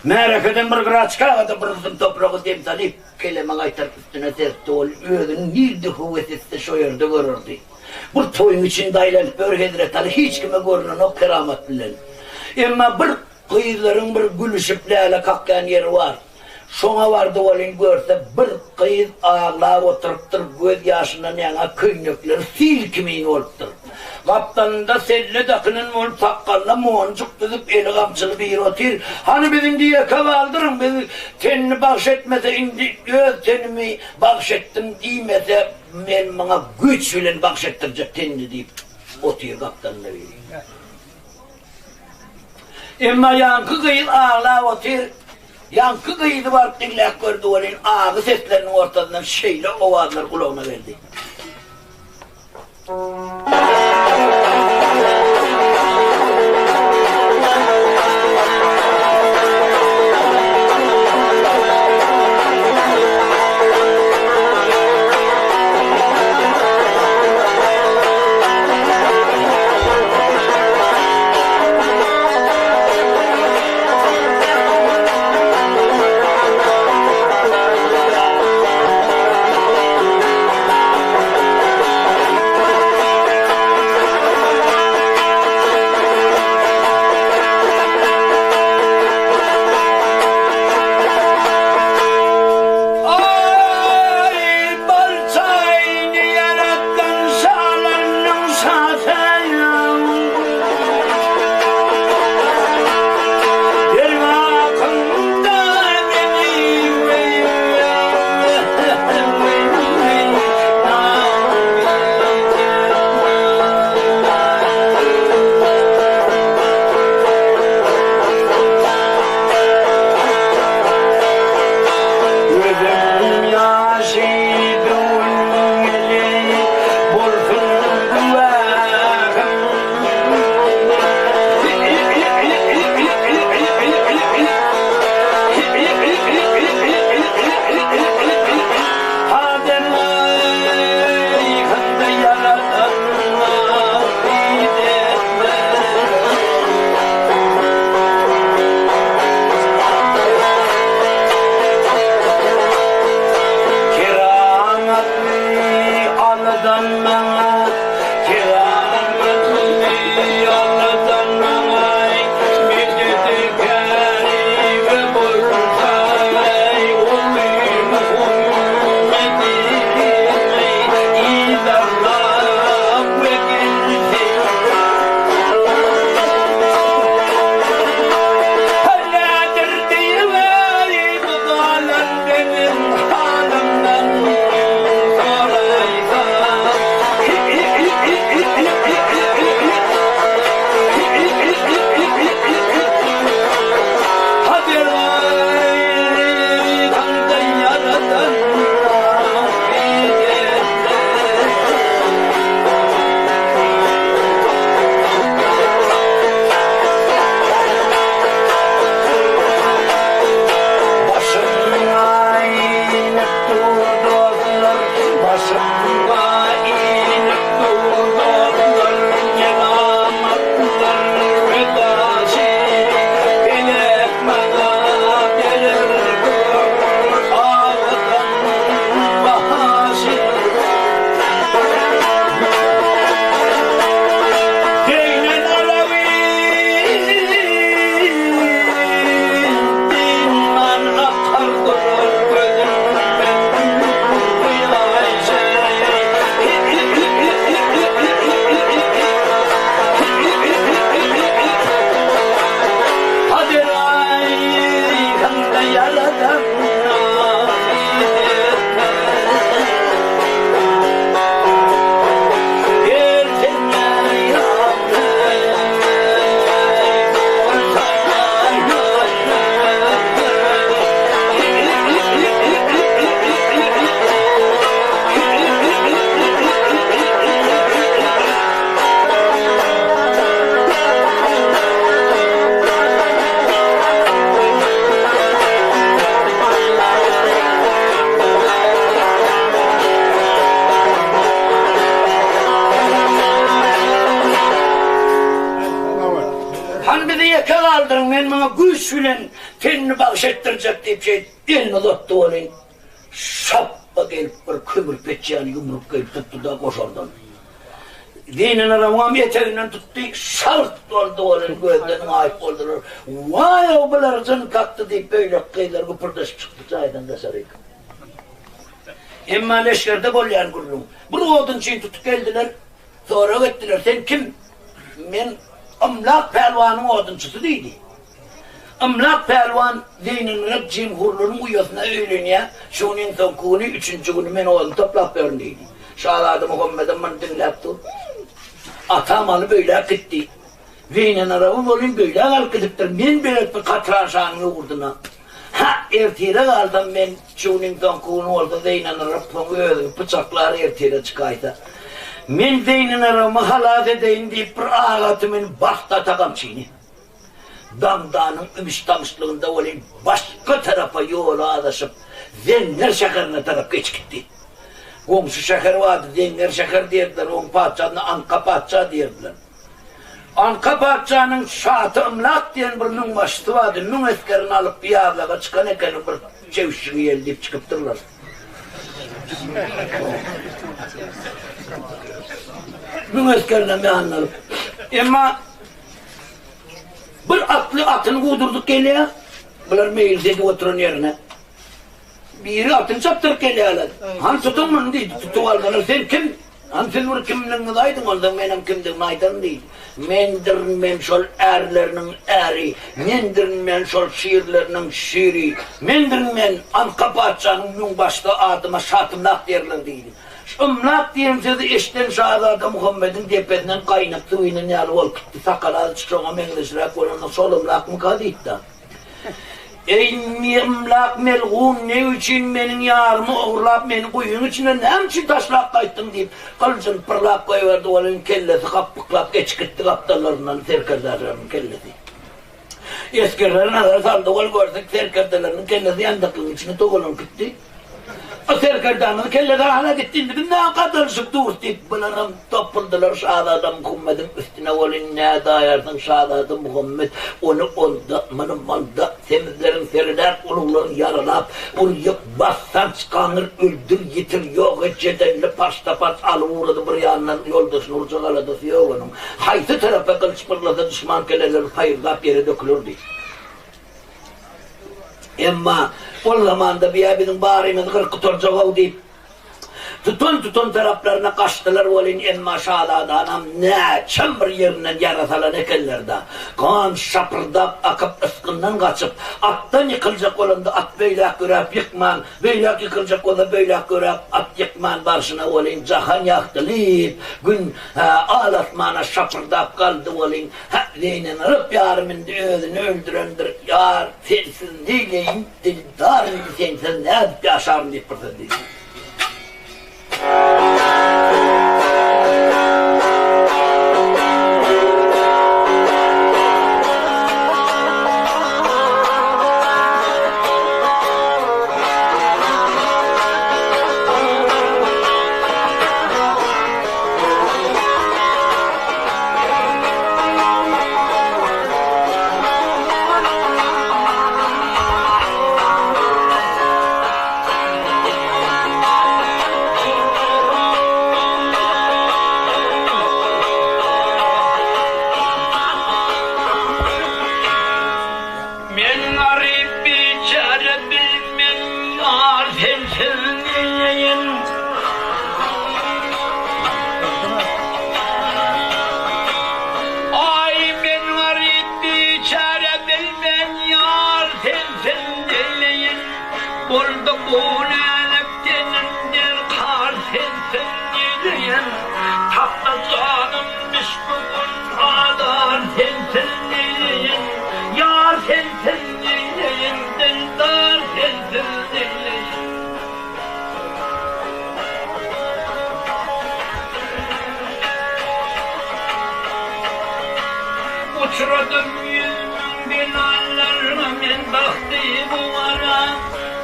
Märekeden bir gyra çykaga-da bir gysym topragy dem salyp, keleme gaýtaryp üstüne serpdi. Ol özüni nirde höwes etse şo ýerde görerdi. Bir toýuň içinde aýlanyp ýör Hezret Aly hiç kime görnenok keramat bilen. Emma bir Gyzlaryň bir gülüşip läle kakýan ýeri bar. Şoňa bardy welin görse bir gyz aglap oturypdyr, göz ýaşyndan ýaňa köýnekleri sil kimin bolupdyr. Gapdalynda selle dakynan bolup sakgalyna monjuk düzüp eli gamçyly biri otyr. Hany biz indi ýeke galdyryň, biz tenini bagş etmese indi öz tenimi bagş etdim diýmese men muňa güýç bilen bagş etdirjek tenini diýip otyr gapdalynda biri. Emma ýaňky gyz aglap otyr. Ýaňky gyzy baryp diňläp gördi welin, agy sesleriniň ortasyndan şeýle owazlar gulagyna geldi. Hany bizi ýeke galdyryň, men muňa güýç bilen tenini bagyş etdirjek diýip şeýdip elini uzatdy welin, şapba gelip bir kömür peçýäni ýumruk gelip tutdy-da goşardan. Zeýnenarabyňam eteginden tutdy, şalt boldy welin gözden gaýyp boldular. Waý-ow bular jyn kakdy diýip beýleki gyzlar güpürdeşip çykdy jaýdan daşaryk. Emma leşgerde bolýan gürrüň. Bir odunçyny tutup geldiler. Sorag etdiler, Sen kim? Men Ymlak pälwanyň odunçysy diýdi. Ymlak pälwan Zeýnelmyrat jemhurlaryň uýasyna öýlenýär, şu gün iň soňky güni, üçünji güni men odun toplap berin diýdi. Şazada Muhammedem muny diňläp dur. Atam alyp öýläp gitdi. Zeýnenaraby welin beýläk alyp gidipdir, men belet bir Katran şanyň ýurduna. Hä, ertire galsam men, şu günüň soňky güni bolsa Zeýnenarap soň özüni pyçaklar ertire çykaýsa. Men Zeýnenarabymy halas edeýin diýip bir agaty münüp basdy ata gamçyny. Daňdanyň ümüş-tamyşlygynda welin başga tarapa ýoly azaşyp, Zeňňer şäherine tarap geçip gitdi. Goňşy şäher bardy, Zeňňer şäher diýerdiler, oň patyşasyna Anka patyşa diýerdiler. Anka patyşanyň Şaty Ymlak diýen bir müňbaşysy bardy, müň esgerini alyp ýazlaga çykan ekeni, bir çebişji geýeli diýip çykypdyrlar. Müň esgerinem ýanyna alyp. Emma bir atly atyny gudurdyp gelýär, bular meýlis edip oturan ýerine. Biri atyny çapdyryp gelýärler. Hany tutuň muny diýdi. Tutup aldylar. Sen kim? Hany siz bir kimligiňizi aýdyň, onsoň menem kimdigimi aýdaryn diýdi. Mendirin men şol ärleriniň äri, mendirin men şol şirleriniň şiri, mendirin men Anka patyşanyň müňbaşysy adyma Şatymlak diýerler diýdi. Şymlak diýen sözi eşiden şazada Muhammediň depesinden gaýnak suw inen ýaly bolup gitdi. Sakaly azajyk şoňa meňzeşräk bolanda şol ymlakmyka diýdi-de. Eý, ymlak melgun, ne üçin meniň ýarymy ogurlap, meni guýyň içine näme üçin taşlap gaýtdyň? diýip, gylyjyny pyrlap goýberdi, onuň kellesi gapbyklap geçip gitdi gapdallaryndan serkerdeleriniň kellesi. Esgerler nazar saldy, ol görse serkerdeleriniň kellesi ýandaklygyň içine togalanyp gitdi. O serkerdämiziň kellesi hana gitdi, indi biz näme gadalyşyp durus diýip, bularam topuldylar şazada Muhammediň üstüne welin nädaýarsyň şazada Muhammet, ony onda, muny munda, semizleriň seriläp, uluglaryň ýaralap, ur ýyk, bas, sanç, gaňyr, öldür, ýitir, ýok et, jedelli parçda-parç alyp ugrady bir ýandan ýoldaşyny urjak aladasy ýok onuň. Haýsy tarapa gylyç pyrlasa duşman kelleleri paýyrdap ýere dökülerdi. Emma ol zamanda biýä biziň barymyzy gyryp gutarjag-ow diýip, tutan-tutan taraplaryna gaçdylar welin, emma şazadanam näçem bir ýerinden ýara salan ekenler-dä. Gan şapyrdap akyp, ysgyndan gaçyp, atdan ýykyljak bolanda at beýläk ýöräp ýykman, beýläk ýykyljak bolsa beýläk ýöräp at ýykman barşyna welin jahan ýagtylyp, gün, hä, al-asmana şapyrdap galdy welin, Hä, Zeýnenaryp ýarym indi özüni öldürendir, ýar, sensiz neýleýin, dildar indi sensiz nädip ýaşaryn diýip bir söz diýdi. Men garyp biçäre bilmen ýar sensiz neýleýin. Aý men garyp biçäre bilmen ýar sensiz neýleýin. Boldy bu näzik tenim derkar sensiz neýleýin. Tapdy janym düşbi gün azar sensiz neýleýin. Ýar sensiz neýleýin dildar sensiz neýleýin. Uçradym ýüzmüň belalarňa men bagty bu gara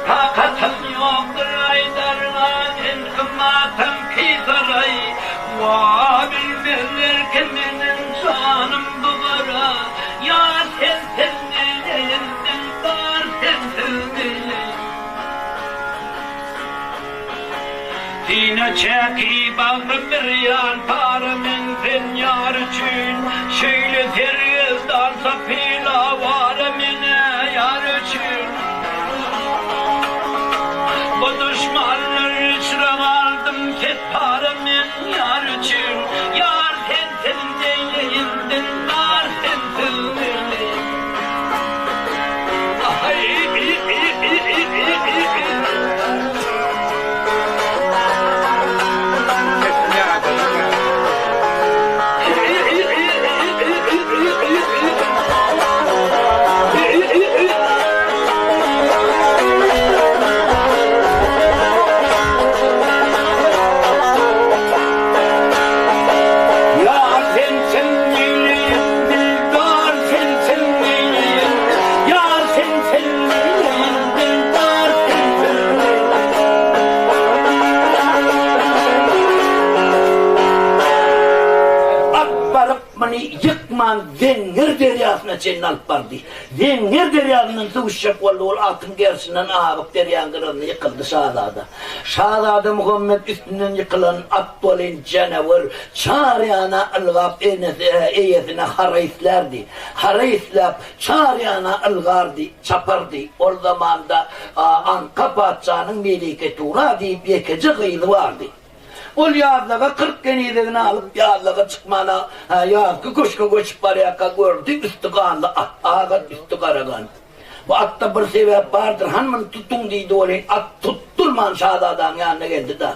Takatym ýokdur aýdarga men ymmatam kisaraý Wa bilmezler ki meniň janym bu gara Ýa. Ki bagrym bir ýan para men sen ýar üçin Şeýle sergezdan sapyla wara men-ä ýar üçin Bu duşmanlar içre galdym set para men ýar üçin Ýar sensiz neýleýin dildar sensiz neýleýin Ýar sensiň neýleýin dildar sensiň neýleýin Ýar sensiň neýleýin dildar sensiň neýleýin. At baryp muny ýykman Zeňňir derýasyna çenli alyp bardy. Zeňňir derýasyndan suw içjek boldy, ol atyň gerşinden agyp derýaň gyrasyna ýykyldy şazada. Şazada Muhammet üstünden ýykylan at welin janawer çar ýana ylgap enesi, eýesine haraý islärdi. Haraý isläp, çar ýana ylgardy, çapardy. Ol zamanda Anka patyşanyň Melike Tura diýip ýekeje gyzy bardy. Ol ýazlaga 40 kenizegini alyp, ýazlaga çykmana, ýazky köşge göçüp barýarka gördi, üsti ganly at, ak at, üsti gara gan. Bu atda bir sebäp bardyr, hany muny tutuň diýdi welin, at tutdurman şazadanyň ýanyna geldi-de.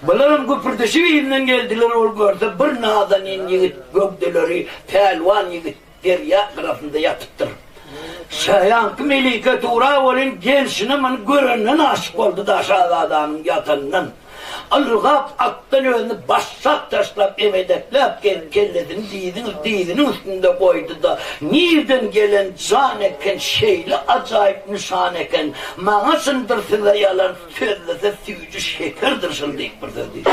Bularam güpürdeşip yzyndan geldiler, ol görse bir nazanin ýigit, göwdeleri pälwan ýigit derýa gyrasynda ýatypdyr. Şaýanky Melike Tura welin gelşine muny görenden aşyk boldy-da şazadanyň ýatanyndan. Ylgap atdan özüni başşak taşlap emedekläp gelip kellesini diziň diziniň üstünde goýdy-da, Nirden gelen jan eken şeýle ajaýyp nyşan eken, maňa çyndyr size ýalan sözlese süýji şekerdir şul diýip bir söz diýdi.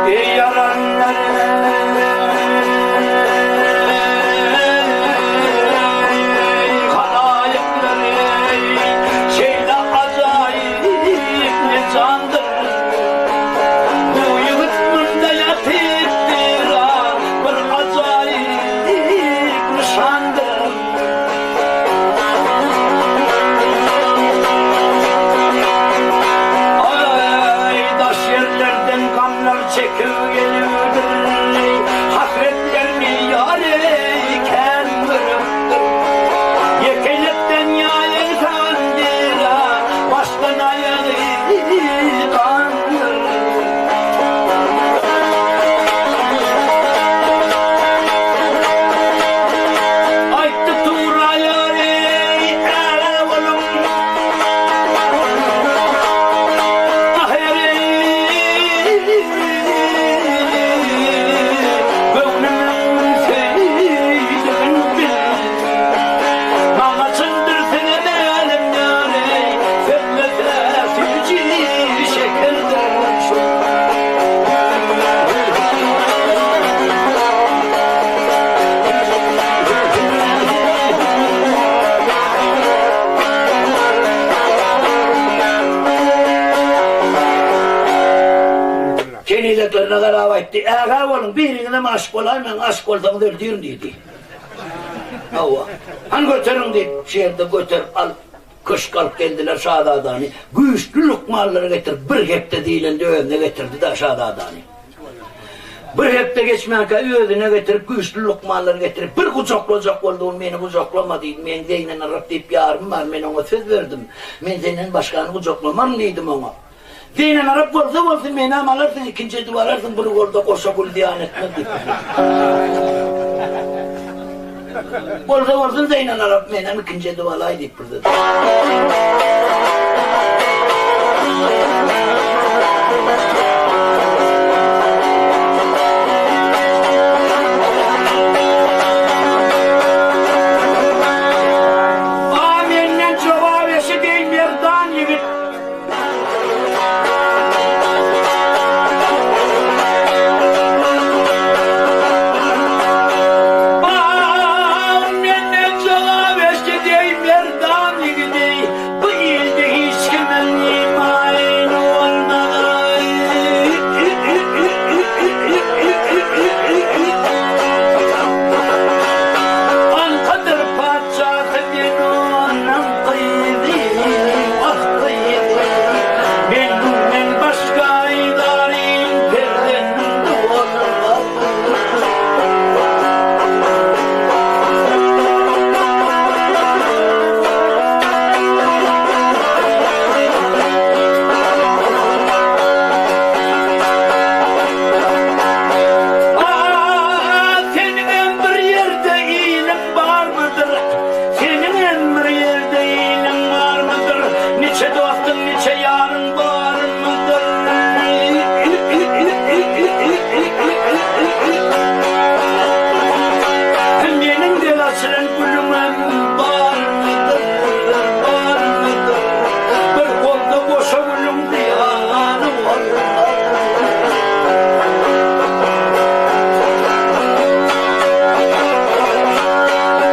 Eý ýaranlar! Eý halaýyklar! Şeýle ajaýyp nyşandyr. Bu ýigit munda ýatypdyr-a, bir ajaýyp nyşandyr. Aý, daş ýerlerden gamlar çekip gelipdir, Hasretlermi ýar eý, kän görüpdir. Ýekelikden ýaýylsandyr-a, Başdan aýagy gandyr. Aýtdy Tura ýar eý, äre boluň. Ahyry göwnümiň söýdügin bil. Maňa çyndyr size mälim ýar eý, sözlese süýji şekerdir şu. Kenizeklerine garap aýtdy, Ägä boluň, biriňizem aşyk bolaýmaň, aşyk bolsaňyz öldürin diýdi. Hawa. Hany göteriň diýip, şu ýerde göterip alyp, köşke alyp geldiler şazadany. Güýçli lukmanlary getirip, bir hepde diýlende özüne getirdi-de şazadany. Bir hepde geçmänkä özüne getirip, güýçli lukmanlary getirip, bir gujaklajak boldy, ol meni gujaklama diýdi, meň Zeýnenaryp diýip ýarym bar, men oňa söz berdim, men senden başgany gujaklamaryn diýdim oňa. Zeýnenaryp bolsa bolsun, menem alarsyň, ikinji edip alarsyň, bir golda goşa gül zyýan etmez diýip. Bolsa bolsun Zeýnenaryp, menem ikinji edip alaý diýip bir söz. Aýtdyň niçe ýaryň barmydyr? Meniň dek açylan gülüňem barmydyr, barmydyr? Bir golda goşa gülüň zyýany bolmaz.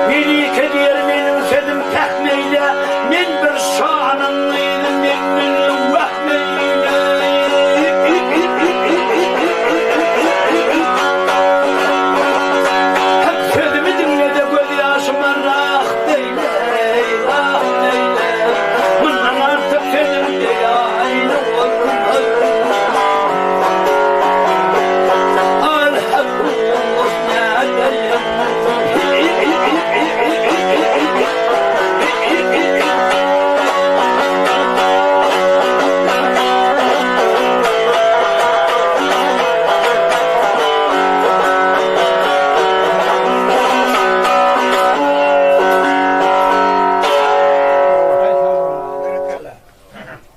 Melike diýer meniň sözüm pähm eýle, Men bir şanyň gyzy menden wehm eýle. Hak sözümi diňle-de göz ýaşyma raht eýle, raht eýle. Mundan artyk sözüm beýan bolmaz. Al hapus nädeýin.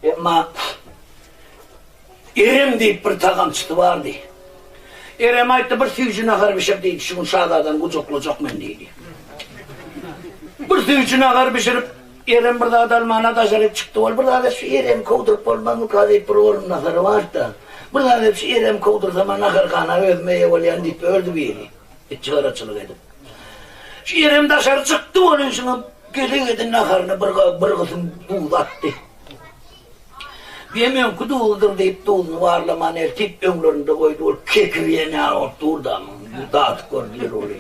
Emma Erem diýip bir tagamçysy bardy. Erem aýtdy, bir süýji nahar bişir diýdi, şu gün şazadany gujaklajak men diýdi. Bir süýji nahar bişirip, Erem bir zat almana daşaryk çykdy. Ol bir zat şu Eremi kowduryp bolmazmyka diýip bir orunbasary bardy-da. Bir zat edip şu Eremi kowdursam-a naharhana özüme eýe bolýan diýip öldi biri. Itçigaraçylyk edip. Şu Erem daşary çykdy welin şuňa gele-gede naharyna bir bir gysym duz atdy. Biem öňki duzudyr diýip duzuny barlaman eltip öňlerinde goýdy ol kekirýän ýaly bolup dur-da muny dadyp gördüler ony.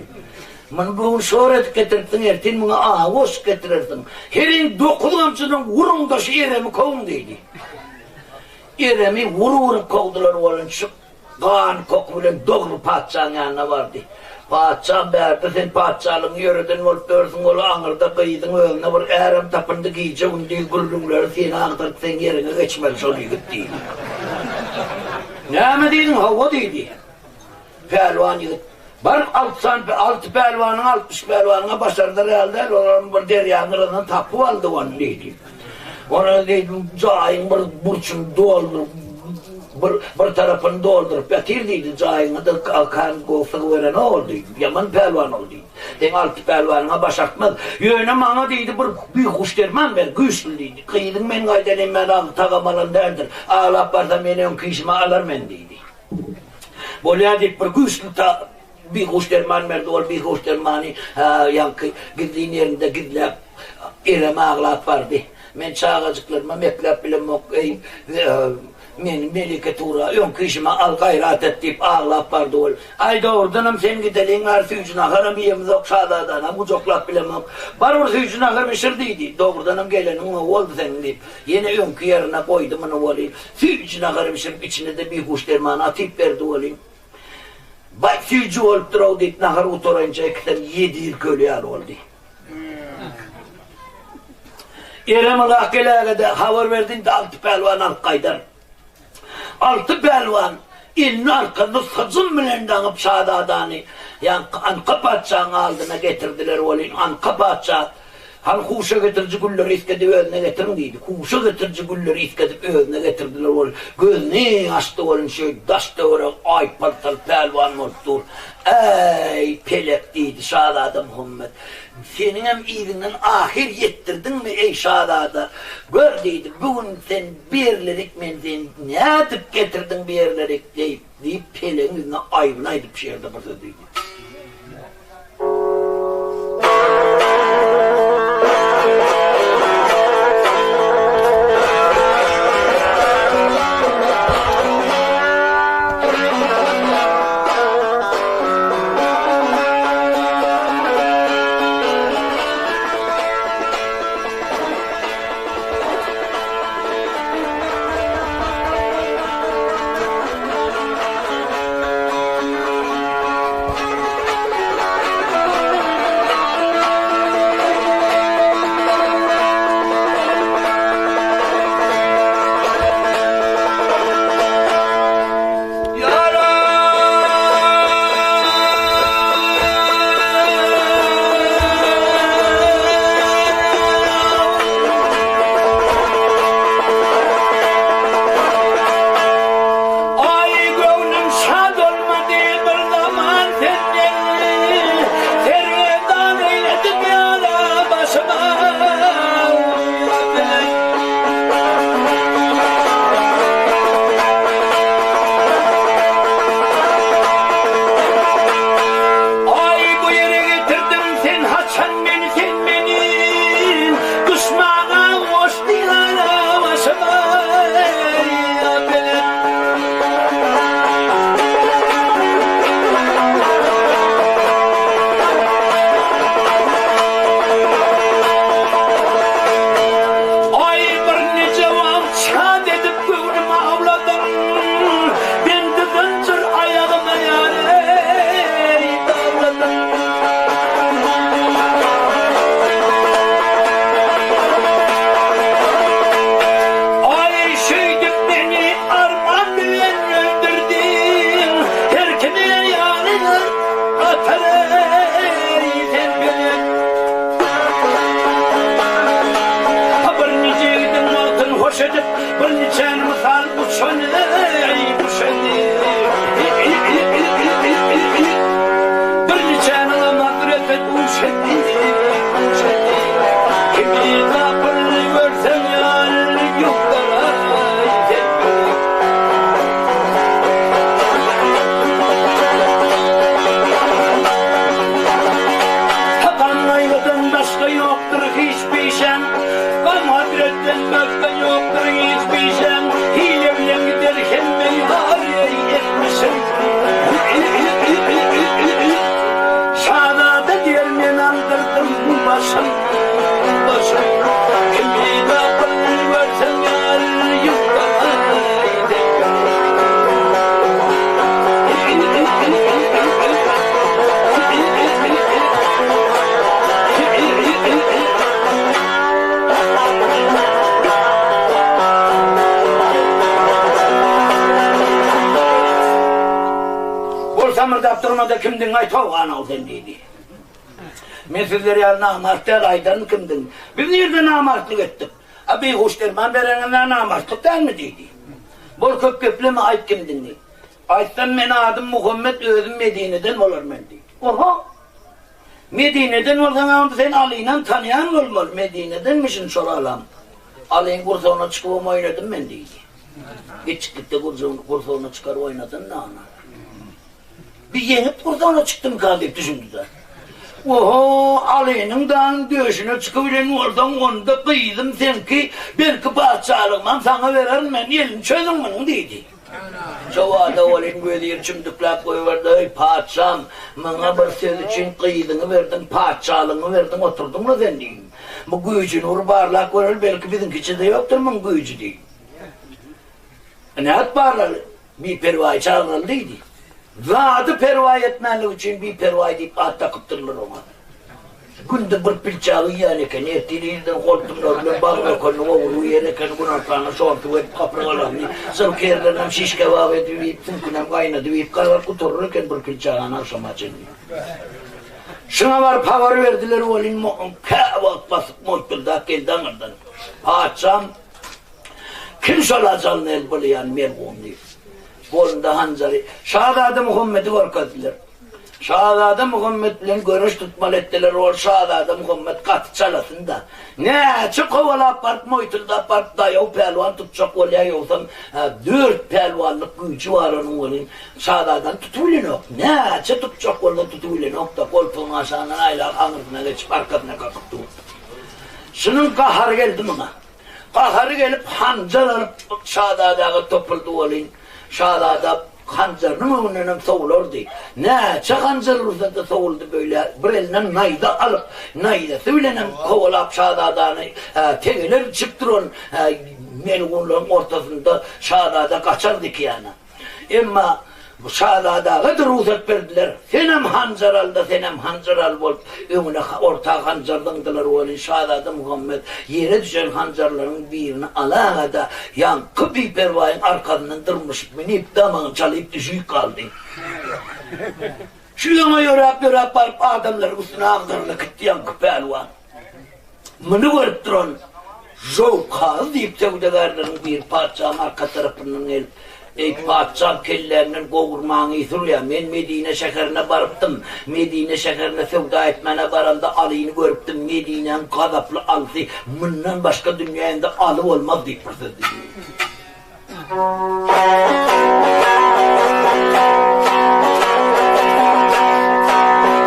Muny bu gün şor edip getiripsiň ertir muňa awy goşup getirersiň. Heriň dokuz gamçydan uruň-da şu Eremi kowuň diýdi. Eremi urup-urup kowdular welin şu Gan koky bilen dogry patyşaň ýanyna bardy. Patyşam bärde sen patyşalygyňy ýöreden bolup ýörsüň ol aňyrda gyzyň özüne bir ärem tapyndy gije gündiz gürrüňleri seni agdaryp seň ýeriňe geçmeli şol ýigit diýdi. Näme diýdiň hawa diýdi. Pälwan ýigit Baryp alty sany alty pälwanyň 60 pälwanyňa başardar ýaly däl, olaram bir derýaň gyrasyndan tapyp aldy ony diýdi. Ony diýdi, jaýyň bir burçuny dolduryp, bir bir tarapyny dolduryp ýatyr diýdi, jaýyňa-da kan gowsag berenok ol diýdi, ýaman pälwan ol diýdi. Seň alty pälwanyňa başartmaz. Ýöne maňa diýdi, bir bihuş derman ber, güýçli diýdi. Gyzyň men gaýdan emmän agy tagam alan däldir. Aglap barsa meni öňki işime alar men diýdi. Bolýar diýip bir güýçli ta bihuş derman berdi, ol bihuş dermany ýaňky gizlin ýerinde gizläp, Erem aglap bardy. Men çagajyklaryma mekläp bilemok, eý, meni Melike Tura öňki işime al, gaýrat et diýip aglap bardy ol. Aý, dogrudanam sen gideliň bäri süýji naharam iýemizok, şazadanam gujaklap bilemok. Bar bir süýji nahar bişir diýdi. Dogrudanam geleniň gowy boldy seniň diýip, ýene öňki ýerine goýdy muny weli. Süýji nahary bişirip, içine-de bihuş dermany atyp berdi welin, Baý, süýji bolupdyr-ow diýip, nahar gutaraýynça ikisem ýedi ýyl köli ýaly boldy. Erem Ylah geläge-de habar berdi, indi Alty pälwan alyp gaýdar. Alty pälwan elini arkasyna hyjym bilen daňyp şazadany ýaňky Anka patyşaň aldyna getirdiler welin, Anka patyşa Hany huşa getiriji gülleri isgedip özüne getiriň diýdi. Huşa getiriji gülleri isgedip özüne getirdiler. Ol gözüni açdy welin şeý daş-töweregi aý-paltaly pälwan bolup dur. Äý, pelek diýdi, şazada Muhammet. Seniňem yzyňdan ahyr ýetdirdiňmi, eý, şazada? Gör diýdi, bu gün sen bu ýerlerik, men seni nädip getirdiň bu ýerlerik diýip, diýip, pelegiň ýüzüne aýbyny aýdyp şu ýerde bir söz diýdi. Bir niçäni mysal uçan eý düşeni. Bir niçäni amadret uşeni, uşeni. Kimi gapyl görseň ýar ýoklara sen Tapan gaýgydan başga ýokdur hiç pişäň, Gam-hasretden başga ýokdur hiç pişäň, Hile bilen gider hemme ýar eý etmişim. Şazada diýer men aldyrdym başym, başym. Kimi gapyl görseň ýar ýykdalaý Bol samyrdap durma-da kimdigiňi aýt how, sen diýdi. Men sizler ýaly namart däl, aýdaryn kimdigimi. Biz nirde namartlyk etdik? A beýhuş derman bereniňiz-ä namartlyk dälmi diýdi. Bol köp gepleme aýt kimdigini. Aýtsam men adym Muhammet özüm Medineden bolar men diýdi. Oho! Medineden bolsaň onda sen Alynam tanýan bolmaly, Medinedenmişin şol Alam. Alyň gursagyna çykybam oýnadym men diýdi. Kiçiklikde gursagyna çykaryp oýnadan-da ony. Bir ýeňip gursagyna çykdymyka diýip düşündi-de. Oho, Alynyň dagyň döşüne çykybilen bolsaň, onda gyzym seňki, belki patyşalygymam saňa bererin men, elini çözüň munuň diýdi. Şo bada welin wezir çümdükläp goýberdi, Eý, patyşam, maňa bir söz üçin gyzyňy berdiň, patyşalygyňy berdiň, oturdyň-la sen diýdi. Bu güýjüni bir barlap göreli, belki biziňkiçe-de ýokdur muň güýji diýdi. Nädip barlaly? Biperwaý çagyraly diýdi. Zady perwaý etmänligi üçin biperwaý diýip at dakypdyrlar oňa. Günde bir pilçagy iýen eken, ertir irden holtumlary bilen bagry ökenini gowrup iýen eken, günortana şorsuw edip gapyrgalaryny, syrkerlerinem şiş kebap edip iýip, süňkünem gaýnadyp iýip, galar gutarar eken bir pilçagany agşama çenli. Şuňa baryp habar berdiler welin, käwagt basyp moýtuldap geldi aňyrdan. Patyşam, Kim şol ajalyny el bulaýan melgun diýip, golunda hanjary şazada Muhammedi görkezdiler. Şazada Muhammet bilen göreş tutmaly etdiler, ol şazada Muhammet gaty çalasyn-da. Näçe kowalap baryp, moýtuldap baryp, daýaw pälwan tutjak bolýar, ýogsam, dört pälwanlyk güýji bar onuň welin, şazadany tutubilenok. Näçe tutjak bolsa tutubilenok-da, goltugynyň aşagyndan aýlap, aňyrsyna geçip, arkasyna kakyp dur. Şunuň gahary geldi muňa. Gahary gelip, hanjar alyp, şazadaga topuldy welin, şazada hanjarynyň öňündenem sowulardy. Näçe hanjar ursa-da sowuldy beýle, bir eline naýza alyp, naýzasy bilenem kowalap şazadany, tegeler içip duran melgunlaryň ortasynda şazada gaçardy ikiýana. Emma bu şazadaga-da rugsat berdiler. Senem hanjar al-da, senem hanjar al bolup, öňüne orta hanjar zyňdylar welin, şazada Muhammet ýere düşen hanjarlaryň birini alaga-da, ýaňky biperwaýyň arkasyndan dyrmyşyp münip, damagyny çalyp düşüp galdy. Şu öňe ýöräp-ýöräp baryp, adamlaryň üstüne agdarylyp gitdi ýaňky pälwan. Muny görüp duran Jowkazy diýip söwdagärleriň biri patyşanyň arka tarapyndan gelip, Eý, patyşam, kellämden gowurmaň ysy urýar. Men Medine şäherine barypdym. Medine şäherine söwda etmäne baramda Alyny görüpdim. Medinäň gazaply Alysy mundan başga dünýäinde Aly bolmaz diýip bir söz diýdi.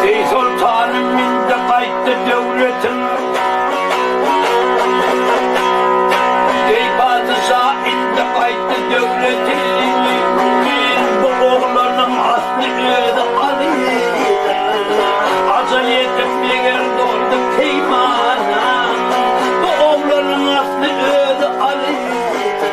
Eý soltanym indi gaýtdy döwletiň Eý patyşa indi gaýtdy döwletiň Bu oglanyň asly özi alydyr Ajal ýetip meger doldy peýmana Bu oglanyň asly özi alydyr.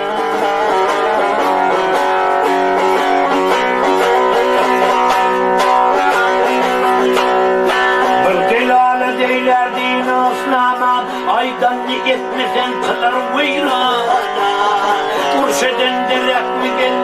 Bir delalet eýlär dini yslama, Aýdanyny etmeseň kylar weýrana. Uruş edende rehmi gelmez.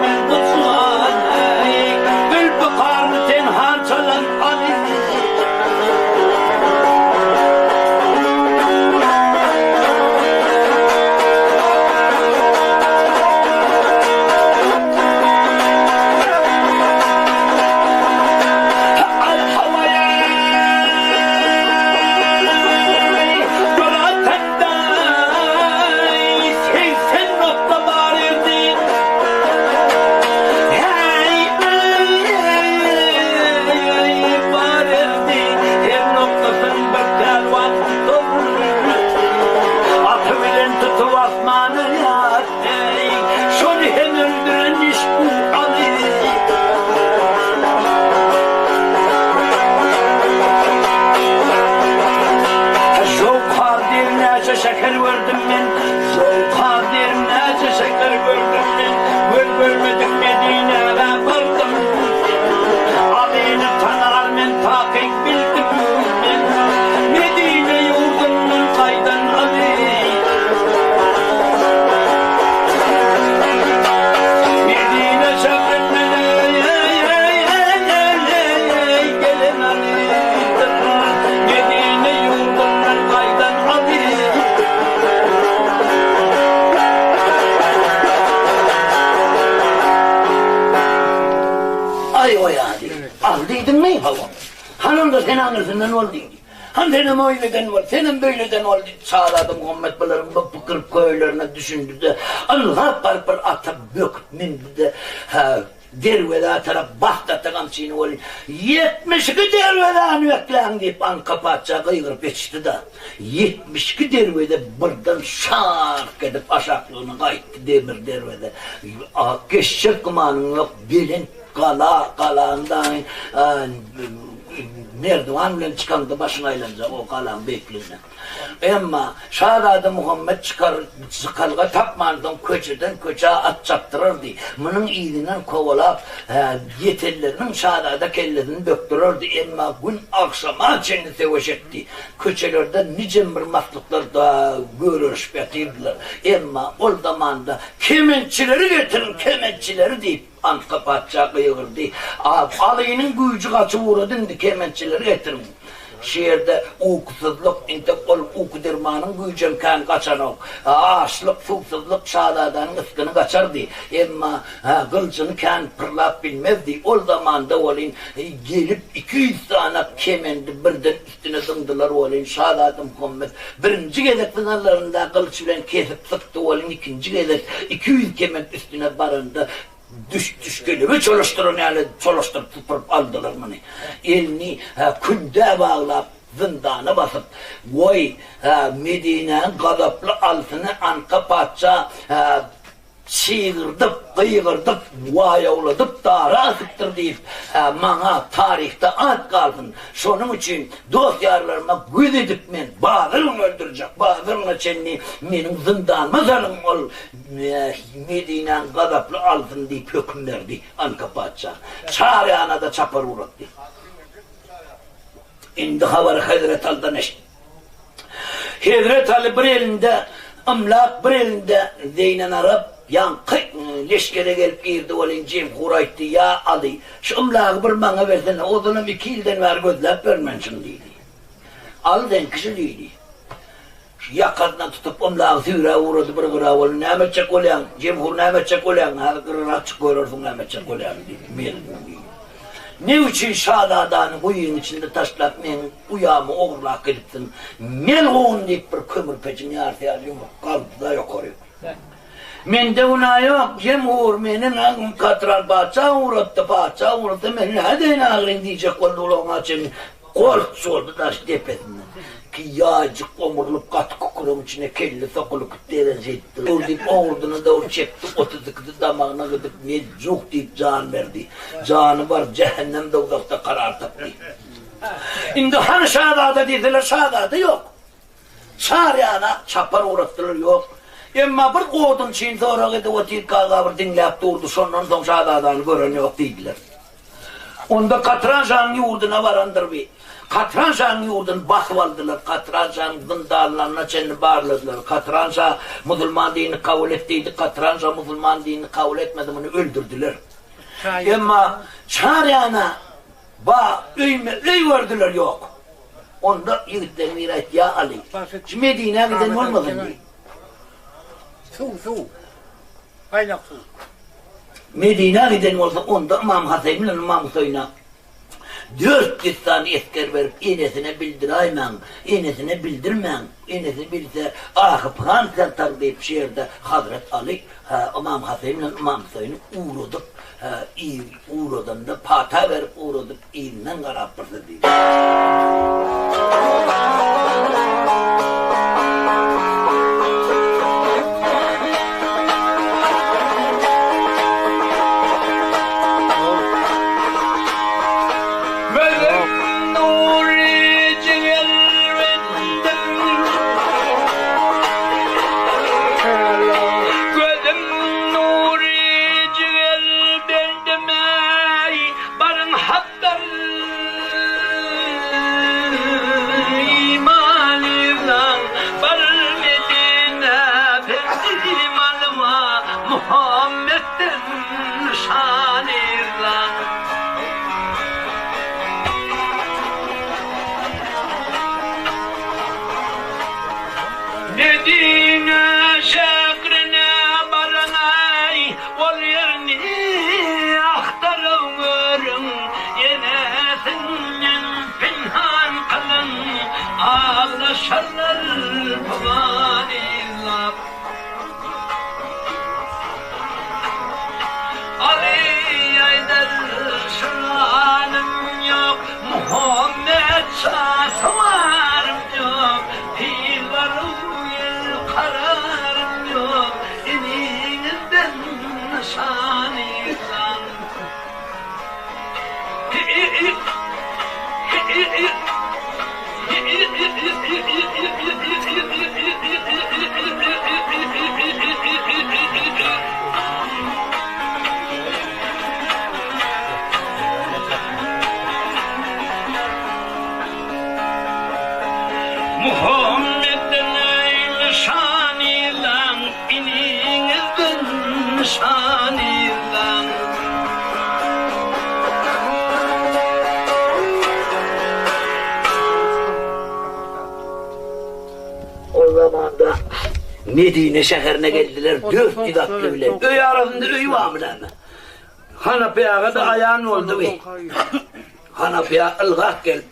Aý goýa diýdi. Al diýdiňmi? Hawa. Hany onda sen aňyrsyndan bol diýdi. Hany senem oýleden bol, senem beýleden bol diýdi. Şazada Muhammet bularyň bu pikir-köýlerine düşündi-de, ylgap baryp bir ata böküp mündi-de, derwezä tarap basdy ata gamçyny welin, 72 derwezäni bekläň diýip Anka patyşa gygyryp ýetişdi-de, 72 derweze birden şark edip aşaklygyna gaýtdy demir derweze. Geçjek gümanyň ýok, belent gala, galany dagy merdiwan bilen çykaňda başyň aýlanjak o galaň beýikligine. Emma şazada Muhammet çykar, çykalga tapmansoň köçeden köçä at çapdyrardy. Munuň yzyndan kowalap, ýetenleriniň şazada kellesini bökdürerdi. Emma gün agşama çenli söweş etdi. Köçelerde nijem bir maslyklar gögerişip ýatyrdylar. Emma ol zamanda Kementçileri getiriň, kementçileri! diýip, Antka patyşa gygyrdy. Alynyň güýji gaçyp ugrady indi, kementçileri getiriň! Şu ýerde ukusyzlyk, entek ol uky dermanyň güýjem kän gaçanok. Açlyk, suwsuzlyk şazadanyň ysgyny gaçardy. Emma gylyjyny kän pyrlap bilmezdi. Ol zamanda welin gelip 200 sany kemendi birden üstüne zyňdylar welin, şazada Muhammet birinji gezek zyňanlarynda gylyç bilen kesip sykdy welin, ikinji gezek 200 kement üstüne baranda Düş-düş kelebe çolaşdyran ýaly çolaşdyryp sypyryp aldylar muny. Elini kündä baglap, zyndana basyp, Goý, Medinäniň gazaply alsyny Anka patyşa çygyrdyp, gygyrdyp, waýawladyp dara asypdyr diýip, maňa taryhda at galsyn. Şonuň üçin dost-ýarlaryma göz edip men bazar güni öldürjek, bazar gününe çenli meniň zyndanyma salyň ol Medinäň gazaply alsyn diýip höküm berdi Anka patyşa. Çar ýana-da çapar ugratdy. Indi habary Hezret Alydan eşitdi. Hezret Aly bir elinde ymlak, bir elinde Zeýnenarap ýaňky leşgere gelip girdi welin Jemhur aýtdy, Ýa Aly, şu ymlagy bir maňa bersene, ozalam iki ýyldan bäri gözläp ýörmen şuny diýdi. Al sen kişi diýdi. Şu ýakasyndan tutup, ymlagy süýräp ugrady bir gyra welin, Näme etjek bolýaň, Jemhur, näme etjek bolýaň, häzir gyrarak çyk görersiň näme etjek bolýanymy diýdi. Melgun diýdi. Ne üçin şazadany guýyň içinde taşlap, meň uýamy ogurlap gidipsiň? Melgun diýip bir kömür pejiň ýarysy ýaly ýumruk galdy-da ýokaryk. Mende günä ýok, Jemhur, meni Katran patyşa ugratdy, patyşa ugratsa men nädeýin ahyryn diýjek boldy gulagyňa çenli. Gorç boldy daş depesinden. Ki ýaýjyk omurlyp gaty küküregiň içine kelle sokulyp dereje etdi. Dur diýip owurdyna dogry çekdi, 32-si damagyna gidip mejjuh diýip jan berdi. Jany bar jähennem dowzahda karar tapdy. Indi hany şazada diýseler şazada ýok. Çar ýana çapar ugratdylar ýok. Emma bir odunçyny sorag edip otyrka bir diňläp durdy, şondan soň şazadany gören ýok diýdiler. Onda Katran şanyň ýurduna barandyr bi. Katran şanyň ýurduny basyp aldylar. Katran şanyň zyndanlaryna çenli barladylar. Katran şa musulman dinini kabul et diýdi. Katran şa musulman dinini kabul etmedi, muny öldürdiler. Emma çar ýana ba öýme-öý gördüler, ýok. Onda ýigitleriň biri aýtdy, Ýa Aly, şu Medinä giden bolmasyn diý. Suw, suw. Gaýnak suw. Medinä giden bolsa, onda Ymam Hasan bilen Ymam Huseýne 400 sany esger berip, enesine bildiräýmäň, enesine bildirmäň, enesi bilse, ahy-pygan sertar diýip, şu ýerde Hazret Aly Ymam Hasan bilen Ymam Huseýni ugradyp, ugradanda pata berip ugradyp, yzyndan garap bir söz diýdi. Gözüm nury jiger bendim Gözüm nury jiger bendim eý Baryň Hakdan iman yzlaň, Bar Medinä pendim alma, Muhammetden şan yzlaň. Medine şährine baryň-aý, Ol ýerini agtaryň görüň. Ýaşarlar pygany yzlap. Aly aýdar şyganym ýok, Muhammet şa-sawarym ýok, Pir-baru ýel kararym ýok, Iniňizden nyşan yzlaň. Muhammeden nyşan yzlaň, iniňizden nyşan yzlaň. Ol zamanda Medine şäherine geldiler 400 atly bilen. Öý arasynda öý barmy näme? Hanapy aga-da aýan boldy bi. Hanapy aga ylgap gelip,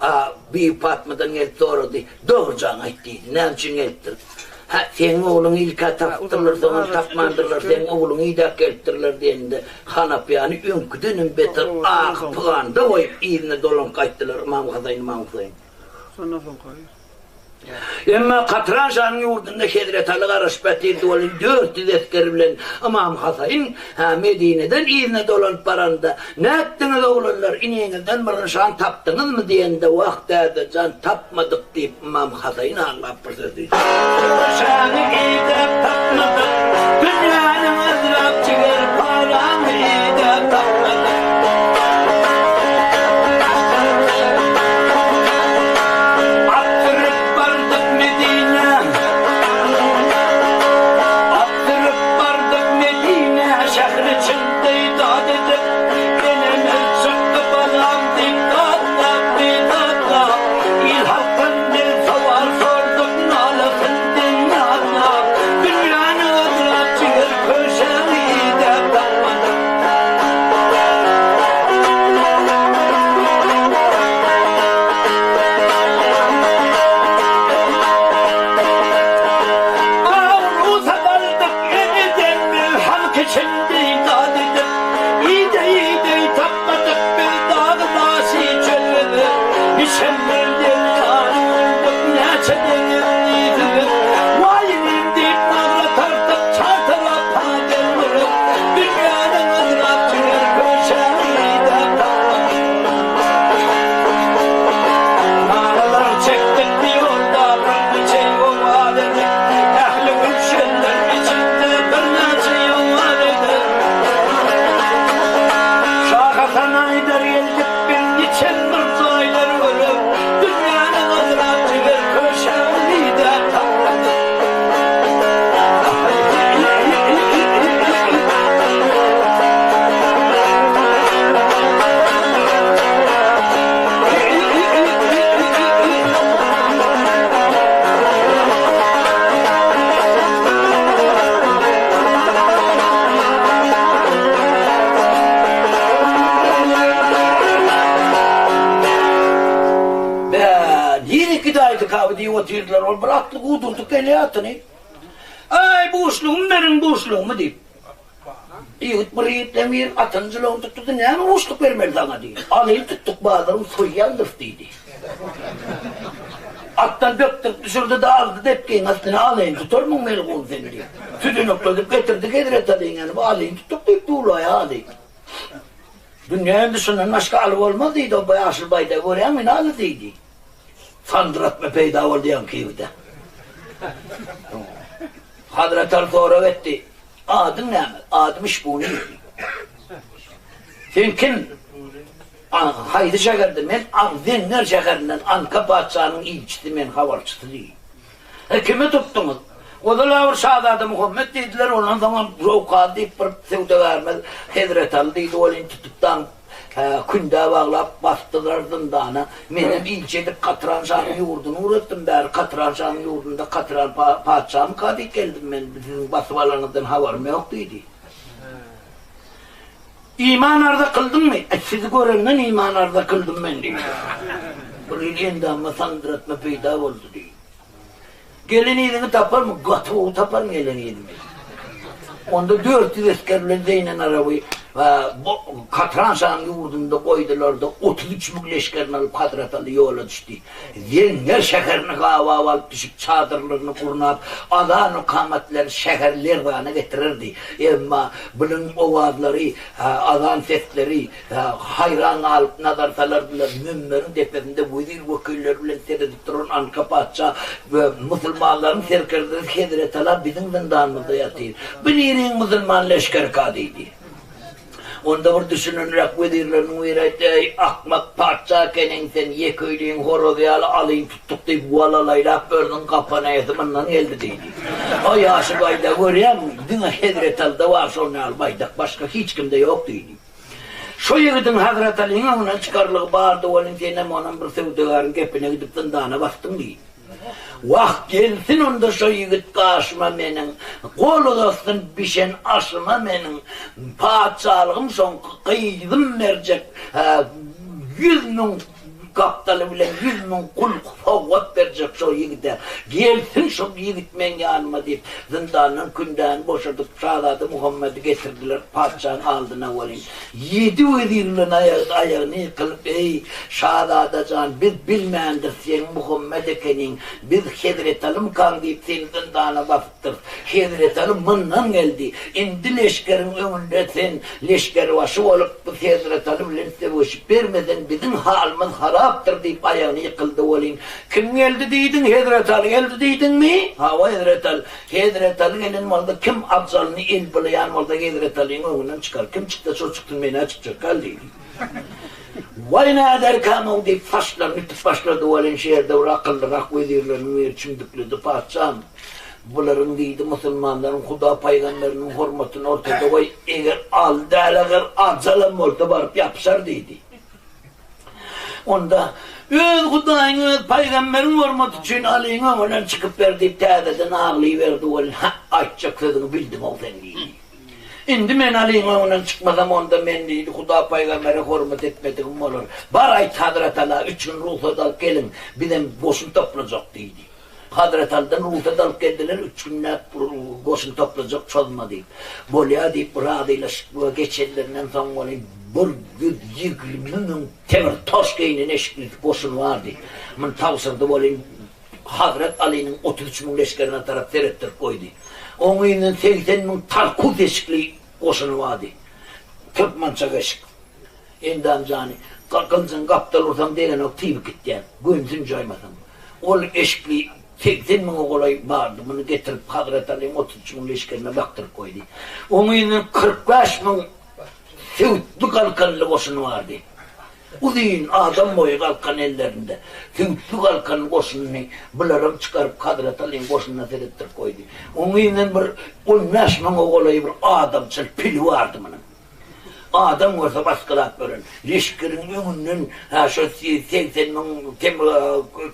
a, Bibi Patmadan gelip sorady. Dogrujaňy aýt diýdi. Näme üçin gelipdir? Hä, seň ogluňy ilk-ä tapypdyrlar, soňam tapmandyrlar, seň ogluňy idäp gelipdirler diýeninde, Hanapyýany öňküdenem beter ahy pyganda goýup, yzyna dolanyp gaýtdylar, Ymam Hasaýyn, Ymam Huseýin. Şondan soň kaýy. Emma Katran şanyň ýurdunda Hezreti Aly garaşyp ýatyrdy welin, 400 esger bilen Ymam Hasaýyn, hä, Medineden yzyna dolanyp baranda, Nätdiňiz, oglanlar, iniňizden bir nyşan tapdyňyzmy? diýende, Wah, däde jan, tapmadyk diýip, Ymam Hasaýyn aglap bir söz diýdi. Köşäni idäp tapmadyk, Dünýäniň yzlap jiger parany idäp tapmadyk. At sürüp bardyk Medinä, At sürüp bardyk Medinä, Şähri çyndy dat edip, Enemiz çykdy balam diýip datlap, datlap, Il-halkdan biz sowal sorduk, nalasyn diňläp, Dünýäni yzlap jiger köşäni idäp tapmadyk. Awrusa galdyk eneden biz halk içinde dat edip, Ide-ide tapmadyk biz dagy-daşy çöl gezip, Niçemler derýany bolduk, näçe deňizni süzüp, Waý inim diýip nagra tartyp, çar tarapa delmuryp, Dünýäniň yzlap jiger köşäni idäp tapmadyk. Nalalar çekdik bu ýolda, birniçe owaz edip, Ähli gülşenler içinde birnäçe owaz edip. Şa Hasan aýdar geldik biz niçem bir jaýlar görüp, Dünýäniň yzlap jiger köşäni idäp tapmadyk. Bä, nirä gidäýdik-aw diýip otyrdylar. Ol bir atly gudurdyp gelýär atyny. Aý, buşlugymy beriň, buşlugymy diýip. Ýigit bir ýigitleň biri atynyň jylawyny tutdurdy, Näme buşluk bermeli saňa diýdi. Alyny tutduk bazaryň soýýandyrys diýdi. Atdan bökdürip düşürdi-de aldy depgiň astyna, Alyny tutarmyň melgun sen diýip. Südenekledip getirdi Hezret Alyň ýanyna, Bu alyny tutduk diýip duwlaýa aly. Dünýä indi şundan başga aly bolmaz diýdi, o ýaşuly baýda görýäňmi indi aly diýdi. Sandyratma peýda boldy ýaňky ýigide. Hazret Aly sorag etdi. Adyň näme? Adym Işbuny diýdi. Sen kim? Haýsy şäherden? Men Zeňňer şäherinden Anka patyşanyň ilçisi men, habarçysy diýdi. E, kimi tutduňyz? Ozal-a bir şazada Muhammet diýdiler, ondan soňam Rowkaz diýip bir söwdagärimiz Hezretaly diýdi, welin tutup daňyp, kündä baglap basdylar zyndana. Menem ilçi edip Katran şanyň ýurduny ugratdym bäri. Katran şanyň ýurdunda Katran patyşamyka diýip geldim men, siziň basyp alanyňyzdan habarym ýok diýdi. Iman arza kyldyňmy? E, sizi görenden iman arza kyldym men diýdi. Bir hili endamyma sandyratma peýda boldy diýdi. Gelen yzyňy taparmy? Gaty gowy taparyn gelen yzymy. Onda 400 esger bilen Zeýnen Araby Katran şanyň ýurdunda goýdular-da, 33 müň leşgerini alyp Hazrat Aly ýola düşdi. Zeňňer şäherini gabap alyp düşüp, çadyrlaryny gurnap, azan-u-kamat bilen şäheri lerzana getirerdi. Emma bunuň owazlary, azan sesleri Haýran galyp nazar salardylar, münberiň depesinde wezir-wekilleri bilen seredip duran Anka patyşa we musulmanlaryň serkerdesi Hezretala biziň zyndanymyzda ýatyr. Bu niriň musulman leşgerika? diýdi. Onda bir düşünenräk wezirleriniň biri aýtdy, Eý, akmak patyşa ekeniň sen, ýeke öýliň horazy ýaly alyny tutduk diýip walalaýlap ördüň, gapan eýesi mundan geldi diýdi. O ýaşy baýdagy görýäňmi? Diňe Hezretalyda bar şon ýaly baýdak, başga hiç kimde ýok diýdi. Şo ýigidiň Hazrat Alyň öňünden çykarlygy bardy welin senem onam bir söwdagäriň gepine gidip zyndana basdyň diýdi. Wah, gelsin onda şo ýigit gaşyma meniň, gol uzatsyn bişen aşyma meniň, patyşalygym şoňky, gyzym berjek, 100000 Gapdaly bilen 100000 gul sowgat berjek şo ýigide. Gelsin şo ýigit meň ýanyma diýip, zyndandan kündäni boşadyp, şazada Muhammedi getirdiler patyşanyň aldyna welin, ýedi wezir bilen aýagyny ýykylyp, Eý, şazada jan, biz bilmändiris seň Muhammet ekeniň, biz Hezretalymykaň diýip seni zyndana basyp, Hezretaly mundan geldi. Indi leşgeriň öňünde sen leşgerbaşy bolup, bu Hezretaly bilen söweşip bermeseň, biziň halymyz harapdyr diýip aýagyna ýykyldy welin, Kim geldi diýdiň, Hezretaly geldi diýdiňmi? Hawa, Hezretaly. Hezretaly gelen bolsa, kim ajalyny el bulaýan bolsa Hezretalyň öňünden çykar. Kim çyksa, şol çyksyn, men-ä çykjak däl diýdi. Waý näderkäm-ow diýip, saçlaryny ütüp başlady welin, şu ýerde bir akyllyrak wezirleriniň biri çümdükledi, Patyşam, Bularyň diýdi, musulmanlaryň Huda pygamberiniň hormatyny ortada goý, eger al däl agar ajalam bolsa baryp ýapyşar diýdi. Onda, Öz Hudaýyň, öz pygamberiň hormaty üçin Alyň öňünden çykyp ber diýip täzeden aglyberdi welin, Hä, aýtjak sözüňi bildiň-ow sen diýdi. Indi men Alyň öňünden çykmasam onda men diýdi, Huda pygambere hormat etmedigim bolar. Bar aýt Hazrat Ala üç gün rugsat alyp geliň, bizem goşun toplajak diýdi. Hazret Alydan rugsat alyp geldiler, üç günläp goşun toplajak çozma diýip. Bolýa diýip razylaşyp we geçenlerinden soň welin 120 müň temir toş geýnen eşikli goşun bardy. Muny tabşyrdy welin Hazret Alynyň 33 müň leşgerine tarap seretdirip goýdy. Oň yzyndan 80 müň tarkus eşikli goşuny bardy. Türkmençe eşik. Endam jany, gyljyň gapdal ursaň degenok tybyp gitýär. Gönsün jaýmasaň. Ol eşikli 80 müňe golaý bardy. Muny getirip Hazret Alyň 33 müň leşgerine bakdyryp goýdy. Oň yzyndan 45 müň söwütli galkanly goşuny bardy. Uzyn adam boýy galkan ellerinde. Söwütli galkanly goşunyny bularam çykaryp Hazret Alyň goşunyna seretdirip goýdy. Oň yzyndan bir 15 müňe golaý bir adamçyl pili bardy munuň. Adam görse basgylap gören. Leşgeriň öňünden hä şo 80 müň temir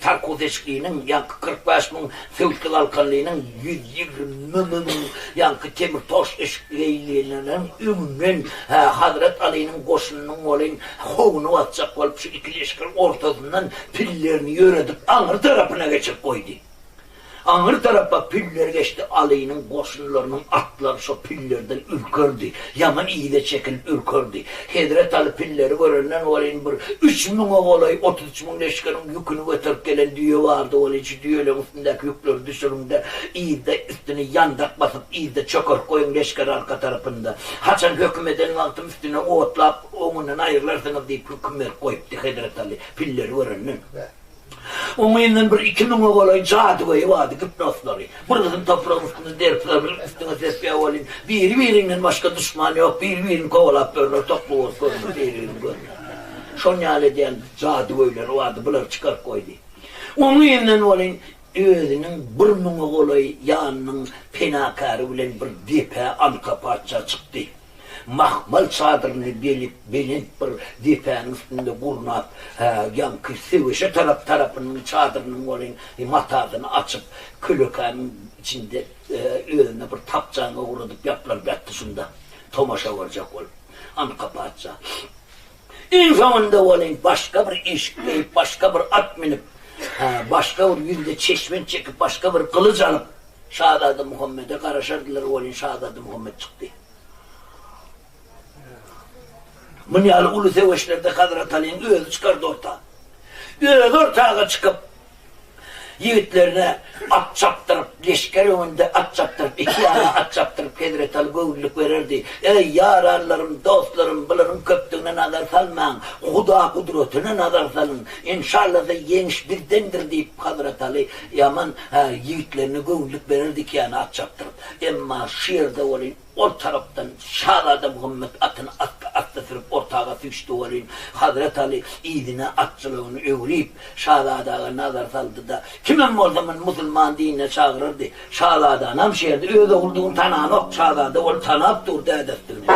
tarkus eşikliniň, ýaňky 45 müň söwütli galkanlynyň, 120 müň ýaňky temir toş eşikli geýinlileriň öňünden hä Hazret Alynyň goşunynyň welin howuny basjak bolup şu iki leşger ortasyndan pillerini ýöredip aňry tarapyna geçirip goýdy. Aňry tarapa piller geçdi, Alynyň goşunlarynyň atlary şo pillerden ürkerdi, ýaman yza çekilip ürkerdi. Hezret Aly pilleri görenden welin bir üç müňe golaý 33 müň leşgeriň ýüküni göterip gelen düýe bardy welin şu düýeleriň üstündäki ýükleri düşüriň-de, yzda üstüne ýandak basyp yzda çökerip goýuň leşgeri arka tarapynda. Haçan höküm eden wagtym üstüne otlap oňünden aýrylarsyňyz diýip höküm berip goýupdy Hezret Aly pilleri görenden. Oň yzyndan bir iki müňe golaý jadygöýi bardy, gipnoslary. Bir gysym topragyň üstünde derpler bilen üstüňe sepýär welin, biri-birinden başga duşman ýok, biri-birini kowalap ýörler, tokly bolup görünür, biri-birini görmän. Şon ýaly edýän jadygöýleri bardy, bulary çykaryp goýdy. Oň yzyndan welin, özüniň bir müňe golaý ýanynyň penakäri bilen bir depä Anka patyşa çykdy. Mahmal çadyryny belip, belent bir depäniň üstünde gurnap, ýaňky söweşe tarap tarapynyň çadyrynyň welin matasyny açyp, kölekäniň içinde özüne bir tapjany ugradyp ýaplanyp ýatdy şunda, tomaşa görjek bolup. Anka patyşa. Iň soňunda welin başga bir eşik geýip, başga bir at münüp, başga bir ýüzde çeşmen çekip, başga bir gylyç alyp, şazada Muhammede garaşardylar welin, şazada Muhammet çykdy. Muny ýaly uly söweşlerde Hazrat Alynyň özi çykardy orta. Özi ortaga çykyp, ýigitlerine at çapdyryp, leşger öňünde at çapdyryp, iki ýana at çapdyryp Hezreti Aly göwünlik bererdi, Eý, ýaranlarym, dostlarym, bularyň köpdügine nazar salmaň, Huda gudratyna nazar salyň, enşallada ýeňiş bizdendir diýip, Hazreti Aly ýaman ýigitlerine göwünlik bererdi iki ýana at çapdyryp. Emma şu ýerde welin Ol tarapdan şazada Muhammet atyny assa-assa sürüp ortaga süýşdi welin, Hazret Aly yzyna atçylygyny öwrüp, şazadaga nazar saldy-da, Kimem bolsa muny musulman dinine çagyrardy. Şazadanam şu ýerde öz ogludygyny tananok, şazada ony tanap dur dädesidigini.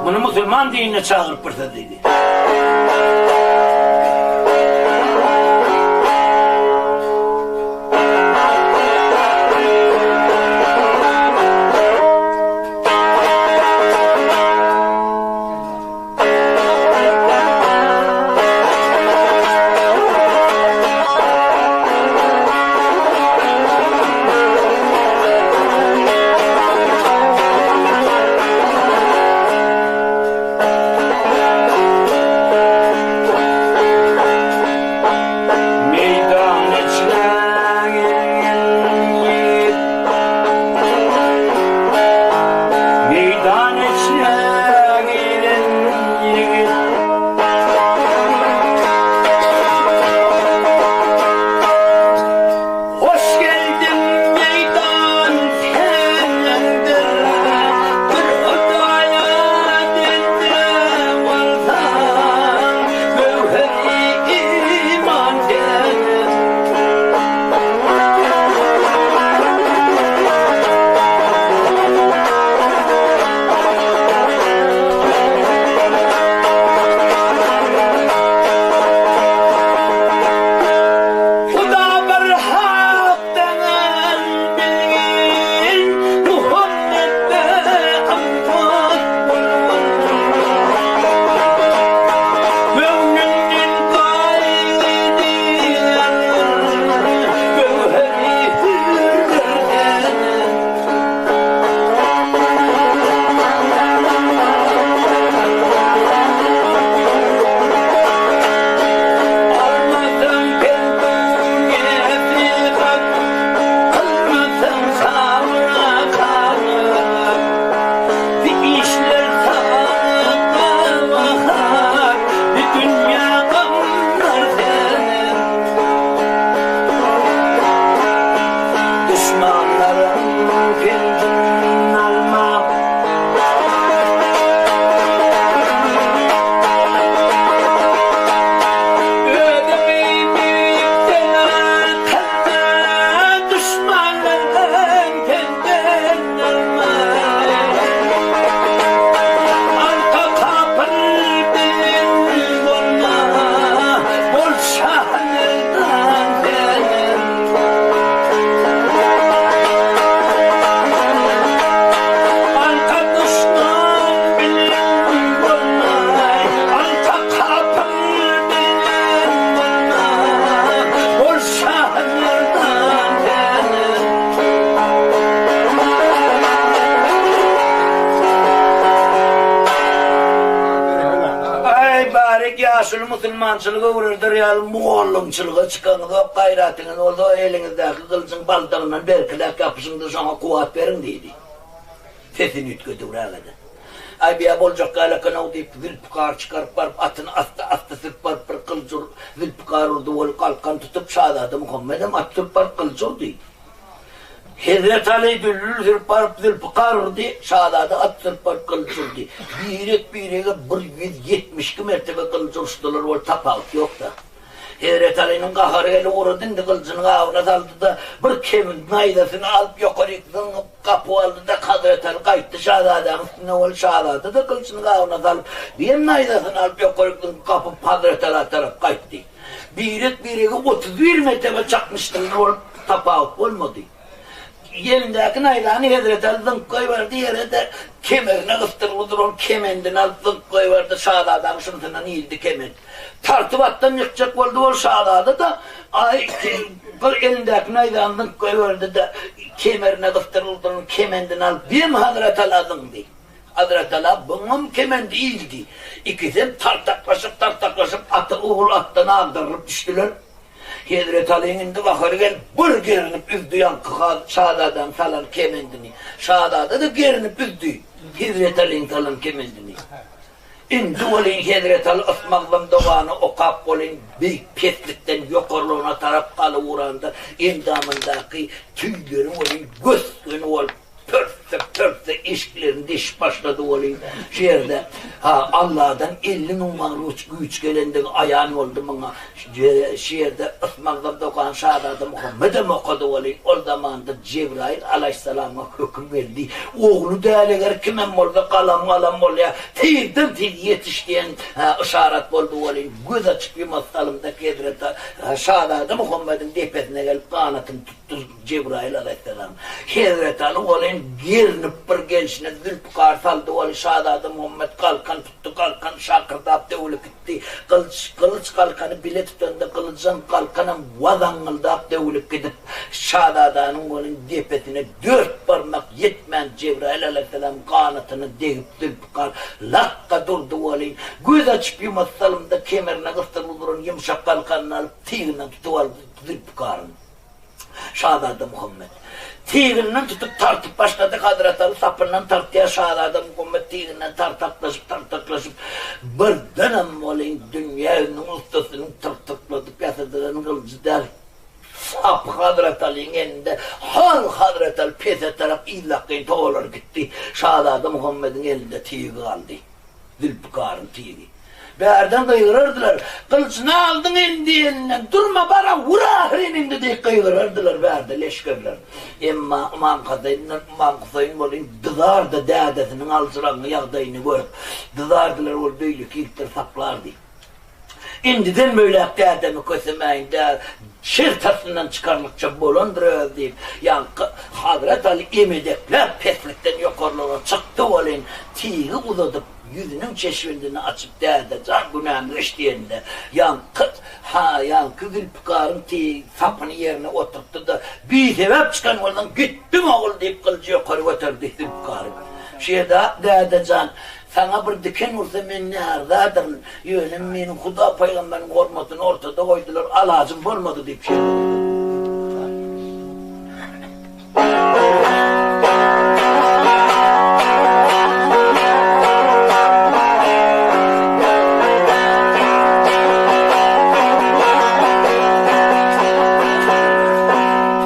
Muny musulman dinine çagyryp bir söz diýdi. Meýdan içre gelgen ýigit, Meýdan içre gelen ýigit. Hoş geldiň meýdan sendir, Bir Hudaýa bende bolsaň, Göwheri iman sendir. Huda bir hakdan bilgin, Muhammede ymmat bolgun. Göwnünden gaýgy algyn, Göwheri hürdür sen. Almasaň pendu-nesihat, Kylmasaň sabra-karat, Bu işler saňa gabahat, Bu dünýä gamlar seni. Duşmanlaryň pendin alma. Özüňi beýik sena kylma, Duşmanlaryň pendin alma. Arka kapyr bilen bolma, Bol şahymerdan sen. Arka duşman bilen bolmaý, Arka kapyr bilen bolmaý, Bol şahymerdan sen. Aý barik ýaşuly musulmançylyk öwrerder ýaly mugallymçylyga çykaňyzok gaýratyňyz bolsa eliňizdäki gylyjyň baldagyndan berkiläk ýapyşyňda şoňa kuwwat beriň diýdi. Sesini üýtgedibrägede. Aý biýa boljak ýaly ekenow diýip Zülpükar çykaryp baryp atyny assa-assa sürüp baryp bir gylyç Zülpükar urdy weli galkan tutup şazada Muhammedem at sürüp baryp gylyç urdy. Hezret Aly düllül sürüp baryp Zülpükar urdy, şazada at sürüp baryp gylyç urdy. Birek-birege 172 mertebe gylyç uruşdylar, ol tapawut ýok-da. Hezret Alynyň gahary gelip ugrady, indi gylyjyny gabyna saldy-da, bir kebin naýzasyny alyp ýokaryk zyňyp, gapyp aldy-da, Hazret Aly gaýtdy şazadanyň üstüne, ol şazada-da gylyjyny gabyna salyp, bir naýzasyny alyp ýokaryk zyňyp, gapyp Hazret Ala tarap gaýtdy. Birek-birege 31 mertebe çaknyşdylar, ol tapawut bolmady. Elindäki naýzany Hezreti Aly zyňyp goýberdi ýere-de, kemerine gysdyrylgy duran kemendini alyp zyňyp goýberdi, şazadaň şynsyndan ildi kement. Tartyp atdan ýykjak boldy ol şazada-da, aý, bir elindäki naýzany zyňyp goýberdi-de, kemerine gysdyrylgy duran kemendini alyp, bem Hazreti Ala zyňdy. Hazreti Ala buňam kemendi ildi. Ikisem tartaklaşyp-tartaklaşyp ata ogul atdan agdarylyp düşdüler. Hezreti Alyň indi gahary gelip, bir gerinip üzdi ýaňky şazadaň salan kemendini. Şazada-da gerinip üzdi Hezreti Alyň salan kemendini. Indi welin Hezreti Aly ysmagzam dogany okap welin beýik peslikden ýokarlygyna tarap galyp uranda endamyndaky tüýleri welin gös-göni bolup Pörtse-pörtse eşiklerini deşip başlady welin, şu ýerde, ha, Alladan 50 müň magluç güýç gelendigi aýan boldy muňa. Şu ýerde Ysmagzam dokan şazada Muhammedem okady welin, ol zamanda Jebraýyl alaýhyssalama höküm geldi. Ogly däl eger kimem bolsa galam-galam bolýar, tizden-tiz ýetiş diýen, ha, yşarat boldy welin, göz açyp-ýumasy salymda hezreti şazada Muhammediň depesine gelip ganatyny tutdy. Jebraýyl alaýhyssalam Hezreti Aly welin gerinip bir gelşine zülpükar saldy weli şazada Muhammet galkan tutdy, galkan şakyrdap döwlüp gitdi. Gylyç, gylyç galkany bile tutanda gylyjam, galkanam wazaňňyldap döwlüp gidip, şazadanyň welin depesine dört barmak ýetmän Jebraýyl alaýhyssalam ganatyna degip zülpükar lakga durdy welin, göz açyp-ýumasy salymda kemerine gysdyrylgy duran ýumşak galkanyny alyp tygyna tutup aldy zülpükaryň. Şazada Muhammet. Tiginden tutup tartyp başlady, Hazretaly sapyndan tartýar, Şazada Muhammet tiginden tartaklaşyp, tartaklaşyp, birdenem welin dünýä ýüzüniň ussasynyň tyrtykladyp ýasadylan gylyjy däl, sapy Hazretalyň elinde, hal Hazretaly pese tarap yzlakgyn togalanyp gitdi. Şazada Muhammediň elinde tigi galdy. Zülpükaryň tigi. Bärden gygyrardylar, Gylyjyny aldyň indi elinden, durma bara, wur ahyryn indi diýip gygyrardylar bärde leşgerler. Emma Ymam Hasan bilen Ymam Huseýin welin dyzardy dädesiniň aljyraňňy ýagdaýyny görüp, dyzardylar ol beýleki ýigitleri saklardy. Indiden beýläk dädemi kösemäýin dä, şert astyndan çykarlykça bolandyr özi diýip, ýaňky Hazret Aly emedekläp peslikden ýokarlyga çykdy welin, tigi uzadyp, ýüzüniň çeşwendini açyp, Däde jan, günämi geç diýende, ýaňky, ha, ýaňky Zülpükaryň tigi sapyny ýerine oturtdy-da, Bisebäp çykan bolsaň, gitdiň ogul diýip, gylyjy ýokary göterdi Zülpükary. Şu ýerde, Däde jan, Saňa bir diken ursa men närzadyryn, ýöne meniň Huda pygamberiň hormatyny ortada goýdular, alajym bolmady diýip şeýle diýdi.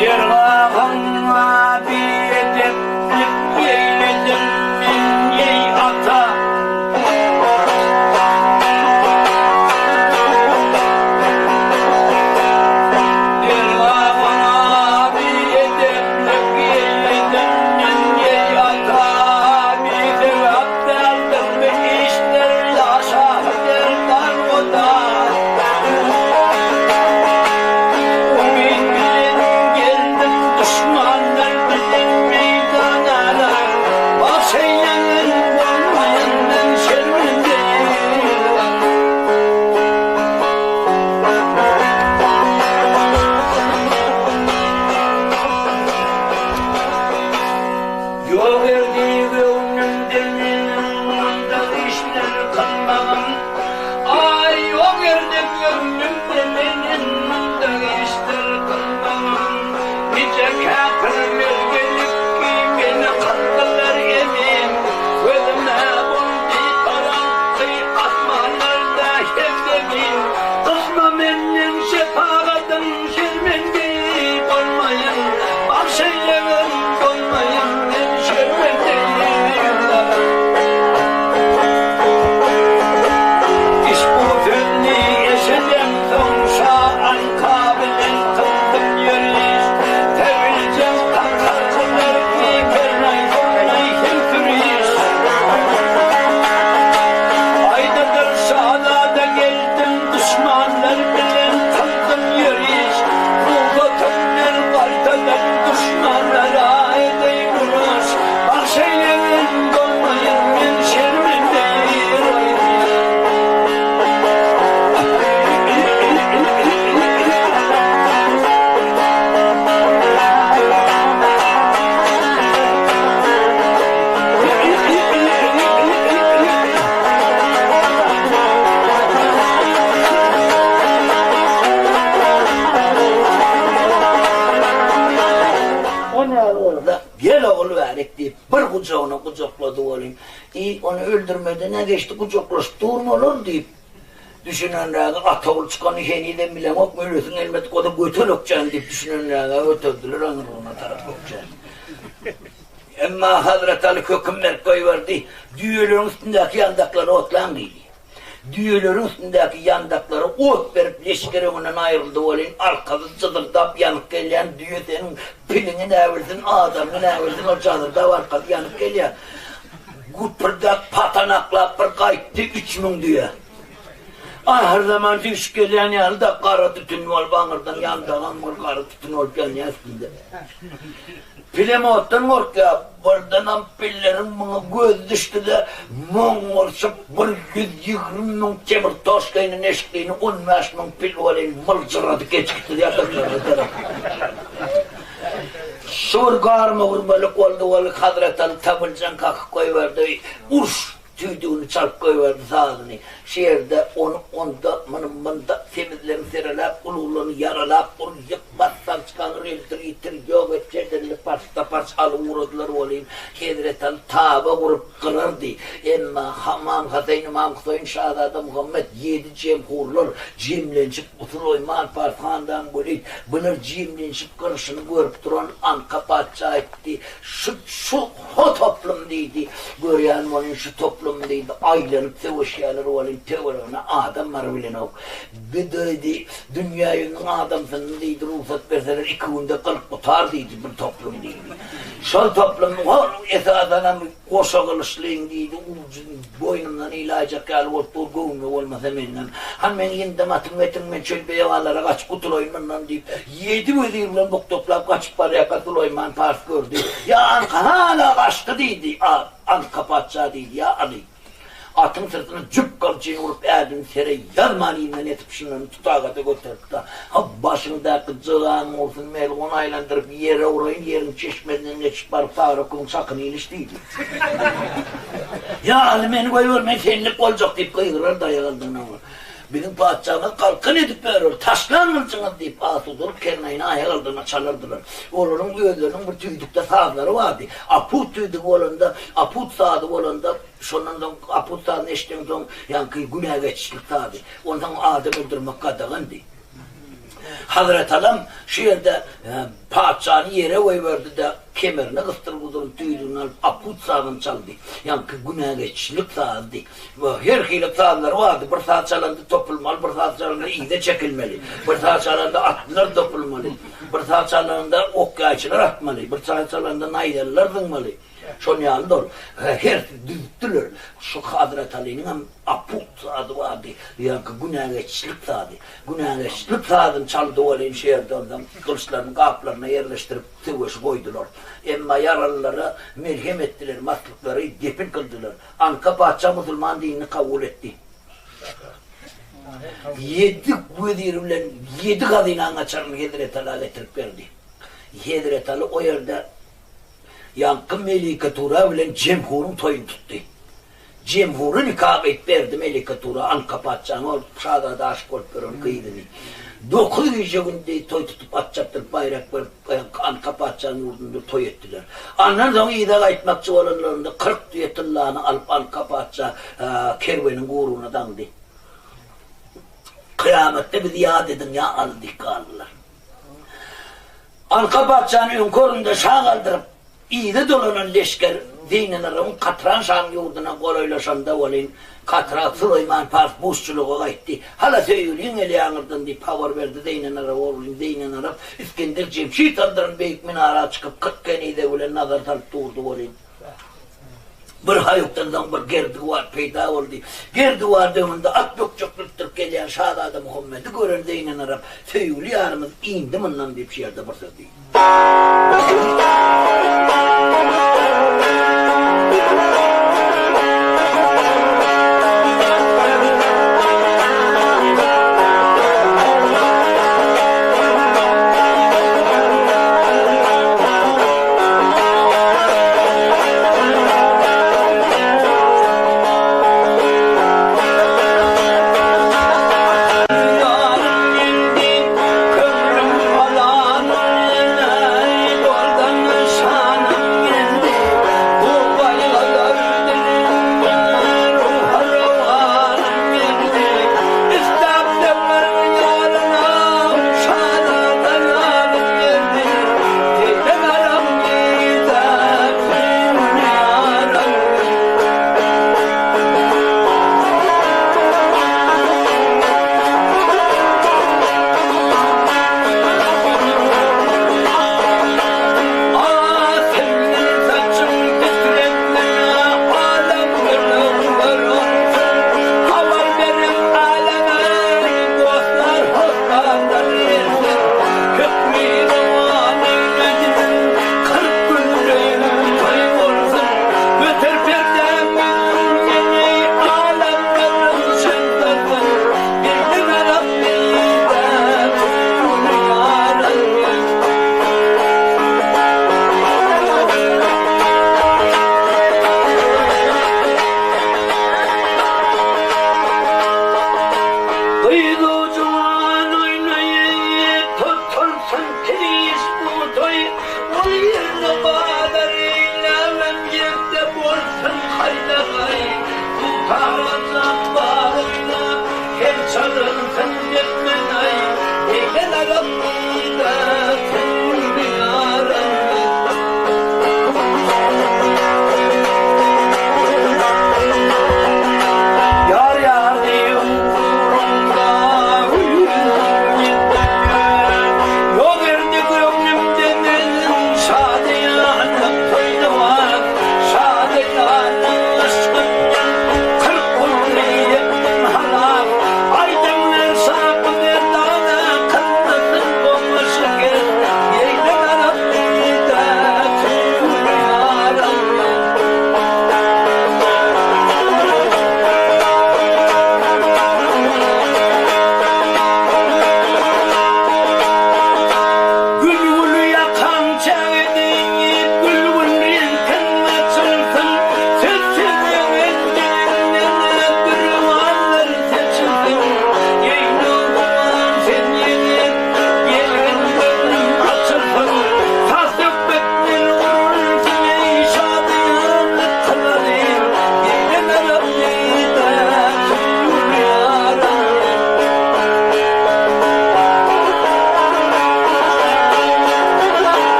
Dergahyňa biedeplik eýledim men, eý, ata! ýaly bolsa, Gel ogul bärik diýip, bir gujagyna gujaklady welin, Iý, ony öldürmeden-ä geçdi, gujaklaşyp durmy olar diýip, düşünenrägi Atagul çykanyny henizem bileňok, ölesiň gelmedik bolsa göter ökjäni diýip düşünenräge göterdiler aňyrlygyna tarap ökjäni. Emma Hazreti Aly höküm berip goýberdi, Düýeleriň üstündäki ýandaklary otlaň diýdi. Düýeleriň üstündäki ýandaklara ot berip leşger öňünden aýryldy welin, arkasy jyzyrdap ýanyp gelýän düýe seniň piliňi näbilsin, adamyňy näbilsin, ol jazyrdap arkasy ýanyp gelýär. Güpürdäp, patanaklap bir gaýtdy 3000 düýe. Ahyrzaman süýşüp gelýän ýaly-da, gara tütün bolup aňyrdan ýandagam bir gara tütün bolup ýanýar üstünde. Pilem otdan gorkýar. Birdenem pilleriň muňa gözi düşdi-de, moňňulşyp bir 120 müň temir toşkaýny neşikliini 15 müň pil welin myljyradyp geçip gitdi ýataklara tarap. Şu bir garma-gürmelik boldy weli Hazretaly tabynjan kakyp goýberdi. Uruş! Tüýdügini çalyp goýberdi sazyny. Şu ýerde ony onda, muny munda semizlerini sereläp, uluglaryny ýaralap, ur, ýyk, bas, salçyk aňyr, öldür, ýitir, ýok et, jedelli parçda-parç alyp ugradylar welin, Hezretaly taba gurup gyrardy. Emma Ymam Haseýin, Ymam Huseýin, şazada Muhammet, ýedi jemhurlar jemlenişip, Sulaýman pars handan Welit, bular jemlenişip gyryşyny görüp duran Anka patyşa aýtdy, Şu, şu Ho toplum diýdi. Görýän welin şu toplum diýdi, aýlanyp söweşýärler welin töweregine adam barybilenok. Bi diýdi, dünýä ýüzüniň adamsyny diýdi, rugsat berseler iki günde gyryp gutar diýdi bir toplum diýdi. Şol toplum hol esasanam goşa gylyçlyň diýdi, ujy boýnumdan ilaýjak ýaly bolup dur, göwnüme bolmasa menden. Hany meň ýyndam atym getiriň, men çöl beýewanlara gaçyp gutulaýyn mundan diýip, Ýedi wezir bilen bukdaklap gaçyp barýarka Sulaýman pars gördi. Ýa Anka hala gaçdy diýdi. A, Anka patyşa diýdi, Ýa Aly. Atyň syrtyna jüp gamçyny urup ädimi sere ýazman yzyndan ýetip şundan tutagada göteripdi. Ha başyňdaky jygaň bolsun melgun aýlandyryp ýere uraýyn ýeriň çeşmesinden geçip baryp sary okuň çakyny iliş diýdi. Ýa Aly meni goýber men senlik boljak diýip gygyrardy aýak aldyna. Biziň patyşamyz galkan edip berer, taşlaň gylyjyňyzy diýip, asudalyk kernaýyny aýak aldyna çalardylar. Olaryň özleriniň bir tüýdükde sazlary bardy. Aput tüýdügi bolanda, aput sazy bolanda, şondan soň aput sazyny eşideňsoň, ýaňky günä geçişlik sazy. Onsoň adam öldürmek gadagandy. Hazretalam şu ýerde patyşany ýere goýberdi-de, kemerine gysdyryp uzadyp tüýdügini alyp, aput sazyny çaldy. Ýaňky günä geçişlik sazydy. Her hili sazlary bardy. Bir saz çalanda topulmaly, bir saz çalanda yza çekilmeli. Bir saz çalanda atlylar topulmaly. Bir saz çalanda ok-ýaýçylar atmaly. Bir saz çalanda naýzalylar zyňmaly. Şon ýalydy ol. Hersi düzüpdiler. Şu Hazretalynyňam aput sazy bardy. Ýaňky günägeçlik sazy. Günägeçlik sazyny çaldy welin şu ýerde onsoň gylyçlaryny gaplaryna ýerleşdirip söweşi goýdular. Emma ýaralylara melhem etdiler, maslyklary depin kyldylar. Anka patyşa musulman dinini kabul etdi. Ýedi weziri bilen ýedi hazynaň açaryny Hezreti Ala getirip berdi. Hezreti Aly o ýerde ýaňky Melike Tura bilen Jemhuryň toýuny tutdy. Jemhury nika gyýyp berdi Melike Tura, Anka patyşanyň ol şazada aşyk bolup ýören gyzyny. Dokuz gije-gündiz toý tutup, at çapdyryp, baýrak berip, Anka patyşanyň ýurdunda toý etdiler. Andan soň yza gaýtmakçy bolanlarynda 40 düýe tyllany alyp Anka patyşa kerweniň gurugyna daňdy. Kyýamatda bizi ýat ediň ýa Aly diýip galdylar. Anka patyşany öňki ornunda şa galdyryp, Yza dolanan leşger Zeýnelarabyň Katran şanyň ýurduna golaýlaşanda welin, Katra Süleýman pars buşçulyga gaýtdy. Hala söýgüliň gelýär aňyrdan diýip habar berdi Zeýnelaraba ogly Zeýnelarap Isgender Jemşit aldyran beýik minara çykyp 40 kenizegi bilen nazar salyp durdy welin, bir haýukdan soň bir gerdiwar peýda boldy. Gerdiwar öňünde at bökjekletdirip gelýän şazada Muhammedi gören Zeýnelarap Söýgüli ýarymyz indi mundan diýip şu ýerde bir söz diýdi. Ýarym geldi, köňlüm alan eý, goldan.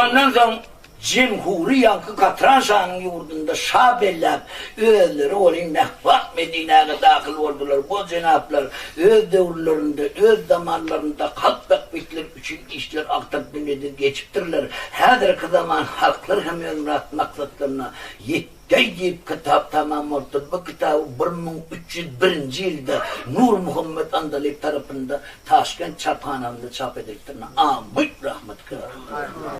Andan soň Jemhury ýaňky Katran şanyň ýurdunda şa belläp, özleri welin mähbap Medinäge dahyl boldular. Bu jenaplar öz döwürlerinde, öz zamanlarynda halk bähbitleri üçin işler agtaryp dünýeden geçipdirler. Häzirki zaman halklar hem öz myrat-maksatlaryna ýetdeý diýip kitap tamam bolupdyr. Bu kitaby 1301-nji ýylda Nurmuhammet Andalyp tarapynda Taşkent çaphanasynda çap edilipdir. Amin. Rahmet.